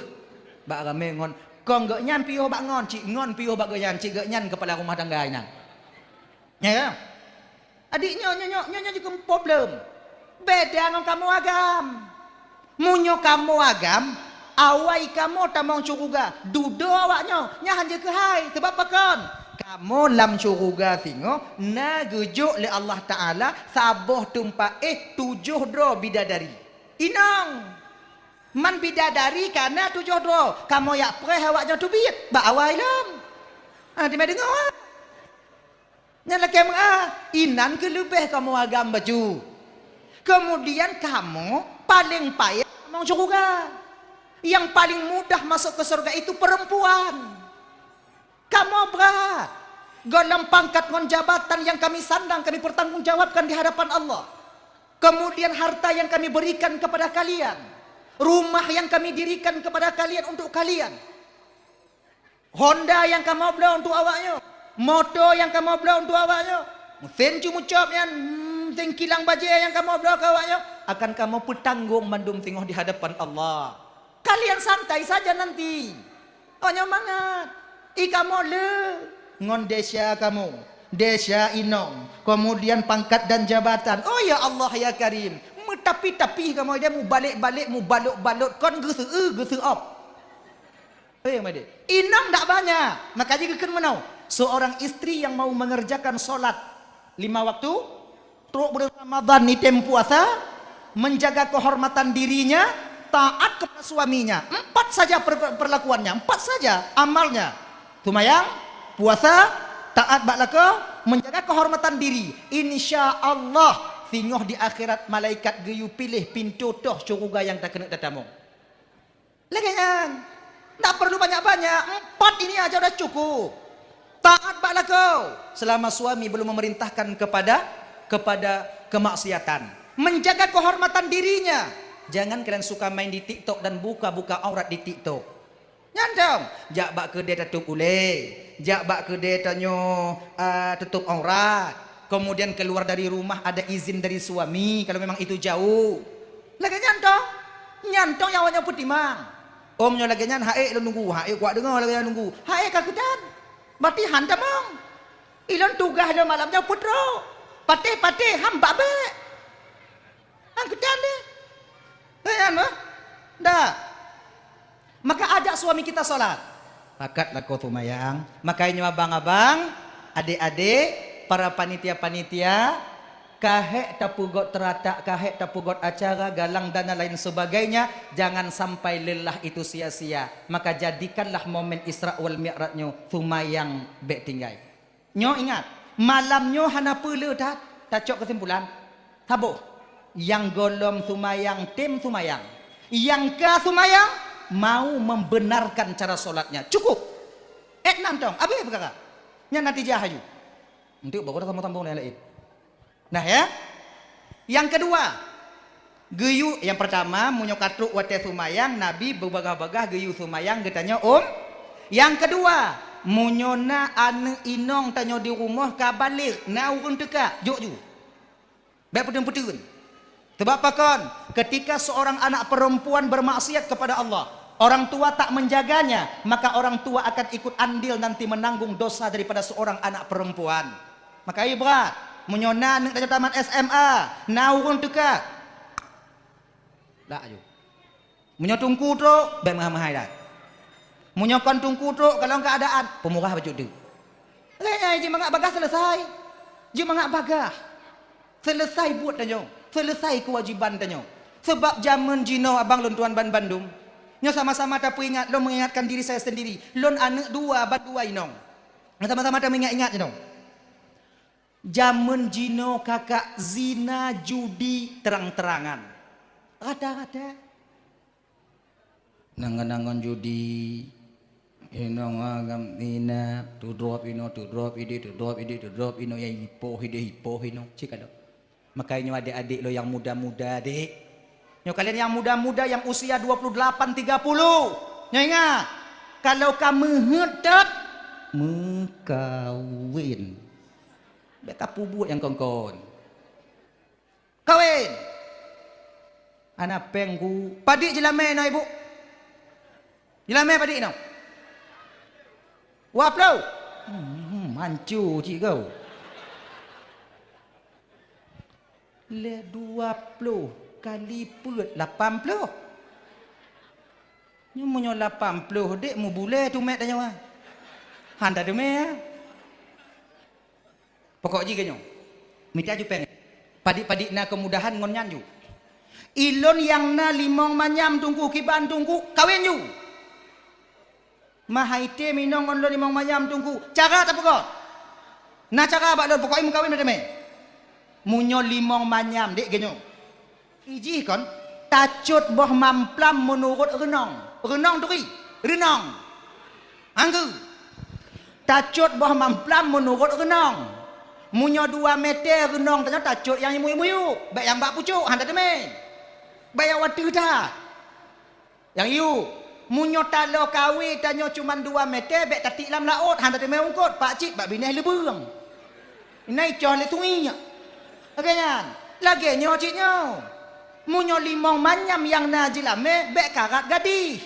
Bak ramé ngon. Kong geuh nyan piôh bak ngon, cik ngon piôh bak geuh nyan, cik geuh nyan keupala rumah tangga inan. Ya, ya. Adik nyoe, nyoe, nyoe, nyoe, nyoe jikheun problem. Beda ngon kamoe agam. Meunyoe kamoe agam, awai kamoe tamong syeuruga, dudoe awaknyoe, nyan han jeuet keuhai. Sabab pakon? Kamoe lam syeuruga singoh na geujok lé Allah Taala saboh teumpat éh tujoh droe bidadari. Inong! Man bidadari ka na tujoh droe, kamoe jak preh awaknyoe teubiet bak awai lom. Ha, teuma deungoe. Nyan lakée meu'ah, inan keuh leubeh kamoe agam bacut. Keumudian kamoe paleng payah tamong syeuruga. Nyang paleng mudah masok keu syeuruga itu peurempuan. Kamoe brat. Golom pangkat ngon jabatan nyang kami sandang kami pertanggungjawabkan di hadapan Allah. Keumudian harta nyang kami beurikan keupada kalian. Rumah nyang kami dirikan keupada kalian untuk kalian. Honda nyang kamoe bloe untuk awaknyoe, moto nyang kamoe bloe untuk awaknyoe, meusén cu meucôb nyan, hmm, meusén kilang bajée nyang kamoe bloe keu awaknyoe, akan kamoe peutanggong mandum singoh di hadapan Allah. Kalian santai saja nanti. Oh, nyoe mangat. I kamoe le ngon desya kamoe, desya inong, keumudian pangkat dan jabatan. Oh, ya Allah, ya Karim, meutapi-tapi kamoe dia mubalek-balek, mubalot-balot, kon geuseu-eu, geuseu-op. Eh, Made. Inong dak banyak. Maka jih geukheun meunoe, seorang istri yang mau mengerjakan salat lima waktu, trok buleuen Ramadan nitem puasa, menjaga kehormatan dirinya, taat kepada suaminya. Empat saja per-, perlakuannya, empat saja amalnya. Seumayang, puasa, taat bak lakoe, menjaga kehormatan diri. Insya Allah, singoh di akhirat malaikat geuyue piléh pintoe toh syeuruga nyang takeuneuk tatamong. Lagée nyan. Tak perlu banyak-banyak. Empat ini aja udah cukup. Taat bak lakoe selama suami belum memerintahkan kepada, kepada kemaksiatan. Menjaga kehormatan dirinya. Jangan kalian suka main di TikTok dan buka-buka aurat di TikTok. Nyan dong, jak bak keudée tatôp ulée, jak bak keudée tanyoe, a, tutôp aurat. Kemudian keluar dari rumah ada izin dari suami, kalau memang itu jauh. Lagèe nyan toh. Nyan toh nyang awak nyoe peutimang. Om nyoe lagèe nyan, hai lôn nunggu, hai kuat deungoe lagèe nyan nunggu. Hai ka keutan. Berarti han tamong. Ilôn tugaih lôn malam nyoe peutrok. Patéh-patéh, han bak bèk. Han keutan deh. Lagèe nyan bah. Dah. Maka ajak suami kita salat. Pakat lakoe seumayang. Makajih nyoe abang-abang, adék-adék, para panitia-panitia, ka hék tapeugot teuratak, ka hék tapeugot acara, galang dana lain sebagainya, jangan sampai lelah itu sia-sia. Maka jadikanlah momen Isra wal Mi'raj nyoe seumayang bèk tinggai. Nyoe ingat, malam nyoe hana peue le that, tacok keusimpulan. Saboh, nyang gohlom seumayang, tem seumayang. Nyang ka seumayang, mau membenarkan cara solatnya. Cukup. Ék nan tong, abéh peukara. Nyan natijah laju. Enteuk baru dah sambung-sambung laén-laén. Nah, ya. Yang kedua, geuyue, yang pertama, meunyoe ka trok watèe seumayang, Nabi beubagaih-bagaih geuyue seumayang geutanyoe, um. Yang kedua, meunyoe na aneuk inong tanyoe di rumoh ka baligh, na ureueng teuka, jok ju. Bèk peuteun-peuteun. Sebab pakon? Ketika seorang anak perempuan bermaksiat kepada Allah, orang tua tak menjaganya, maka orang tua akan ikut andil nanti menanggung dosa daripada seorang anak perempuan. Maka ai brat, meunyoe na aneuk tanyoe tamat S M A, na ureueng teuka. Dak aju. Meunyoe teungku trok, bèk meuhai-meuhai that. Meunyoe kon teungku trok, kalon keuadaan, peumurah bacut deuek. Lé nyang jimangat bagaih seuleusai. Jimangat bagaih. Seuleusai buet tanyoe, seuleusai keuwajiban tanyoe. Seubab jamén jinoe abang lôn tuan banbandum, nyoe sama-sama tapeuingat, lôn mengingatkan diri saya sendiri. Lôn aneuk dua, ban dua inong. Nyoe sama-sama tameuingat-ingat jinoe. Jamén jinoe kakak zina judi terang-terangan. Rata-rata. Ngon-ngon judi, inong agam ina, tudrop inoe, tudrop idéh, tudrop idéh, tudrop inoe, nyang ipoh idéh, ipoh inoe, cit ka lheueh. Makajih nyoe adék-adék lôn nyang muda-muda, dek. Nyoe kalian nyang muda-muda, nyang usia dua puluh delapan, tiga puluh. Nyoe ingat, kalau ka meuheuet that, meukawen. Bèk ka peubuet nyang kon-kon. Kawen. Hana péng ku. Padit jeulamé inoe, Ibu? Jeulamé padit inoe? Dua ploh. Hmm, manco cit kau. Lé dua ploh kali peuet lapan ploh. Nyoe meunyoe lapan ploh dek mubulée tumét tanyoe. Han tateumé, ya. Pokok jih keu nyoe. Mita ju péng. Padit-padit na keumudahan ngon nyan ju. Ilôn nyang na limong manyam teungku, kiban teungku, kawen ju. Mahai tem inong ngon lôn limong manyam teungku. Cara tapeugot. Na cara bak lôn, pokok jih meukawen na teumé. Meunyoe limong manyam, dek geuh nyoe. Ijih kon, tacot boh mamplam meunurot reunong. Reunong turi, reunong. Anggeue. Tacot boh mamplam meunurot reunong. Meunyoe dua meter reunong tanyoe tacot nyang muyuek-muyuek, bèk nyang bak pucok, han tateumé. Bèk nyang watèe that. Nyang yue, meunyoe taloe kawé tanyoe cuman dua meter, bèk tatiek lam laôt, han tateumé eungkôt, pakcit bak binéh leubeueng. Inan icoh lé sungi nyan. Lagèe nyan, lagèe nyoe cit nyoe. Meunyoe limong manyam nyang na jeulamé, bèk karat gadih.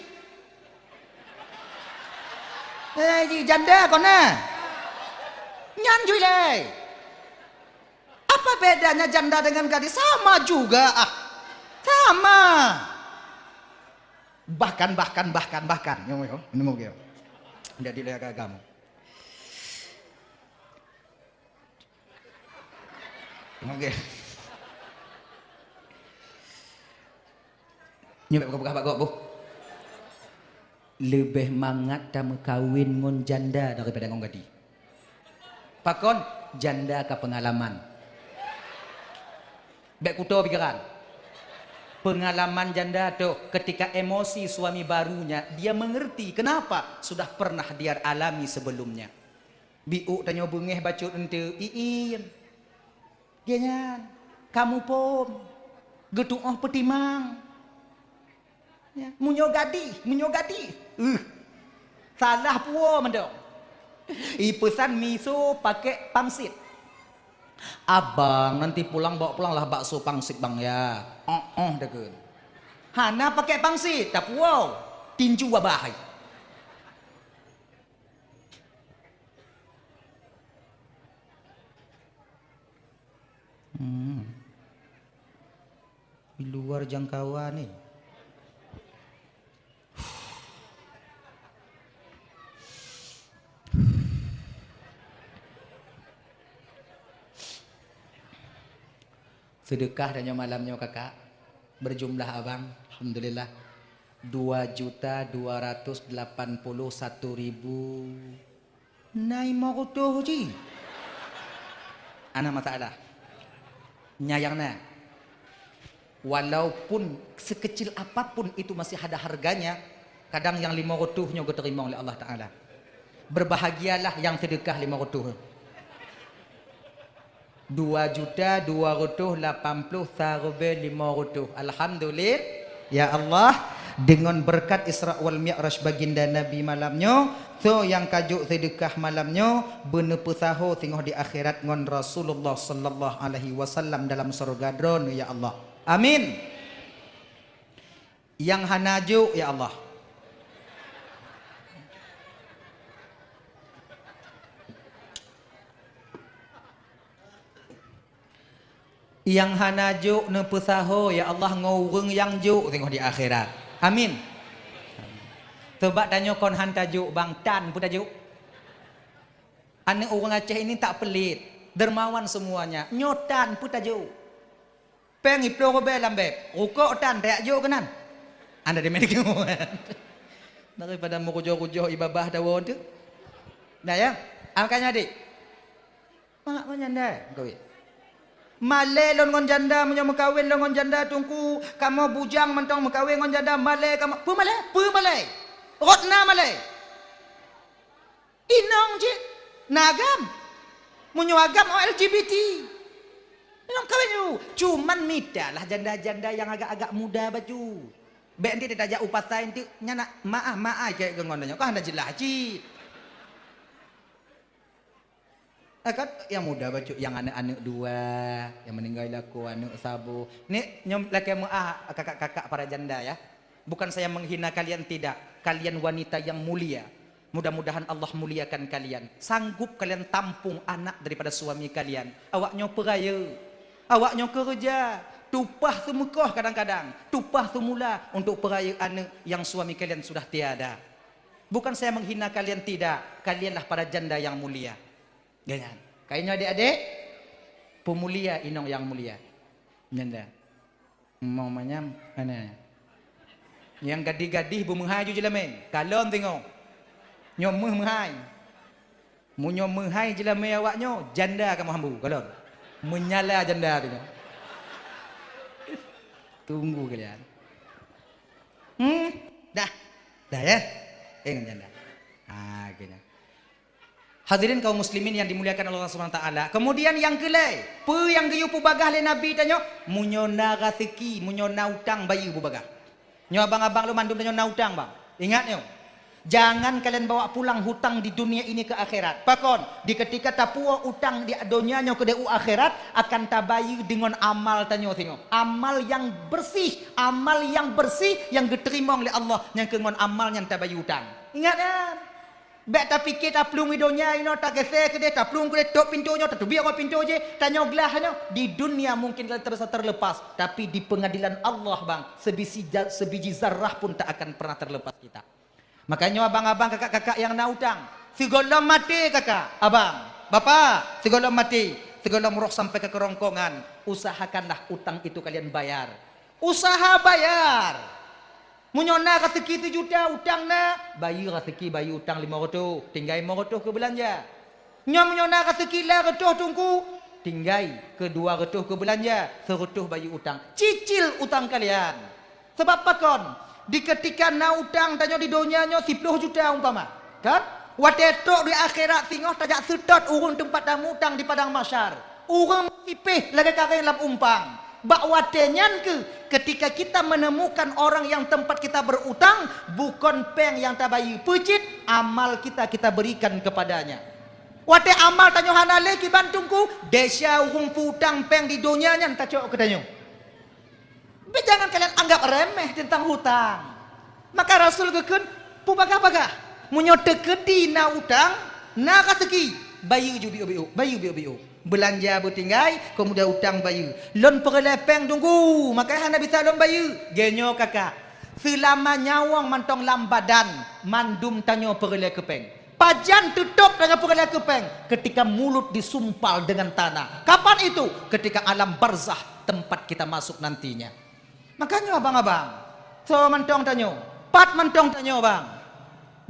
Eh, ji janda kon na. Nyan ju ilée. Apa bedanya janda dengan gadis? Sama juga, ah. Sama. Bahkan, bahkan, bahkan, bahkan. Nyoe, nyoe, nyoe, nyoe. Jadi lé agam. Nyoe. Nyoe bèk peugah-peugah bak gob, boh. Leubeh mangat tameukawen ngon janda daripada ngon gadih. Pakon? Janda ka peungalaman. Bèk kuto pikiran. Peungalaman janda toh, ketika emosi suami barunya, dia mengerti kenapa sudah pernah dia alami sebelumnya. Biôk tanyoe beungéh bacut eunteuk, iin. Geuh nyan, ka muphom, geutu'oh peutimang. Ya, meunyoe gadih, meunyoe gadih, uh, salah puwoe mantong. Ipeusan miso pakèk pangsit. "Abang, nanti pulang bawa pulanglah bakso pangsit bang ya." "Oh, oh," takheun. Hana pakai pangsit, tapuwoe. Tinju babah hai. Hmm. Di luar jangkauan ni. Seudeukah tanyoe malam nyoe, Kakak, berjumlah abang, alhamdulillah, dua juta dua ratus delapan puluh satu ribu. Na lima reutôh cit. Hana masalah. Nyang na. Walaupun sekecil apapun itu masih ada harganya, kadang nyang lima reutôh nyoe geuteurimong lé Allah Taala. Berbahagialah nyang seudeukah lima reutôh. Dua juta dua reutôh lapan ploh sareubee lima reutôh. Alhamdulillah. Ya Allah, deungon beureukat Isra wal Mi'raj baginda Nabi malam nyoe, soe nyang ka jok seudeukah malam nyoe, beuneupeusaho singoh di akhirat ngon Rasulullah sallallahu alaihi wasallam dalam syeuruga Droeneuh, ya Allah. Amin. Nyang hana jok, ya Allah. Nyang hana jok neupeusaho, ya Allah, ngon ureuëng nyang jok singoh di akhirat. Amin. Sabab tanyoe kon han tajok, bang, tan peue tajok. Aneuk ureuëng Aceh ini tak pelit, dermawan semuanya. Nyoe tan peue tajok. Péng iploh rubée lam beb, rukok tan tajak jok keunan. Anda di mana? Daripada meurujoh-rujoh ibabah dawa tu. Nah ya, angkanya adik. Mak meujanda meukawen. Malée lôn ngon janda, meunyoe meukawen lôn ngon janda, Teungku, kamoe bujang mantong meukawen ngon janda, malée kamoe. Peue malée? Peue malée? Rot na malée. Inong cit na agam. Meunyoe agam, oh, L G B T. Inong kawen ju. Cuman mitalah janda-janda nyang agak-agak muda bacut. Bék nanti tajak u pasai nanti, nyan nak maah-maah keu ngon nyoe. Kan hana jeulaih cit. Eh, kan nyang muda bacut, nyang aneuk-aneuk dua, nyang meuninggai lakoe aneuk saboh. Ni nyoe lakée meuah kakak-kakak para janda ya. Bukan saya menghina kalian, tidak. Kalian wanita yang mulia. Mudah-mudahan Allah muliakan kalian. Sanggup kalian tampung anak daripada suami kalian. Awak nyoe peurayeuk. Awak nyoe keureuja. Tupah seumeukoh kadang-kadang. Tupah seumula untuk peurayeuk aneuk yang suami kalian sudah tiada. Bukan saya menghina kalian, tidak. Kalianlah para janda yang mulia. Dengan. Kainyoe adik-adik, peumulia inong yang mulia. Nyanda. Mau manyam, mana? Nyang gadih-gadih beumeuhai ju jeulamé. Kalon teungoh. Nyoe meuh meuhai. Meunyoe meuhai jeulamé awak nyoe, janda kamoe hambu, kalon. Meunyala janda teungoh. Tunggu kalian. Hmm? Dah. Dah ya? Eh, ngon janda. Ha, kena. Hadirin kaum muslimin yang dimuliakan Allah Subhanahu wa taala. Kemudian yang keulai, peue nyang geuyue peubagah lé Nabi tanyoe? Meunyoe na raseuki, meunyoe na utang, bayeue peubagah. Nyoe abang-abang lôn mandum tanyoe na utang, bang. Ingat nyoe. Jangan kalian bawa pulang hutang di dunia ini ke akhirat. Pakon? Di ketika tapuwoe utang di donya nyoe keudeh u akhirat, akan tabayeue deungon amal tanyoe singoh. Amal yang bersih, amal yang bersih yang geuteurimong lé Allah nyang keu ngon amal nyan tabayeue utang. Ingat nyan. Bék tapike taplueng i donya inoe, tageuseue keudeh, taplueng keudeh, tôp pintoe nyoe, tateubiet ngon pintoe jéh, tanyoe glah nyoe. Di dunia mungkin kita terasa terlepas, tapi di pengadilan Allah, bang, sebiji ja-, sebiji zarah pun tak akan pernah terlepas kita. Makanya abang-abang, kakak-kakak yang na utang, sigohlom maté kakak, abang, bapak, sigohlom maté, sigohlom roh sampai ke kerongkongan, usahakanlah utang itu kalian bayar. Usaha bayar. Meunyoe na raseuki sijuta, utang na, bayeue raseuki, bayeue utang limong reutôh, tinggai limong reutôh keu beulanja. Nyoe meunyoe na raseuki lam reutôh, Teungku, tinggai keu dua reutôh keu beulanja, seureutôh bayeue utang. Cicil utang kalian. Sabab pakon? Di keutika na utang tanyoe di donya nyoe siploh juta umpama, kan? Watée trok di akhirat singoh tajak seutôt ureuëng teumpat tamutang di padang mahsyar. Ureuëng meusipéh lagée karéng lam umpang. Bak watée nyan keuh, keutika kita menemukan orang yang tempat kita berutang, bukon péng nyang tabayeue, peue cit, amal kita, kita berikan kepadanya. Watée amal tanyoe hana lé kiban Teungku, desya ureuëng peutang péng di donya nyan tacok keu tanyoe. Beujangan kalian anggap remeh teuntang hutang. Maka Rasul geukheun, peubagah-bagah. Meunyoe teukeudi na utang, na ka teuki, bayeue ju biôk-biôk, bayeue biôk-biôk. Beulanja beutinggai, keumudian utang bayeue. Lôn peureulée péng Teungku, maka hana bisa lôn bayeue. Geunyoe kakak, seulama nyawöng mantong lam badan, mandum tanyoe peureulée keu péng. Pajan teutôb tanyoe peureulée keu péng? Ketika mulut disumpal dengan tanah. Kapan itu? Ketika alam barzah, tempat kita masuk nantinya. Makanya abang-abang, soe mantong tanyoe, pat mantong tanyoe bang,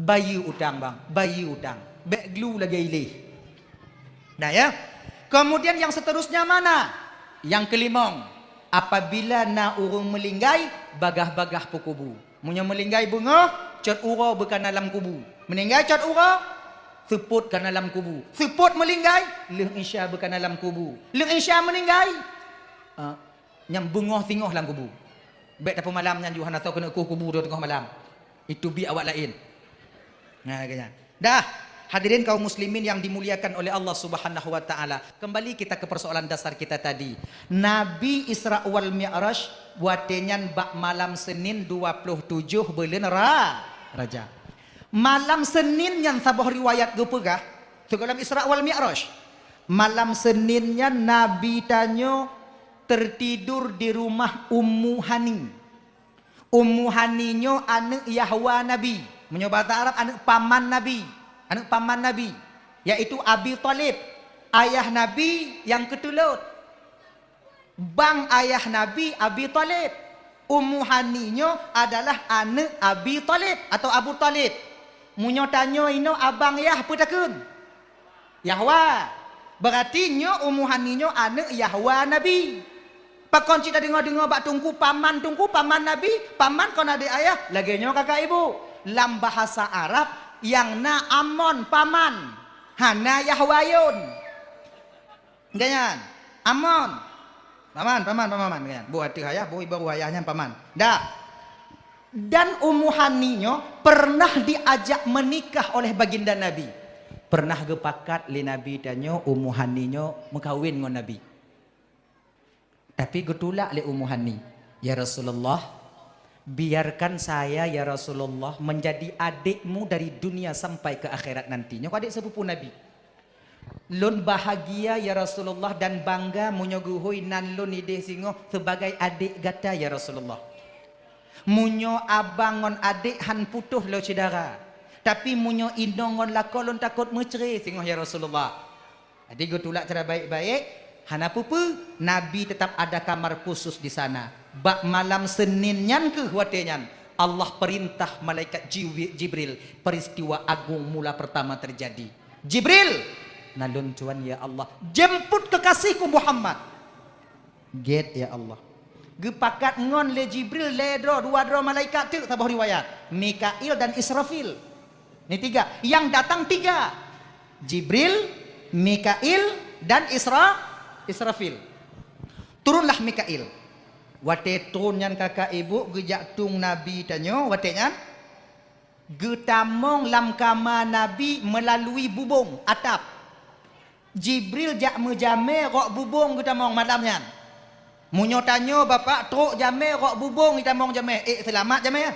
bayeue utang bang, bayeue utang, bék glu lagée ileh. Nah ya, kemudian yang seterusnya mana? Yang kelimong, apabila na ureuëng meulinggai, bagah-bagah peukubu. Meunyoe meulinggai beungoh, cot uroe beu kana lam kubu. Meuninggai cot uroe, seupôt kana lam kubu. Seupôt meulinggai, lheueh isya beu kana lam kubu. Lheueh isya meuninggai, ah, nyang beungoh singoh lam kubu. Bék tapeumalam nyan ju hana soe keuneuk kueh kubu teungoh malam. Itu bi awak laén. Nah, lagée nyan. Dah, hadirin kaum muslimin yang dimuliakan oleh Allah Subhanahu wa taala. Kembali kita ke persoalan dasar kita tadi. Nabi Isra wal Mi'raj watée nyan bak malam Senin dua puluh tujoh buleuen Ra-, Rajab. Malam Senin nyan saboh riwayat geupeugah, sigohlom Isra wal Mi'raj. Malam Senin nyan Nabi tanyoe tertidur di rumah Ummu Hani. Ummu Hani nyoe aneuëk yahwa Nabi. Meunyoe bahasa Arab, aneuëk paman Nabi. Aneuëk paman Nabi, yaitu Abi Thalib, ayah Nabi nyang keutulot. Bang ayah Nabi Abi Thalib. Ummu Hani nyoe adalah aneuëk Abi Thalib atau Abu Thalib. Meunyoe tanyoe inoe abang yah peue takheun? Yahwa. Berarti nyoe Ummu Hani nyoe aneuëk yahwa Nabi. Pakon cit tadeungoe-deungoe bak Teungku paman, Teungku paman Nabi, paman kon adék ayah, lagée nyoe kakak ibu. Lam bahasa Arab nyang na amon paman, hana yahwa yon. Lagée nyan, amon. Paman, paman, paman, paman, lagée nyan. Boh ateueh ayah, boh ibaroe ayah nyan paman. Dah. Dan Ummu Hani nyoe pernah diajak menikah oleh baginda Nabi. Pernah geupakat lé Nabi tanyoe Ummu Hani nyoe meukawen ngon Nabi. Tapi geutulak lé Ummu Hani, "Ya Rasulullah, biarkan saya, ya Rasulullah, menjadi adikmu dari dunia sampai ke akhirat nanti." Nyoe adék sepupu Nabi. "Lôn bahagia, ya Rasulullah, dan bangga meunyoe geuhôi nan lôn idéh singoh sebagai adék gata, ya Rasulullah. Meunyoe abang ngon adék han putôh lé syedara, tapi meunyoe inong ngon lakoe lôn takot meucre singoh, ya Rasulullah." Jadi geutulak cara baik-baik, hana peue-peue, Nabi tetap ada kamar khusus di sana. Bak malam Senin nyan keuh watée nyan, Allah perintah malaikat Jiwi-, Jibril, peristiwa agung mula pertama terjadi. "Jibril, na lôn tuan ya Allah, jemput kekasihku Muhammad." "Gét ya Allah." Geupakat ngon lé Jibril lhée droe, dua droe malaikat teuk saboh riwayat, Mikail dan Israfil. Ni tiga, yang datang tiga. Jibril, Mikail, dan Isra-, Israfil. Turunlah Mikail. Watée turun nyan kakak ibu geujak tueng Nabi tanyoe, watée nyan geutamong lam kama Nabi meulalu bubông atap. Jibril jak meujamé rok bubông geutamong malam nyan. Meunyoe tanyoe bapak trok jamé rok bubông itamong jamé, ék seulamat jamé,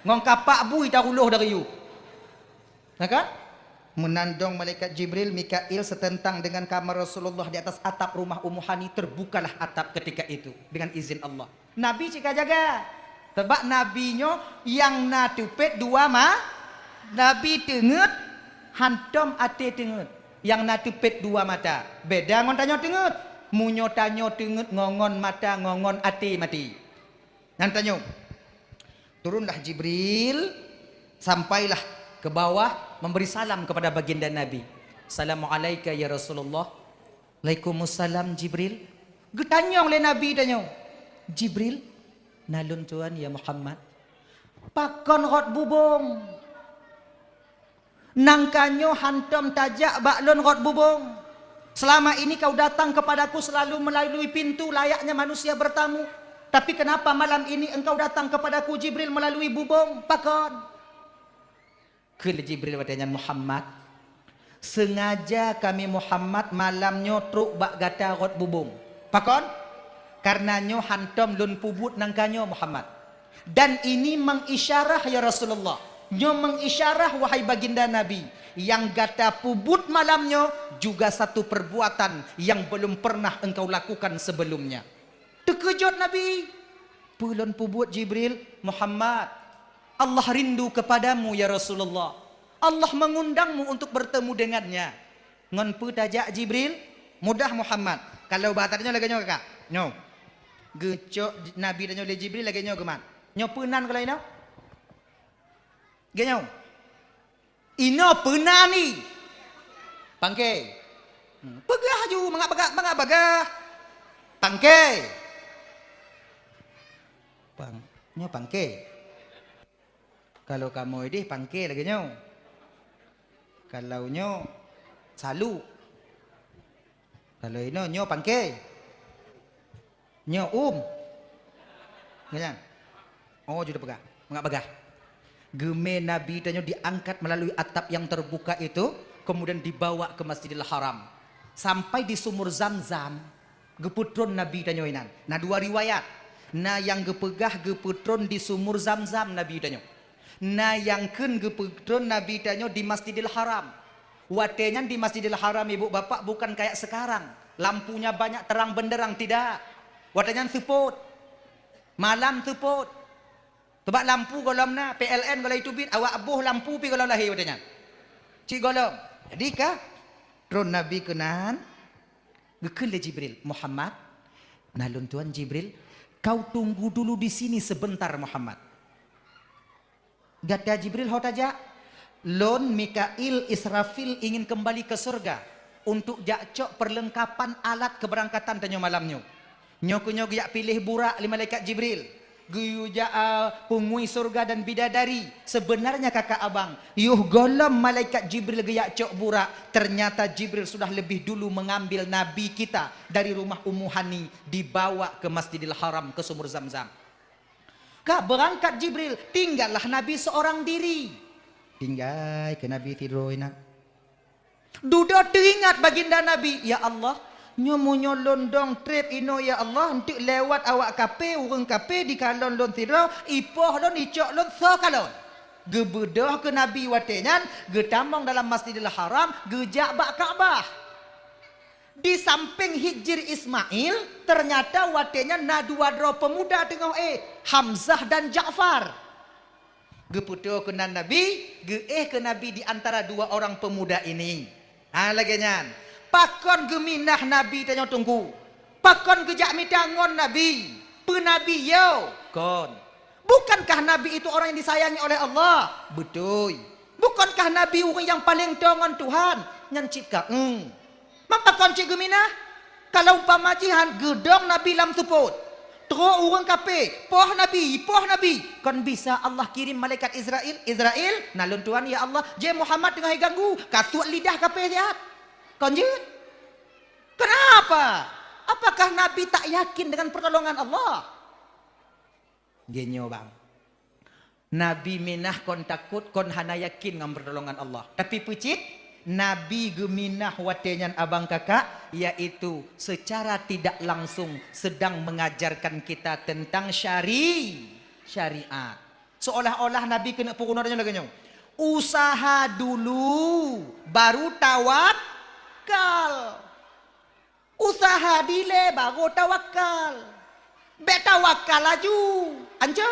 ngon kapak bui taruloh dari yu. Na kan? Meunan dong malaikat Jibril, Mikail seuteuntang dengan kamar Rasulullah di atas atap rumah Ummu Hani, terbukalah atap ketika itu dengan izin Allah. Nabi cit ka jaga. Sabab Nabi nyoe nyang na teupet dua ma-, Nabi teungeut hantom até teungeut. Nyang na teupet dua mata. Beda ngon tanyoe teungeut. Meunyoe tanyoe teungeut ngon-ngon mata, ngon-ngon até maté. Nyan tanyoe. Turunlah Jibril, sampailah ke bawah, memberi salam kepada baginda Nabi. "Assalamualaika ya Rasulullah." "Alaikumussalam Jibril." Geutanyong lé Nabi tanyoe, "Jibril, na lôn tuan ya Muhammad, pakon rot bubông? Nangka nyoe hantom tajak bak lôn rot bubông. Selama ini kau datang kepadaku selalu melalui pintu layaknya manusia bertamu. Tapi kenapa malam ini engkau datang kepadaku Jibril melalui bubông? Pakon?" Kheun lé Jibril watée nyan, "Muhammad, Sengaja kami Muhammad malam nyoe trok bak gata rot bubông. Pakon? Kareuna nyoe hantom lôn peubuet nangka nyoe Muhammad. Dan ini mengisyarah, ya Rasulullah. Nyoe mengisyarah, wahai baginda Nabi, yang gata peubuet malam nyoe juga satu perbuatan yang belum pernah engkau lakukan sebelumnya. Teukeujot Nabi. "Peue lôn peubuet, Jibril?" "Muhammad, Allah rindu kepadamu, ya Rasulullah. Allah mengundangmu untuk bertemu dengannya." "Ngon peue tajak, Jibril?" "Mudah, Muhammad. Kalau bahasa tanyoe lagèe nyoe, kakak. Nyoe. Geucok Nabi tanyoe lé Jibril lagèe nyoe geumat. Nyoe peue nan kalau inoe?" "Geuh nyoe." "Inoe peue nan ni?" "Pangke." Hmm, peugah aju, mangat bagah, mangat bagah. "Pangke." Pang, nyoe pangke. Kalau kamoe idéh pangke lagèe nyoe. Kalau nyoe salu. Kalau inoe nyoe pangke. Nyoe um. Nyan. Oh, ju peugah. Mangat bagah. Geumé Nabi tanyoe diangkat melalui atap yang terbuka itu, kemudian dibawa ke Masjidil Haram. Sampai di sumur Zam-Zam, geupeutron Nabi tanyoe inan. Na dua riwayat. Na nyang geupeugah geupeutron di sumur Zam-Zam Nabi tanyoe. Na nyang kheun geupeutron Nabi tanyoe di Masjidil Haram. Watèe nyan di Masjidil Haram, ibu bapak, bukan kayak sekarang. Lampunya banyak terang benderang, tidak. Watèe nyan seupôt. Malam seupôt. Sabab lampu gohlom na, P L N gohlom teubiet, awak boh lampu pih gohlom lahé watèe nyan. Cit gohlom. Jadi ka tron Nabi keunan, geukheun lé Jibril, "Muhammad, na lôn tuan Jibril, kau tunggu dulu di sini sebentar, Muhammad." "Gata Jibril ho tajak?" "Lôn, Mikail, Israfil ingin kembali ke surga untuk jak cok perlengkapan alat keberangkatan tanyoe malam nyoe. Nyoe keuh nyoe geujak piléh burak lé malaikat Jibril. Geuyue jak, a, peungui surga dan bidadari. Sebenarnya kakak abang, yoh gohlom malaikat Jibril geujak cok burak, ternyata Jibril sudah lebih dulu mengambil Nabi kita dari rumah Ummu Hani, dibawa ke Masjidil Haram, ke Sumur Zam-Zam." Ka beurangkat Jibril, tinggallah Nabi seorang diri. Tinggai keu Nabi sidroe inan. Dudoe teuingat baginda Nabi, "Ya Allah, nyoe meunyoe lôn dong trép inoe, ya Allah, eunteuk lewat awak kafé, ureuëng kafé jikalon lôn sidroe, ipoh lôn, icok lôn, soe kalon?" Geubeudôh keu Nabi watée nyan, geutamong dalam Masjidil Haram, geujak bak Ka'bah. Di sampéng Hijir Ismail, ternyata watée nyan na dua droe peumuda teungoh éh, Hamzah dan Ja'far. Geupeutoe keunan Nabi, geuéh keu Nabi di antara dua orang pemuda ini. Ha, lagée nyan. Pakon geuminah Nabi tanyoe Teungku? Pakon geujak mita ngon Nabi? Peue Nabi yo? Kon. Bukankah Nabi itu orang yang disayangi oleh Allah? Beutôi. Bukankah Nabi ureuëng nyang paleng toe ngon Tuhan? Nyan cit ka, eng. Man pakon cit geuminah? Kalau umpama jihan geudong Nabi lam seupôt, trok ureuëng kafé, poh Nabi, poh Nabi, kon bisa Allah kirim malaikat Israel, "Israel, na lôn tuan ya Allah, jeh Muhammad teungoh iganggu, kasuet lidah kafé siat." Kon jeuet? Kenapa? Apakah Nabi tak yakin dengan pertolongan Allah? Geuh nyoe bang. Nabi minah kon takot, kon hana yakin ngon pertolongan Allah. Tapi peucit, Nabi geuminah watée nyan abang kakak, yaitu secara tidak langsung sedang mengajarkan kita tentang syari-, syariat. Seolah-olah Nabi keuneuk peurunoe tanyoe lagée nyoe. Usaha dulu, baru tawakal. Usaha dilée baru tawakal. Bék tawakal laju, anco.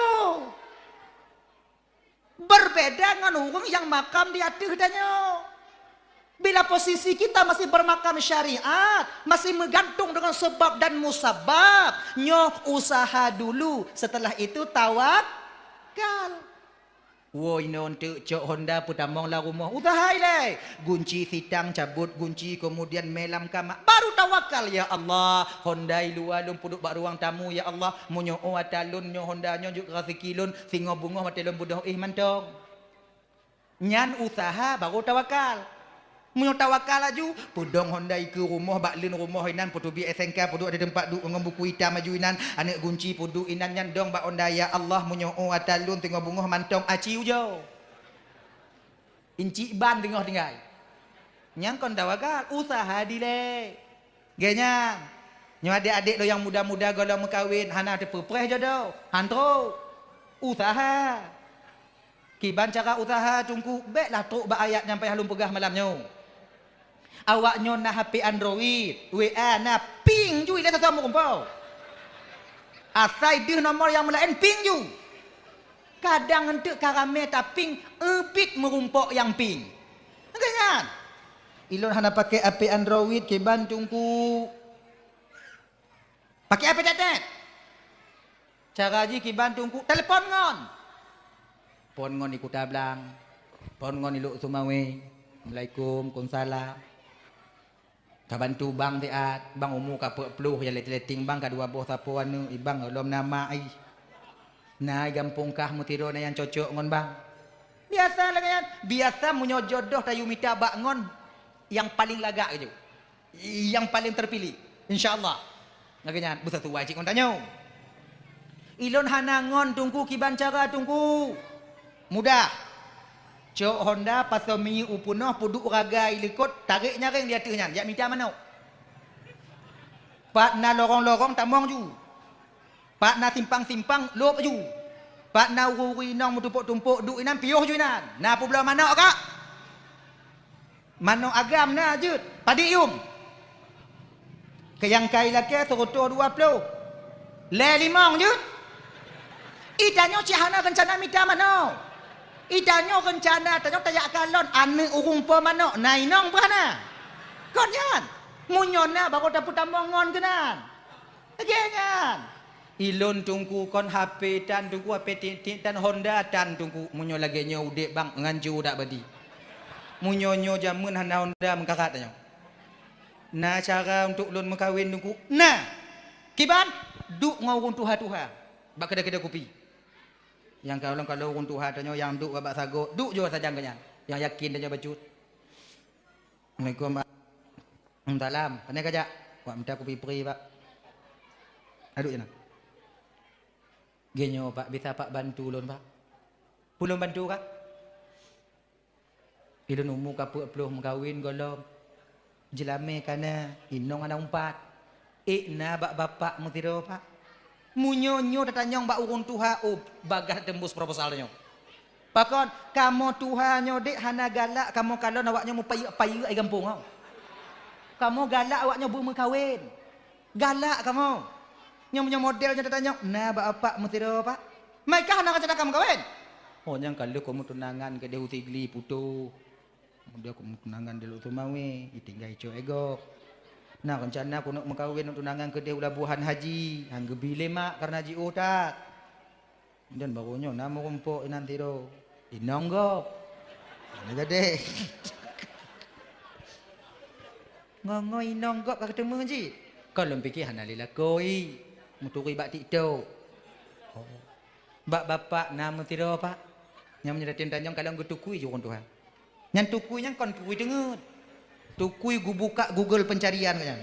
Berbeda ngon ureuëng nyang makam di ateueh tanyoe. Bila posisi kita masih bermakam syariat, masih meugantung dengan sebab dan musabab, nyoe usaha dulu, setelah itu tawakal. Woe inoe eunteuk cok honda peutamong lam rumoh, usaha ilée. Gunci sitang cabot gunci, kemudian mé lam kama, baru tawakal, "Ya Allah, honda i luwa lôn peuduek bak ruang tamu, ya Allah. Meunyoe ata lôn nyoe honda nyoe jeuet keu raseuki lôn, singoh beungoh watée lôn beudôh éh mantong." Nyan usaha baru tawakal. Meunyoe tawakal laju, peudong honda i keue rumoh, bak leuen rumoh inan, peuteubiet S N K, peuduek di teumpat duek ngon buku itam laju inan, aneuëk gunci peuduek inan nyan dong bak honda, "Ya Allah, meunyoe ata lôn singoh beungoh mantong aci ujoe." Incik ban teungoh tinggai. Nyang kon tawagal, usaha dilée. Geuh nyan, nyoe adék-adék lôn nyang muda-muda gohlom meukawen, hana teupeupreh jodoh, han trok. Usaha. Kiban cara usaha Teungku, béklah trok bak ayat nyang payah lôn peugah malam nyoe. Awaknyoe na H P Android, W A na, ping ju ilée sasoe meurumpok. Asai deuh nomor nyang meulaén, ping ju. Kadang eunteuk ka ramé taping, ubit meurumpok nyang ping. Geuh nyan. Ilôn hana pakai H P Android kiban Teungku. Pakai H P tetet. Cara jih kiban Teungku, telepon ngon. Phon ngon di Kuta Blang. Phon ngon di Lhokseumawe. Assalamualaikum, waalaikumsalam. Ka bantu bang siat, bang umu ka peuet ploh, nyang leting-leting bang ka dua boh sapo aneuk, i bang gohlom na mak ih. Na i gampông kah meusidroe na nyang cocok ngon bang. Biasa lagée nyan, biasa meunyoe jodoh tayue mita bak ngon nyang paleng lagak keujeuet. Nyang paleng terpilih, insya Allah. Lagée nyan, beusasuai cit ngon tanyoe. Ilôn hana ngon Teungku kiban cara Teungku. Mudah. Cok honda, pasoe minyeuk u peunoh, peuduek raga i likot, tarek nyaréng di ateueh nyan, jak mita manok. Pat na lorong-lorong tamong ju. Pat na simpang-simpang lôb ju. Pat na ureuëng-ureuëng inong meutumpôk-tumpôk duek inan piôh ju inan. Na peubloe manok ka? Manok agam na jeuet, padit yum. Keu nyang kai lakée seureutôh dua ploh. Lhée limong jeuet. I tanyoe cit hana reuncana mita manok. I tanyoe reuncana tanyoe tajak kalon aneuk ureuëng po manok, na inong beuh na. Kon nyan. Meunyoe na baru tapeutamong ngon keunan. Lagée nyan. Ilôn Teungku kon H P tan Teungku, H P tiek-tiek tan, honda tan Teungku. Meunyoe lagée nyoe udeb bang, ngancu dak badi. Meunyoe nyoe jameun hana honda meukarat tanyoe. Na cara untuk lôn meukawen Teungku? Na. Kiban? Duek ngon ureuëng tuha-tuha. Bak keudè-keudè kupi. Nyang kalon-kalon ureuëng tuha tanyoe nyang duek bak sagoe, duek jua sajan keu nyan. Nyang yakin tanyoe bacut. Assalamualaikum, Pak. Waalaikumsalam. Pane kajak? Wak mita kupi pri, Pak. Aduh, ya, nah. Geuh nyoe, Pak, bisa Pak bantu lôn, Pak? Peue lôn bantu, Kak? Ilôn umu ka peuet ploh meukawen gohlom. Jeulamé ka na, inong hana umpat. Ék na bak bapak meusidroe, Pak. Meunyoe nyoe tatanyong bak ureuëng tuha, oh, bagaih teumbus proposal nyoe. Pakon, kamoe tuha nyoe dek hana galak kamoe kalon awak nyoe meupayeuk-payeuk di gampông nyoe. Kamoe galak awak nyoe beumeukawen. Galak kamoe. Nyoe meunyoe model nyoe tatanyong, na bak bapak meusidroe, Pak? Meukah hana rencana ka meukawen? Oh, nyang ka lheueh kamoe tunangan keudeh u Sigli putôh. Kemudian kamoe tunangan di Lhokseumawe, ditinggai cok e gob. Na rencana keuneuk meukawen tunangan keudeh u Labuhan Haji, han geubi lé mak kareuna jiôh that. Dan baroe nyoe na meurumpok inan sidroe. Inong gob. Hana gadeh. Ngon-ngon inong gob ka geuteumé jih. Kon lôn pike hana lé lakoe. Meuturi bak TikTok. Oh. Bak bapak na meusidroe, Pak. Nyang meunyoe tatanyong kalon geutukui ju ureuëng tuha. Nyan tukui nyan kon tukui teungeut. Tukui geubuka Google pencarian nyan.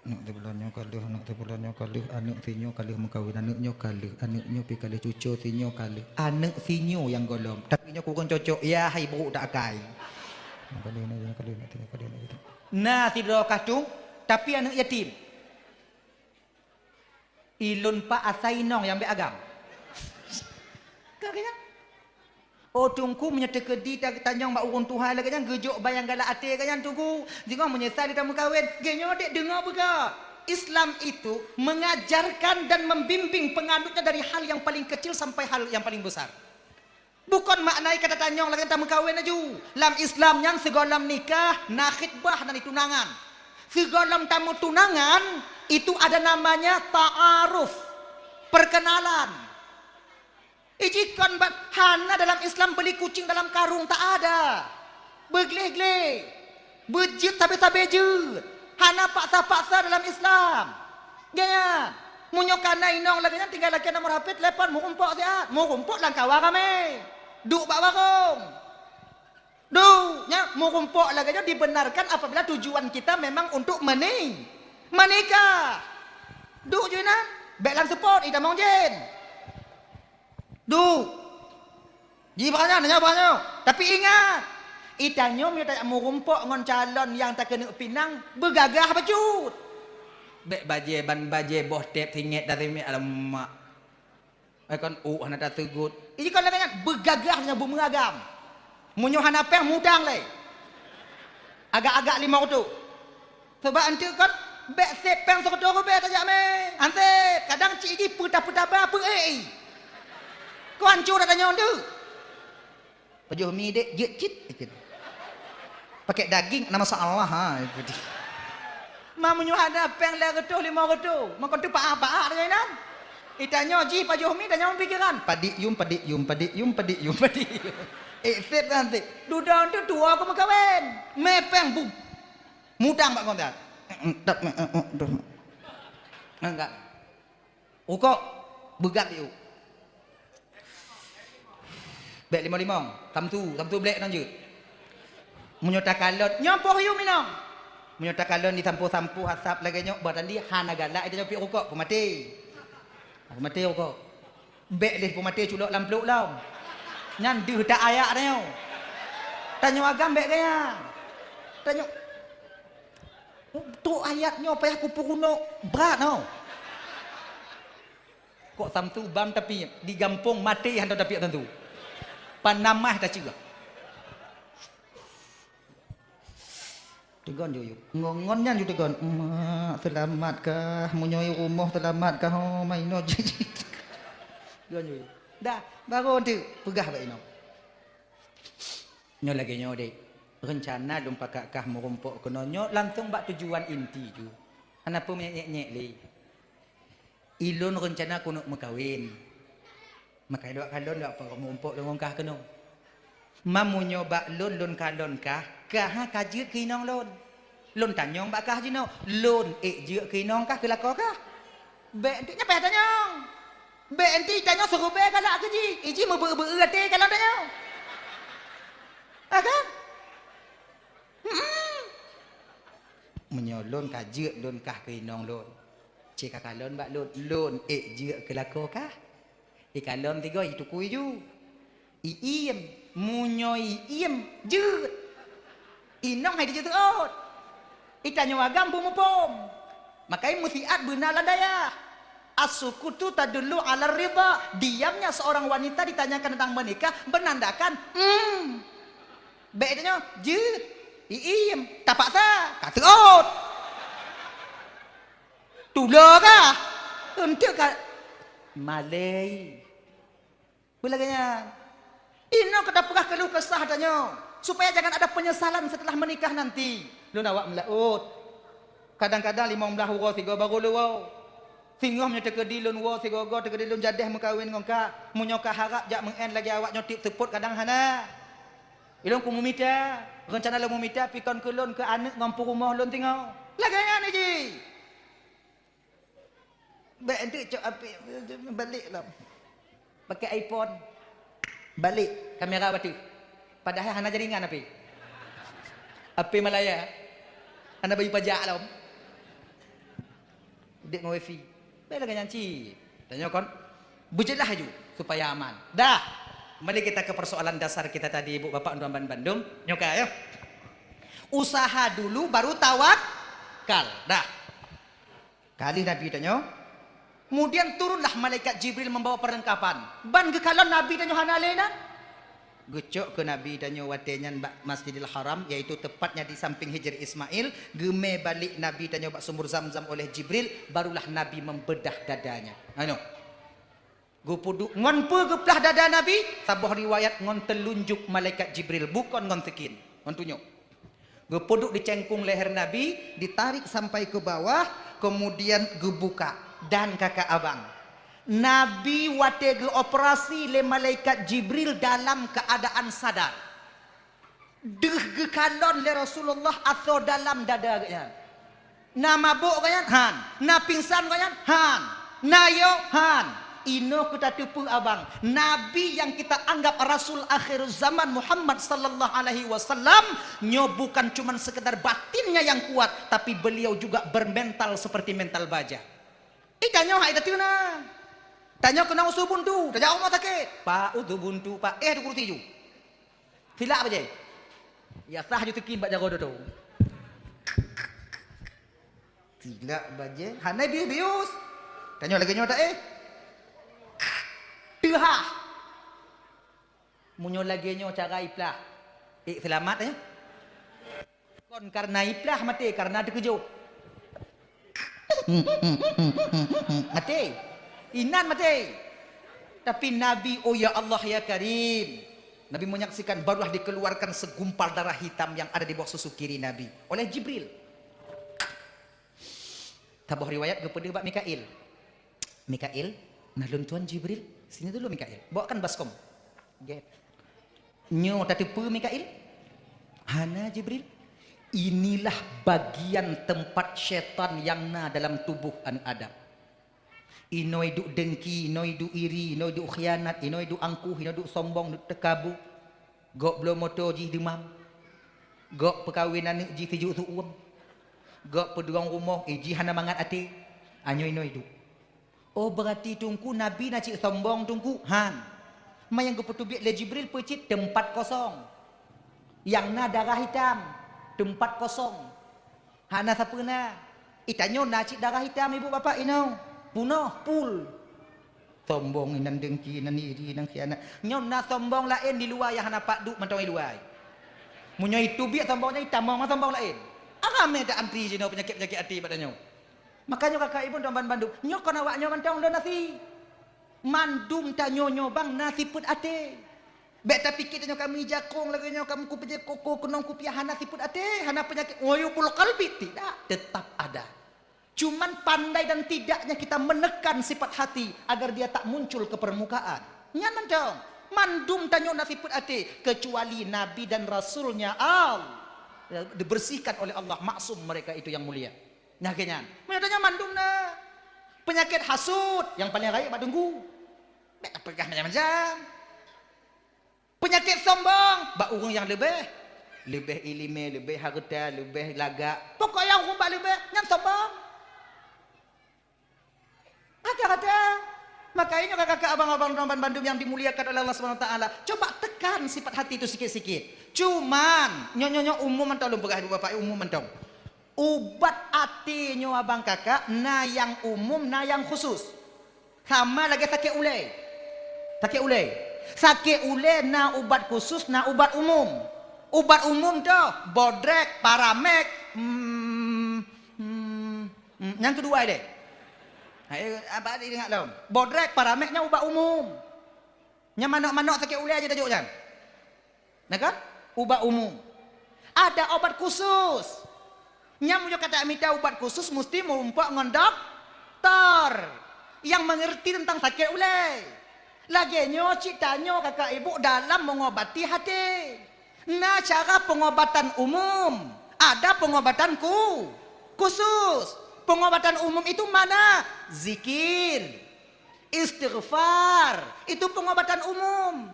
Aneuk teuh bulan nyoe ka lheueh, aneuk teuh bulan nyoe ka lheueh, aneuk si nyoe ka lheueh meukawen, aneuk nyoe ka lheueh, aneuk nyoe pi ka lheueh, cucoe si nyoe ka lheueh. Aneuk si nyoe nyang gohlom, tapi nyoe kureueng cocok, ya hai brôk tak akai. Nyoe ka lheueh, nyoe ka lheueh, nyoe ka lheueh, nyoe ka lheueh. Na sidroe kah tueng, tapi aneuk yatim. Ilôn pak asai inong nyang bék agam. Ka keuh nyan. Oh, Teungku, meunyoe teukeudi ta-, tanyong bak ureuëng tuha lagée nyan, geujok ban nyang galak até lagée nyan, Teungku. Singoh meunyeusai lé tameukawen, geuh nyoe dek deungoe beuga. Islam itu mengajarkan dan membimbing penganutnya dari hal yang paling kecil sampai hal yang paling besar. Bukon makna kata tanyong lagée tameukawen laju. Lam Islam nyan sigohlom nikah, na khitbah, na tunangan. Sigohlom tameutunangan, itu ada namanya ta'aruf, perkenalan. Ijikon ban hana dalam Islam beli kucing dalam karung, tak ada. Beugleh-gleh. Beujeuet sabe-sabe jeuet. Hana paksa-paksa dalam Islam. Gaya. Meunyoe kana inong lagée nyan tinggai lakée nomor H P telepon, meurumpok siat. Meurumpok lam kawa ramé. Duek bak warong. Duek, nyan meurumpok lagée nyan dibenarkan apabila tujuan kita memang untuk meni-, menikah. Duek ju inan, bék lam seupôt, itamong jén. Duek. Ji banyak, nanya banyak. Tapi ingat, Itanyoe meunyoe tajak meurumpok ngon calon nyang takeuneuk pinang, beugagah bacut. Bèk bajèe ban bajèe boh tép singèt dan simiet, alamak. Eh, kon ôk hana taseugot. Iji kon lagèe nyan, beugagah nyan beumeuragam. Meunyoe hana pèng, mudang lé. Agak-agak limong reutôh. Sabab eunteuk kon, bèk sép pèng sireutôh ribèe tajak mè. Ansép, kadang cit jih peutah-peutah ba peu-ék i. Kon hancô that tanyoe eunteuk. Pajoh mi dek, jeuet cit, jeuet. Pakai daging, na masalah, ha, jeuet. Ma meunyoe hana pèng lhèe reutôh, limong reutôh, meukeunong teupaah-paah lagèe nyan. Itanyoe jih pajoh mi, tanyoe pikiran. Padik yum, padik yum, padik yum, padik yum, padik yum. Eh, sép kan, sép. Dudoe tu tuwoe keu meukawen. Mè pèng, bum. Mudang bak kontak. Enggak. Rukok, beugab yuk. Bèk limong-limong, tamtu, tamtu blék nan jeuet. Meunyoe takalon, nyoe poh yum inong. Meunyoe takalon disampôh-sampôh asap lagèe nyoe, bah tandi hana galak, ita nyoe piep rukok, peumaté. Peumaté rukok. Bèk lé peumaté culok lam plôk lom. Nyan deuh that ayat tanyoe. Tanyoe agam bèk gaya. Tanyoe, trok ayat nyoe payah kupeurunoe brat nyoe. Kok samsu bam tapi di gampông maté hana tapi samsu. Panamah taceugah. Teugon ju yuk. Ngon, ngon nyan ju teugon. Mak, seulamat kah? Meunyoe i rumoh seulamat kah? Oh, mainoe jih. Teugon ju yuk. Dah, baru tu peugah bak inoe. Nyoe lagèe nyoe deh. Reuncana lôn pakat kah meurumpok keunoe nyoe langsong bak tujuan inti ju. Hana peue nyek-nyek lé. Ilôn reuncana keuneuk meukawen. Maka ilôn kalon lôn meurumpok lôn ngon kah keunoe. Ma meunyoe bak lôn, lôn kalon kah, kah ka jeuet keu inong lôn. Lôn tanyong bak kah jinoe, lôn ék jeuet keu inong kah, keu lakoe kah? Bèk eunteuk nyan payah tanyong. Bèk eunteuk tanyoe siribèe galak keu jih, iji meubeu-beu até kalon tanyoe. Ha kan? Hmm. Meunyoe lôn ka jeuet lôn kah keu inong lôn, cit ka kalon bak lôn, lôn ék jeuet keu lakoe kah? Ikalon tiga itukui ju. Iiem, meunyoe iiem, jeuet. Inong hai dijeuet seuôt. Itanyoe agam beumuphom. Maka i meusiat beuna lam dayah. As-sukutu tadullu 'ala ridha. Diamnya seorang wanita ditanyakan tentang menikah menandakan, hmm. Bèk itanyoe, jeuet. Iiem, tapaksa, ka seuôt. Tulo kah? Eunteuk ka malèe. Peue lagèe nyan? Inoe ka tapeugah keuluh kesah tanyoe, supaya jangan ada penyesalan setelah menikah nanti. Lôn awak meulaôt. Kadang-kadang limong blaih uroe sigoe baru lôn woe. Singoh meunyoe teukeudi lôn woe sigoe-goe, teukeudi lôn jadeh meukawen ngon kah. Meunyoe kah harab jak meu'en lagèe awak nyoe tiep seupôt kadang hana. Ilôn ku meumita, reuncana lôn meumita pikon keu lôn keu aneuk ngon peurumoh lôn singoh. Lagèe nyan jih. Bèk eunteuk cok apé, balek lom. Pakai iPhone. Balek kamera bateue. Padahai hana jaringan apé. Apé Malaya. Hana bayeue pajak lom. Udép ngon wifi. Bèk lagèe nyan cit. Tanyoe kon beujeulaih laju supaya aman. Dah. Kembali kita ke persoalan dasar kita tadi, Ibu Bapak, tuan-tuan bandum. Nyoe ka ya. Usaha dulu baru tawakal. Dah. Ka lheueh Nabi tanyoe, kemudian turunlah malaikat Jibril membawa perlengkapan. Ban geukalon Nabi tanyoe hana lé nan. Geucok keu Nabi tanyoe watèe nyan bak Masjidil Haram, yaitu tepatnya di samping Hijr Ismail. Geumè balek Nabi tanyoe bak sumur Zamzam oleh Jibril, barulah Nabi membedah dadanya. Anu. Geupeuduek ngon peue geuplah dada Nabi? Saboh riwayat ngon teulunjuk malaikat Jibril, bukon ngon sikin, ngon tunyok. Geupeuduek di cengkung leher Nabi, ditarik sampai ke bawah, kemudian geubuka. Dan kakak abang, Nabi watèe geuoperasi lé malaikat Jibril dalam keadaan sadar. Deuh geukalon lé Rasulullah asoe dalam dada geuhnyan. Na mabök geuhnyan? Han. Na pingsan geuhnyan? Han. Na yo? Han. Inoe keu tateupeue abang, Nabi yang kita anggap Rasul akhir zaman Muhammad sallallahu alaihi wasallam, nyoe bukan cuman sekedar batinnya yang kuat, tapi beliau juga bermental seperti mental baja. Eh, tanyoe hai tateuna. Tanyoe keunong su buntu, tajak rumoh sakét. Pak, usu buntu, Pak. Eh, tu kursi ju. Silak bajèe. Ya sah ju teukin bak jaroe droe. Tilak bajée, hana bius-bius. Tanyoe lagée nyoe ta éh. Teuhah. Meunyoe lagée nyoe cara iplah, ék seulamat, eh? Kon kareuna iplah maté, kareuna teukeujot. Maté. Inan maté. Tapi Nabi, oh ya Allah ya Karim, Nabi menyaksikan barulah dikeluarkan segumpal darah hitam yang ada di bawah susu kiri Nabi oleh Jibril. Saboh riwayat geupeudeuh bak Mikail. "Mikail, nah lôn tuan Jibril, sini dulu Mikail. Bawakan baskom." Gét. "Nyoe tateupeue Mikail?" "Hana Jibril. Inilah bagian tempat syaitan yang na dalam tubuh aneuk Adam. Inoe duek dengki, inoe duek iri, inoe duek khianat, inoe duek angkuh, inoe duek sombong, duek teukabu. Gok bloe moto jih deumam. Gok peukawen aneuk jih sijuek seuuem. Gok peudurong rumoh, eh, jih hana mangat até. Anyoe inoe duek." "Oh, beurati Teungku Nabi na cit sombong Teungku?" "Han. Ma nyang geupeuteubiet lé Jibril peue cit teumpat kosong. Nyang na darah hitam, teumpat kosong. Hana sapeue na. Itanyoe na cit darah hitam ibu bapak inoe. Punoh, pul. Sombong inan dengki, inan iri, inan khianat. Nyoe na sombong laén di luwa nyang hana pat duek mantong di luwa. Meunyoe iteubiet sombong nyan itamong ngon sombong laén. Ramé ta antri jinoe peunyakét-peunyakét até bak tanyoe." Makanya kakak ibu dan bandum, nyoe kon awak nyoe mantong lôn asie. Mandum tanyoe nyoe bang na sifeuet até. Bék tapike tanyoe kamoe jakong lagée nyoe, kamoe kupeujeuet koko keunong kupiah, hana sifeuet até, hana peunyakét uyubul qalbi, tidak, tetap ada. Cuman pandai dan tidaknya kita menekan sifat hati agar dia tak muncul ke permukaan. Nyan mantong, mandum tanyoe na sifeuet até, kecuali Nabi dan Rasulnya Allah dibersihkan oleh Allah, maksum mereka itu yang mulia. Nah, keu nyan. Meunyoe tanyoe mandum na. Peunyakét hasut nyang paleng rayeuk bak teungku. Bék tapeugah macam-macam. Peunyakét sombong bak ureuëng nyang leubeh. Leubeh iéleumé, leubeh hareuta, leubeh lagak. Pokok nyang ureuëng bak leubeh, nyan sombong. Rata-rata. Maka ingat kakak-kakak, abang-abang, teman bandum yang dimuliakan oleh Allah Subhanahu Wa Taala, coba tekan sifat hati itu sikit-sikit. Cuman, nyoe-nyoe umum mantong lôn peugah ibu bapak, umum mantong. Ubat até nyoe abang kakak, na nyang umum, na nyang khusus. Sama lagée sakét ulée. Sakét ulée. Sakét ulée na ubat khusus, na ubat umum. Ubat umum tu, bodrek, paramek, hmm, hmm, hmm, nyang keudua deh. Hai, apa ingat lom? Bodrek, paramek nyan ubat umum. Nyang manok-manok sakét ulée aja tajok nyan. Nah kan? Ubat umum. Ada obat khusus. Nyang meunyoe ka tamita ubat khusus, musti meurumpok ngon doktor nyang mengerti tentang sakét ulée. Lagée nyoe cit tanyoe kakak ibu dalam mengobati hati. Na cara pengobatan umum, ada pengobatan ku-, khusus. Pengobatan umum itu mana? Zikir. Istighfar, itu pengobatan umum.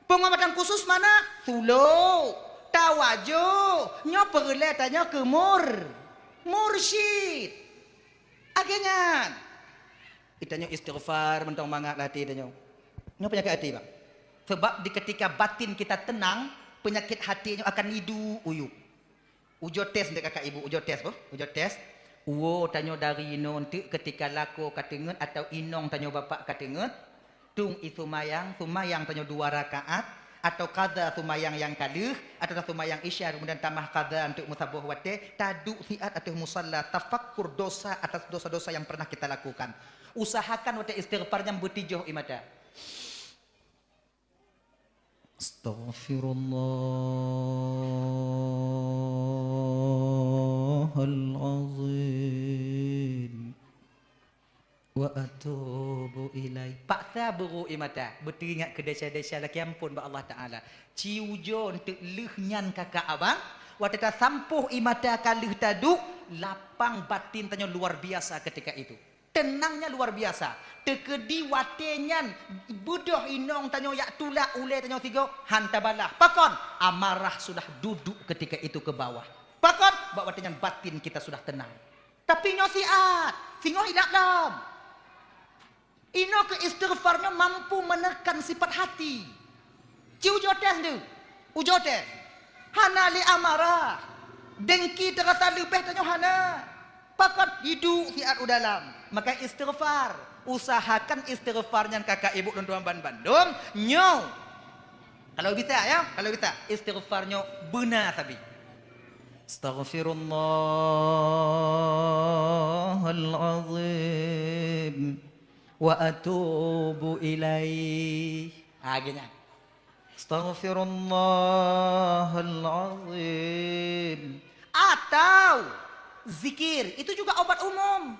Pengobatan khusus mana? Suluk, tawajuh, nyoe peureulée tanyoe keu mur-, mursyid. Akhé nyan, itanyoe istighfar mantong mangat lam até tanyoe. Nyoe peunyakét até, Bang. Sebab di ketika batin kita tenang, penyakit hati nyoe akan iduek-uyuek. Ujoe tes dek kakak ibu, ujoe tes boh, ujoe tes. Uwoe tanyoe dari inoe enteuk keutika lakoe ka teungeut atawa inong tanyoe bapak ka teungeut, tueng i seumayang, seumayang tanyoe dua rakaat, atawa qadha seumayang nyang ka lheueh, atawa seumayang isya kemudian tamah qadha enteuk meusaboh watée, taduek siat ateueh musalla, tafakkur dosa atas dosa-dosa yang pernah kita lakukan. Usahakan watée istighfar nyan beutijoh ie mata. Astaghfirullahalazim. Wa atubu ilaih. Paksa beurôk ie mata, beuteuingat keu desya-desya lakée amphon bak Allah Taala. Ci ujoe enteuk lheueh nyan kakak abang, watée tasampôh ie mata ka lheueh taduek, lapang batin tanyoe luar biasa ketika itu. Tenangnya luar biasa. Teukeudi watée nyan beudôh inong tanyoe jak tulak ulée tanyoe sigoe, han tabalah. Pakon? Amarah sudah duduk ketika itu ke bawah. Pakon? Bak watée nyan batin kita sudah tenang. Tapi nyoe siat, singoh ilap lom. Inoe keu istighfar nyoe mampu menekan sifat hati. Ci ujoe tes tu. Ujoe tes. Hana lé amarah. Dengki teurasa leubeh tanyoe hana. Pakon hidup siat u dalam. Maka istighfar. Usahakan istighfar nyan kakak ibu lôn tuan ban bandum. Nyoe. Kalau bisa ya, kalau bisa. Istighfar nyoe beuna sabe. Astaghfirullahalazim wa atubu ilaih. Ha, geuh nyan. Astaghfirullahalazim. Atau zikir, itu juga obat umum.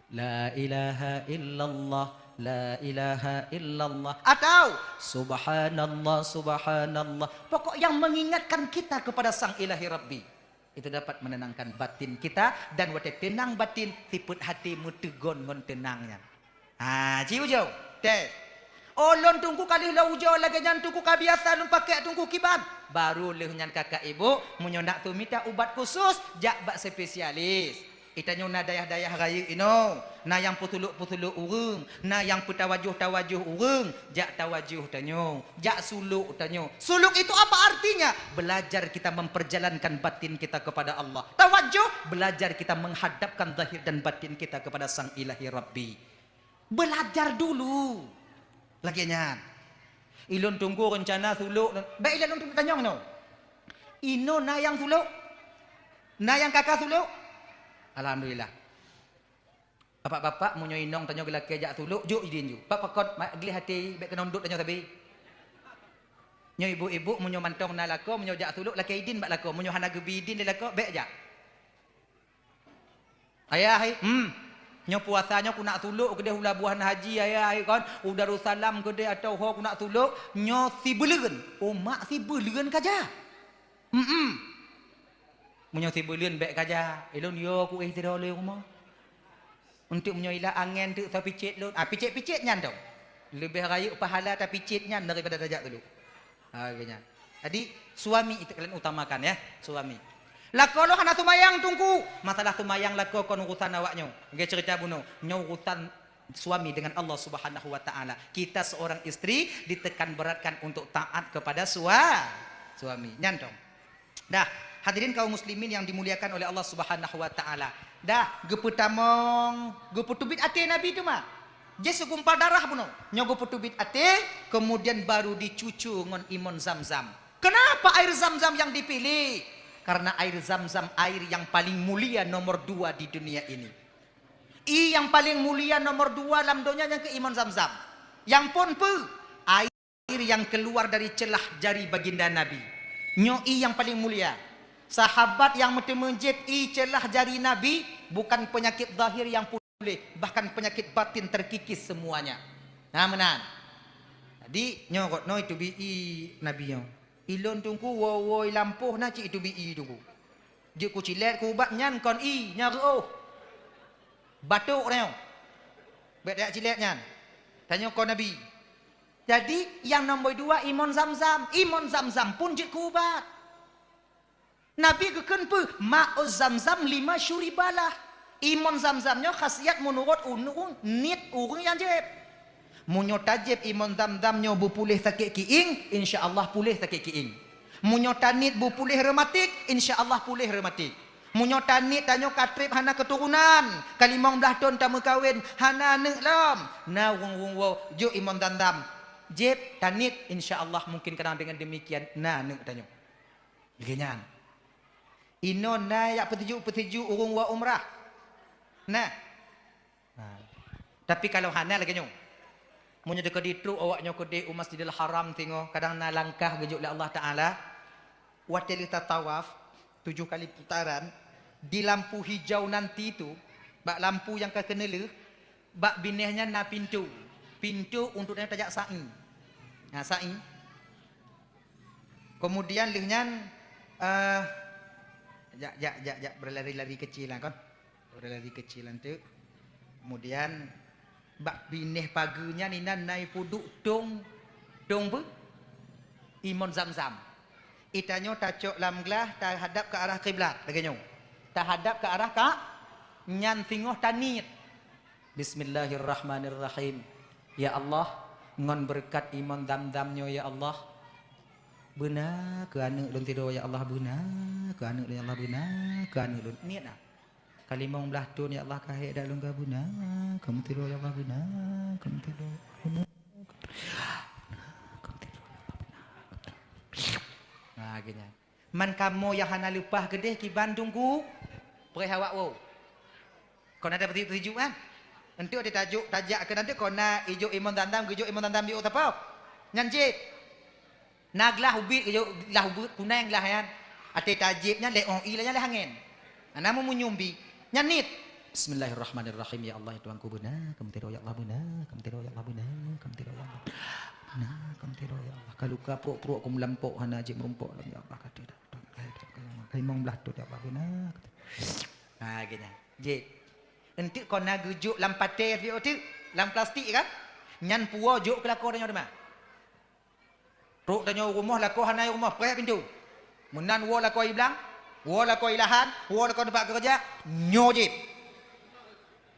La ilaha illallah, la ilaha illallah. Atau subhanallah, subhanallah. Pokok yang mengingatkan kita kepada Sang Ilahi Rabbi. Itu dapat menenangkan batin kita, dan watée teunang batin, sifeuet até meuteugon ngon teunang nyan. Ha, ci ujoe. Teh. Oh, lôn Teungku ka lheueh lôn ujoe lagée nyan Teungku ka biasa lôn pakék Teungku kiban. Baru lheueh nyan kakak ibu, meunyoe nak teumita ubat khusus, jak bak spesialis. Di tanyoe na dayah-dayah rayeuk inoe, na nyang peusulok-peusulok ureuëng, na nyang peutawajoh-tawajoh ureuëng, jak tawajoh tanyoe, jak sulok tanyoe. Sulok itu apa artinya? Belajar kita memperjalankan batin kita kepada Allah. Tawajoh, belajar kita menghadapkan zahir dan batin kita kepada Sang Ilahi Rabbi. Belajar dulu. Lagée nyan. Ilôn Teungku rencana sulok, bék ilôn Teungku tanyong nyoe. Inoe na nyang sulok? Na nyang kaka sulok? Alhamdulillah. Bapak-bapak, meunyoe inong tanyoe geulakée jak sulok, jok idin ju. Bak pakon ma-, gleh até, bék keunong dot tanyoe sabe. Nyoe ibu-ibu, meunyoe mantong na lakoe, meunyoe jak sulok, lakée idin bak lakoe. Meunyoe hana geubi idin lé lakoe, bék jak. Ayah, hai, hmm. Nyoe puasa nyoe ku nak sulok keudeh u Labuhan Haji, ayah, hai, kon. U Darussalam keudeh atau ho ku nak sulok, nyoe sibeuleuen. Oh, mak sibeuleuen ka jak. Hmm. Meunyoe sibeuleuen bék ka jak, ilôn yo ku éh sidroe lé rumoh. Untuk meunyoe ila angén teuk sa picet lôn. Ah, picet-picet nyan dong. Leubeh rayeuk pahala tapicet nyan daripada tajak sulok. Ha, geuh nyan. Jadi, suami itu kalian utamakan ya, suami. Lakoe lôn hana seumayang Teungku. Masalah seumayang lakoe kon urusan awak nyoe. Nggih cerita bunoe. Nyoe urusan suami dengan Allah Subhanahu wa Ta'ala. Kita seorang istri ditekan beratkan untuk taat kepada sua-, suami. Nyan dong. Dah, hadirin kaum muslimin yang dimuliakan oleh Allah Subhanahu wa Ta'ala. Dah, geupeutamong, geupeuteubiet até Nabi teuma. Jih seugumpal darah bunoe. Nyoe geupeuteubiet até, kemudian baru dicucu ngon imon Zam-Zam. Kenapa air Zam-Zam yang dipilih? Karena air Zam-Zam air yang paling mulia nomor dua di dunia ini. Ie nyang paleng mulia nomor dua lam donya nyang keu imon Zam-Zam. Nyang phon peue? Air nyang keuluar dari ceulah jari baginda Nabi. Nyoe ie nyang paleng mulia. Sahabat nyang meuteumé jieb ie ceulah jari Nabi, bukan penyakit zahir nyang puléh, bahkan penyakit batin terkikis semuanya. Na meunan. Jadi, nyoe rot noe teubi ie Nabi nyoe. Ilôn Teungku woe-woe lampôh na cit teubi ie Teungku. Jeuet kucilét kuubat nyan kon ie, nyan reuôh. Batuk tanyoe. Bék tajak cilét nyan. Tanyoe kon Nabi. Jadi, nyang nomor dua imon Zam-Zam. Imon Zam-Zam pun jeuet kuubat. Nabi geukheun peue? Ma'u Zam-Zam lima syuribalah. Imon Zam-Zam nyoe khasiat meunurot ureuëng, niet ureuëng nyang jieb. Meunyoe tajieb imon Zam-Zam nyoe beupuléh sakét kiéng, insya Allah puléh sakét kiéng. Meunyoe taniet beupuléh reumatik, insya Allah puléh reumatik. Meunyoe taniet tanyoe ka treb hana keuturonan, ka limong blaih thon tameukawen, hana aneuëk lom, na ureuëng-ureuëng woe jok imon Zam-Zam. Jieb, taniet, insya Allah mungkin kadang dengan demikian na aneuëk tanyoe. Lagée nyan. Inoe na jak peutuju-peutuju ureuëng woe umrah. Nah. Nah. Tapi kalau hana lagée nyoe. Meunyoe teukeudi trok awak nyoe keudeh u Masjidil Haram singoh, kadang na langkah geujok lé Allah Taala, watée lheueh tatawaf tujuh kali putaran, di lampu hijau nanti tu, bak lampu nyang ka keuneulheueh, bak binéh nyan na pintoe. Pintoe untuk tajak sa'i. Nah, sa'i. Kemudian lheueh nyan, eh, jak, jak, jak, jak, berlari-lari kecil lah kon. Berlari kecil anteuk. Kemudian bak binéh pageue nyan inan na ipeuduek tong, tong peue? Imon Zam-Zam. Itanyoe tacok lam glah tahadap ke arah kiblat, lagée nyoe. Tahadap ke arah ka, nyan singoh taniet. Bismillahirrahmanirrahim. Ya Allah, ngon beureukat imon Zam-Zam nyoe ya Allah, Beuna keu aneuk lôn tiroe, ya Allah, beuna keu aneuk lôn, ya Allah, beuna keu aneuk lôn. Niet na. Ka limong blaih thon, ya Allah, ka hék dak lôn ka beuna keu tiroe, ya Allah, beuna keu tiroe, beuna keu tiroe, ya Allah, beuna keu tiroe. Nah, gini. Man kamoe nyang hana leupah keudeh kiban dungku, preh awak woe. Kon ada peusijuek-peusijuek kan? Enteuk di tajuk tajak keu nanti kon na ijok imon dandam, geujok imon dandam di sapo? Nyan jép. Na glah ubit geujok glah ubit kuneng glah nyan. Até tajép nyan lé oh i lah nyan lé hangen. Ana meumunyum bi. Nyan niet. Bismillahirrahmanirrahim. Ya Allah, ya Tuhanku, beuna keu tiroe, ya Allah, beuna keu tiroe, ya Allah, beuna keu tiroe, ya Allah. Beuna keu tiroe, ya Allah. Ka luka pruek-pruek keu meulampok hana jép meurumpok lom, ya Allah, kata dah. Limong blaih thon, ya Allah, beuna. Ha, gini. Jép. Enteuk kon na geujok lam paté, lam plastik kan? Nyan puwoe jok keu lakoe tanyoe teuma. Trok tanyoe rumoh, lakoe hana rumoh, preh pintoe. Meunan woe lakoe i blang, woe lakoe i lahan, woe lakoe teumpat keureuja, nyoe jép.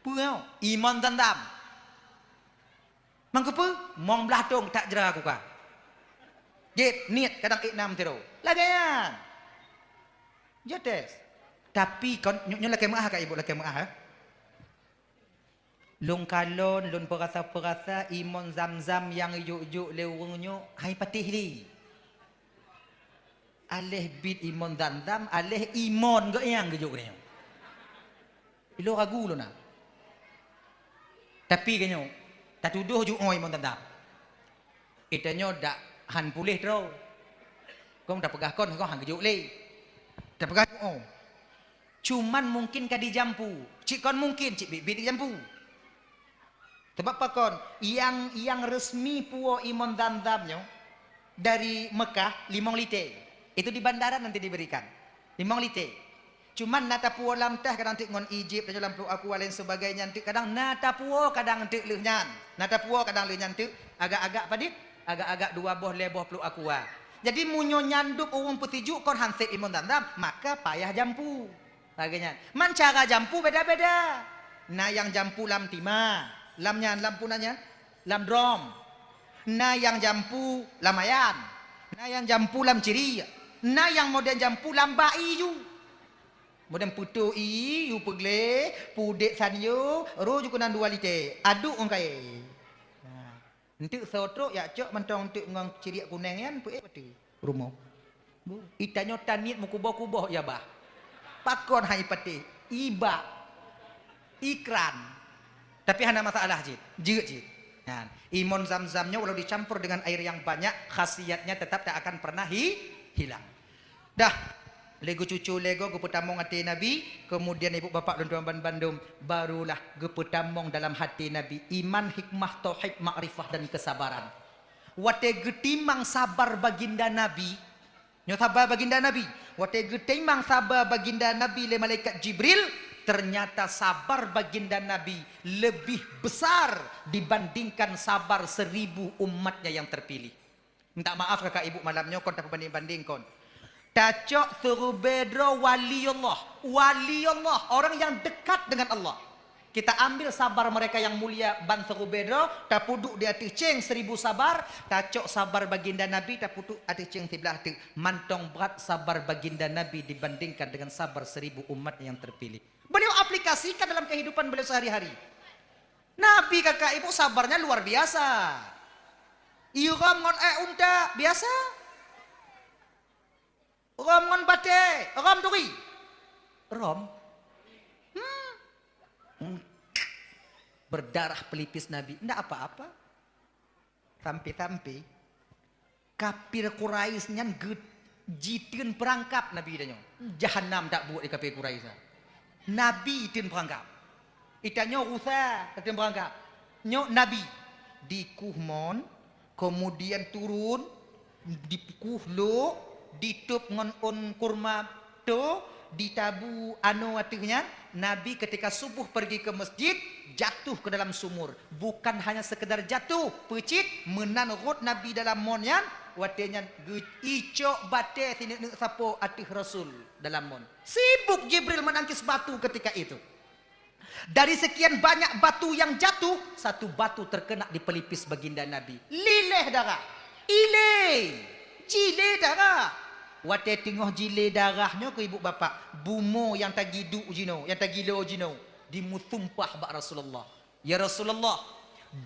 Peue nyoe? Imon dandam. Mangkeupeue? Mong blaih thon that jra kuka. Jép, niet kadang ék nam tiroe. Lagée nyan. Jép tes. Tapi kon nyoe, nyoe lakée meuah ka ibu, lakée meuah, eh. Lôn kalon, lôn peurasa-peurasa imon zam-zam nyang jok-jok lé ureuëng nyoe hai patéh lé. Aléh bit imon zam-zam, aléh imon geuh nyang geujok lé nyoe. Ilôn ragu lôn na. Tapi geuh nyoe, tatudôh jok oh imon zam-zam. Itanyoe dak han puléh droe. Kong tapeugah kon, kong han geujok lé. Tapeugah jok oh. Cuman mungkin ka dijampu. Cit kon mungkin, cit bit-bit dijampu. Sebab pakon, yang, yang resmi puwoe imon zam-zam nyoe dari Mekah limong lité. Itu di bandara nanti diberikan. Limong lité. Cuman na tapuwoe lam teh kadang teuk ngon ijib tanyoe lam pluek aqua lain sebagainya, teuk kadang na tapuwoe kadang teuk lheueh nyan. Na tapuwoe kadang lheueh nyan teuk agak-agak padit, agak-agak dua boh lhèe boh pluek aqua. Jadi meunyoe nyan dub ureuëng peusijuek kon han sép imon zam-zam, maka payah jampu. Lagée nyan. Man cara jampu beda-beda. Na nyang jampu lam tima, lam nyan, lam puna nyan, lam drom. Na nyang jampu lam ayan. Na nyang jampu lam ciri. Na nyang modern jampu lam bak ié ju. Modern peutoh ié ju peugleh, pudek sanyo, roh ju keunan dua lité. Aduk ngon kayée. Nah. Enteuk soe trok jak cok mantong enteuk ngon ciriek kuneng nyan peuék bateue rumoh. Bu, itanyoe taniet meukuboh-kuboh ya bah. Pakon hai patéh, ibak, ikran. Tapi hana masalah cit, jeuet cit. Nah, imon zam-zam nyoe walau dicampur dengan air yang banyak, khasiatnya tetap tak akan pernah hi-, hilang. Dah, lé geucucu lé goe geupeutamong até Nabi, kemudian ibu bapak lôn tuan ban bandum, barulah geupeutamong dalam hati Nabi iman, hikmah, tauhid, makrifah dan kesabaran. Watée geutimang sabar baginda Nabi, nyoe sabar baginda Nabi, watée geutimang sabar baginda Nabi lé malaikat Jibril, ternyata sabar baginda Nabi lebih besar dibandingkan sabar seribu umatnya yang terpilih. Minta maaf kakak ibu malam nyoe kon tapeubanding-banding kon. Tacok seurubée droe wali Allah. Wali Allah, orang yang dekat dengan Allah. Kita ambil sabar mereka yang mulia ban seurubée droe, tapeuduek di ateueh céng seribu sabar, tacok sabar baginda Nabi, tapeuduek ateueh céng siblaih teuk. Mantong brat sabar baginda Nabi dibandingkan dengan sabar seribu umat yang terpilih. Beliau aplikasikan dalam kehidupan beliau sehari-hari. Nabi kakak ibu sabarnya luar biasa. Irom ngon ék unta biasa. Rom ngon batée, rom turi. Rom. Hmm. Hmm. Berdarah pelipis Nabi, ndak apa-apa. Sampai-sampai kafir Quraisy nyan geu-, jiteun peurangkab Nabi tanyoe. Jahanam dak buet di kafir Quraisy nyan. Nabi teun peurangkab. Itanyoe rusa teun peurangkab. Nyoe Nabi dikuh mon, kemudian turun, dikuh lok, ditôb ngon ôn kurma to, ditabu anoe ateueh nyan, Nabi ketika subuh pergi ke masjid, jatuh ke dalam sumur. Bukan hanya sekedar jatuh, peucit, meunan rhot Nabi dalam mon nyan, watée nyan geu-, icok batée sineuk-neuk sapo ateueh Rasul dalam mon. Sibuk Jibril menangkis batu ketika itu. Dari sekian banyak batu yang jatuh, satu batu terkena di pelipis baginda Nabi. Lileh darah. Ilée. Jilé darah. Watée teungoh jilé darah nyoe keu ibu bapak, bumoe nyang tagiduek jinoe, nyang tagilo jinoe, dimusumpah bak Rasulullah, "Ya Rasulullah,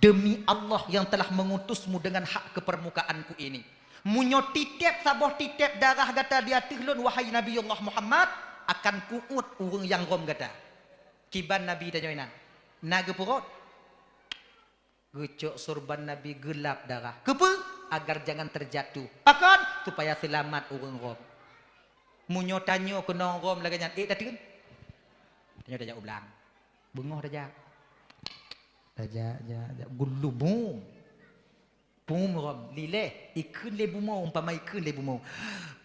demi Allah yang telah mengutusmu dengan hak ke permukaanku ini, meunyoe titeb saboh titeb darah gata di ateueh lôn, wahai Nabiullah Muhammad, akan kuuet ureuëng nyang rhom gata." Kiban Nabi tanyoe inan, na geupeuruet? Geucok sorban Nabi geulap darah. Keupeue? Agar jangan terjatuh. Pakon? Supaya seulamat ureuëng rhom. Meunyoe tanyoe keunong rhom lagée nyan, ék tateun? Tanyoe tajak u blang. Beungoh tajak. Tajak, jak, jak. Gulubum. Pum rhom, lileh, ikheun lé bumoe, umpama ikheun lé bumoe.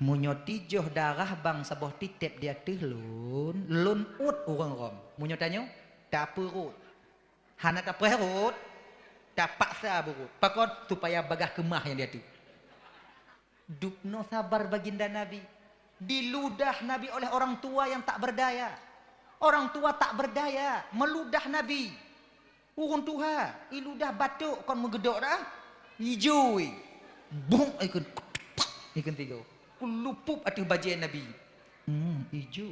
Meunyoe tijoh darah bang saboh titeb di ateueh lôn, lôn uet ureuëng rhom. Meunyoe tanyoe, tapeuruet. Hana tapeurot, tapaksa beurot. Pakon? Supaya bagaih keumah nyang di ateueh. Dubnoe sabar baginda Nabi. Diludah Nabi oleh orang tua yang tak berdaya. Orang tua tak berdaya, meludah Nabi. Ureuëng tuha, iludah batuk kon meugeudok dah. Ijo, bung ikheun, ikheun tiga. Kulupuk ateueh bajée Nabi. Hmm, ijo.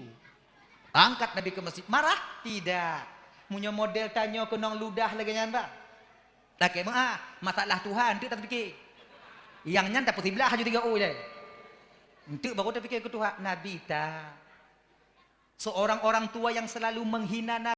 Angkat Nabi ke masjid. Marah? Tidak. Meunyoe model tanyoe keunong ludah lagée nyan, bah. Lakée meuah, masalah tuha, enteuk tapike. Nyang nyan tapeusiblah aju tiga u ilée. Enteuk baru tapike keu tuha. Nabi ta. Seorang orang tua yang selalu menghina Nabi.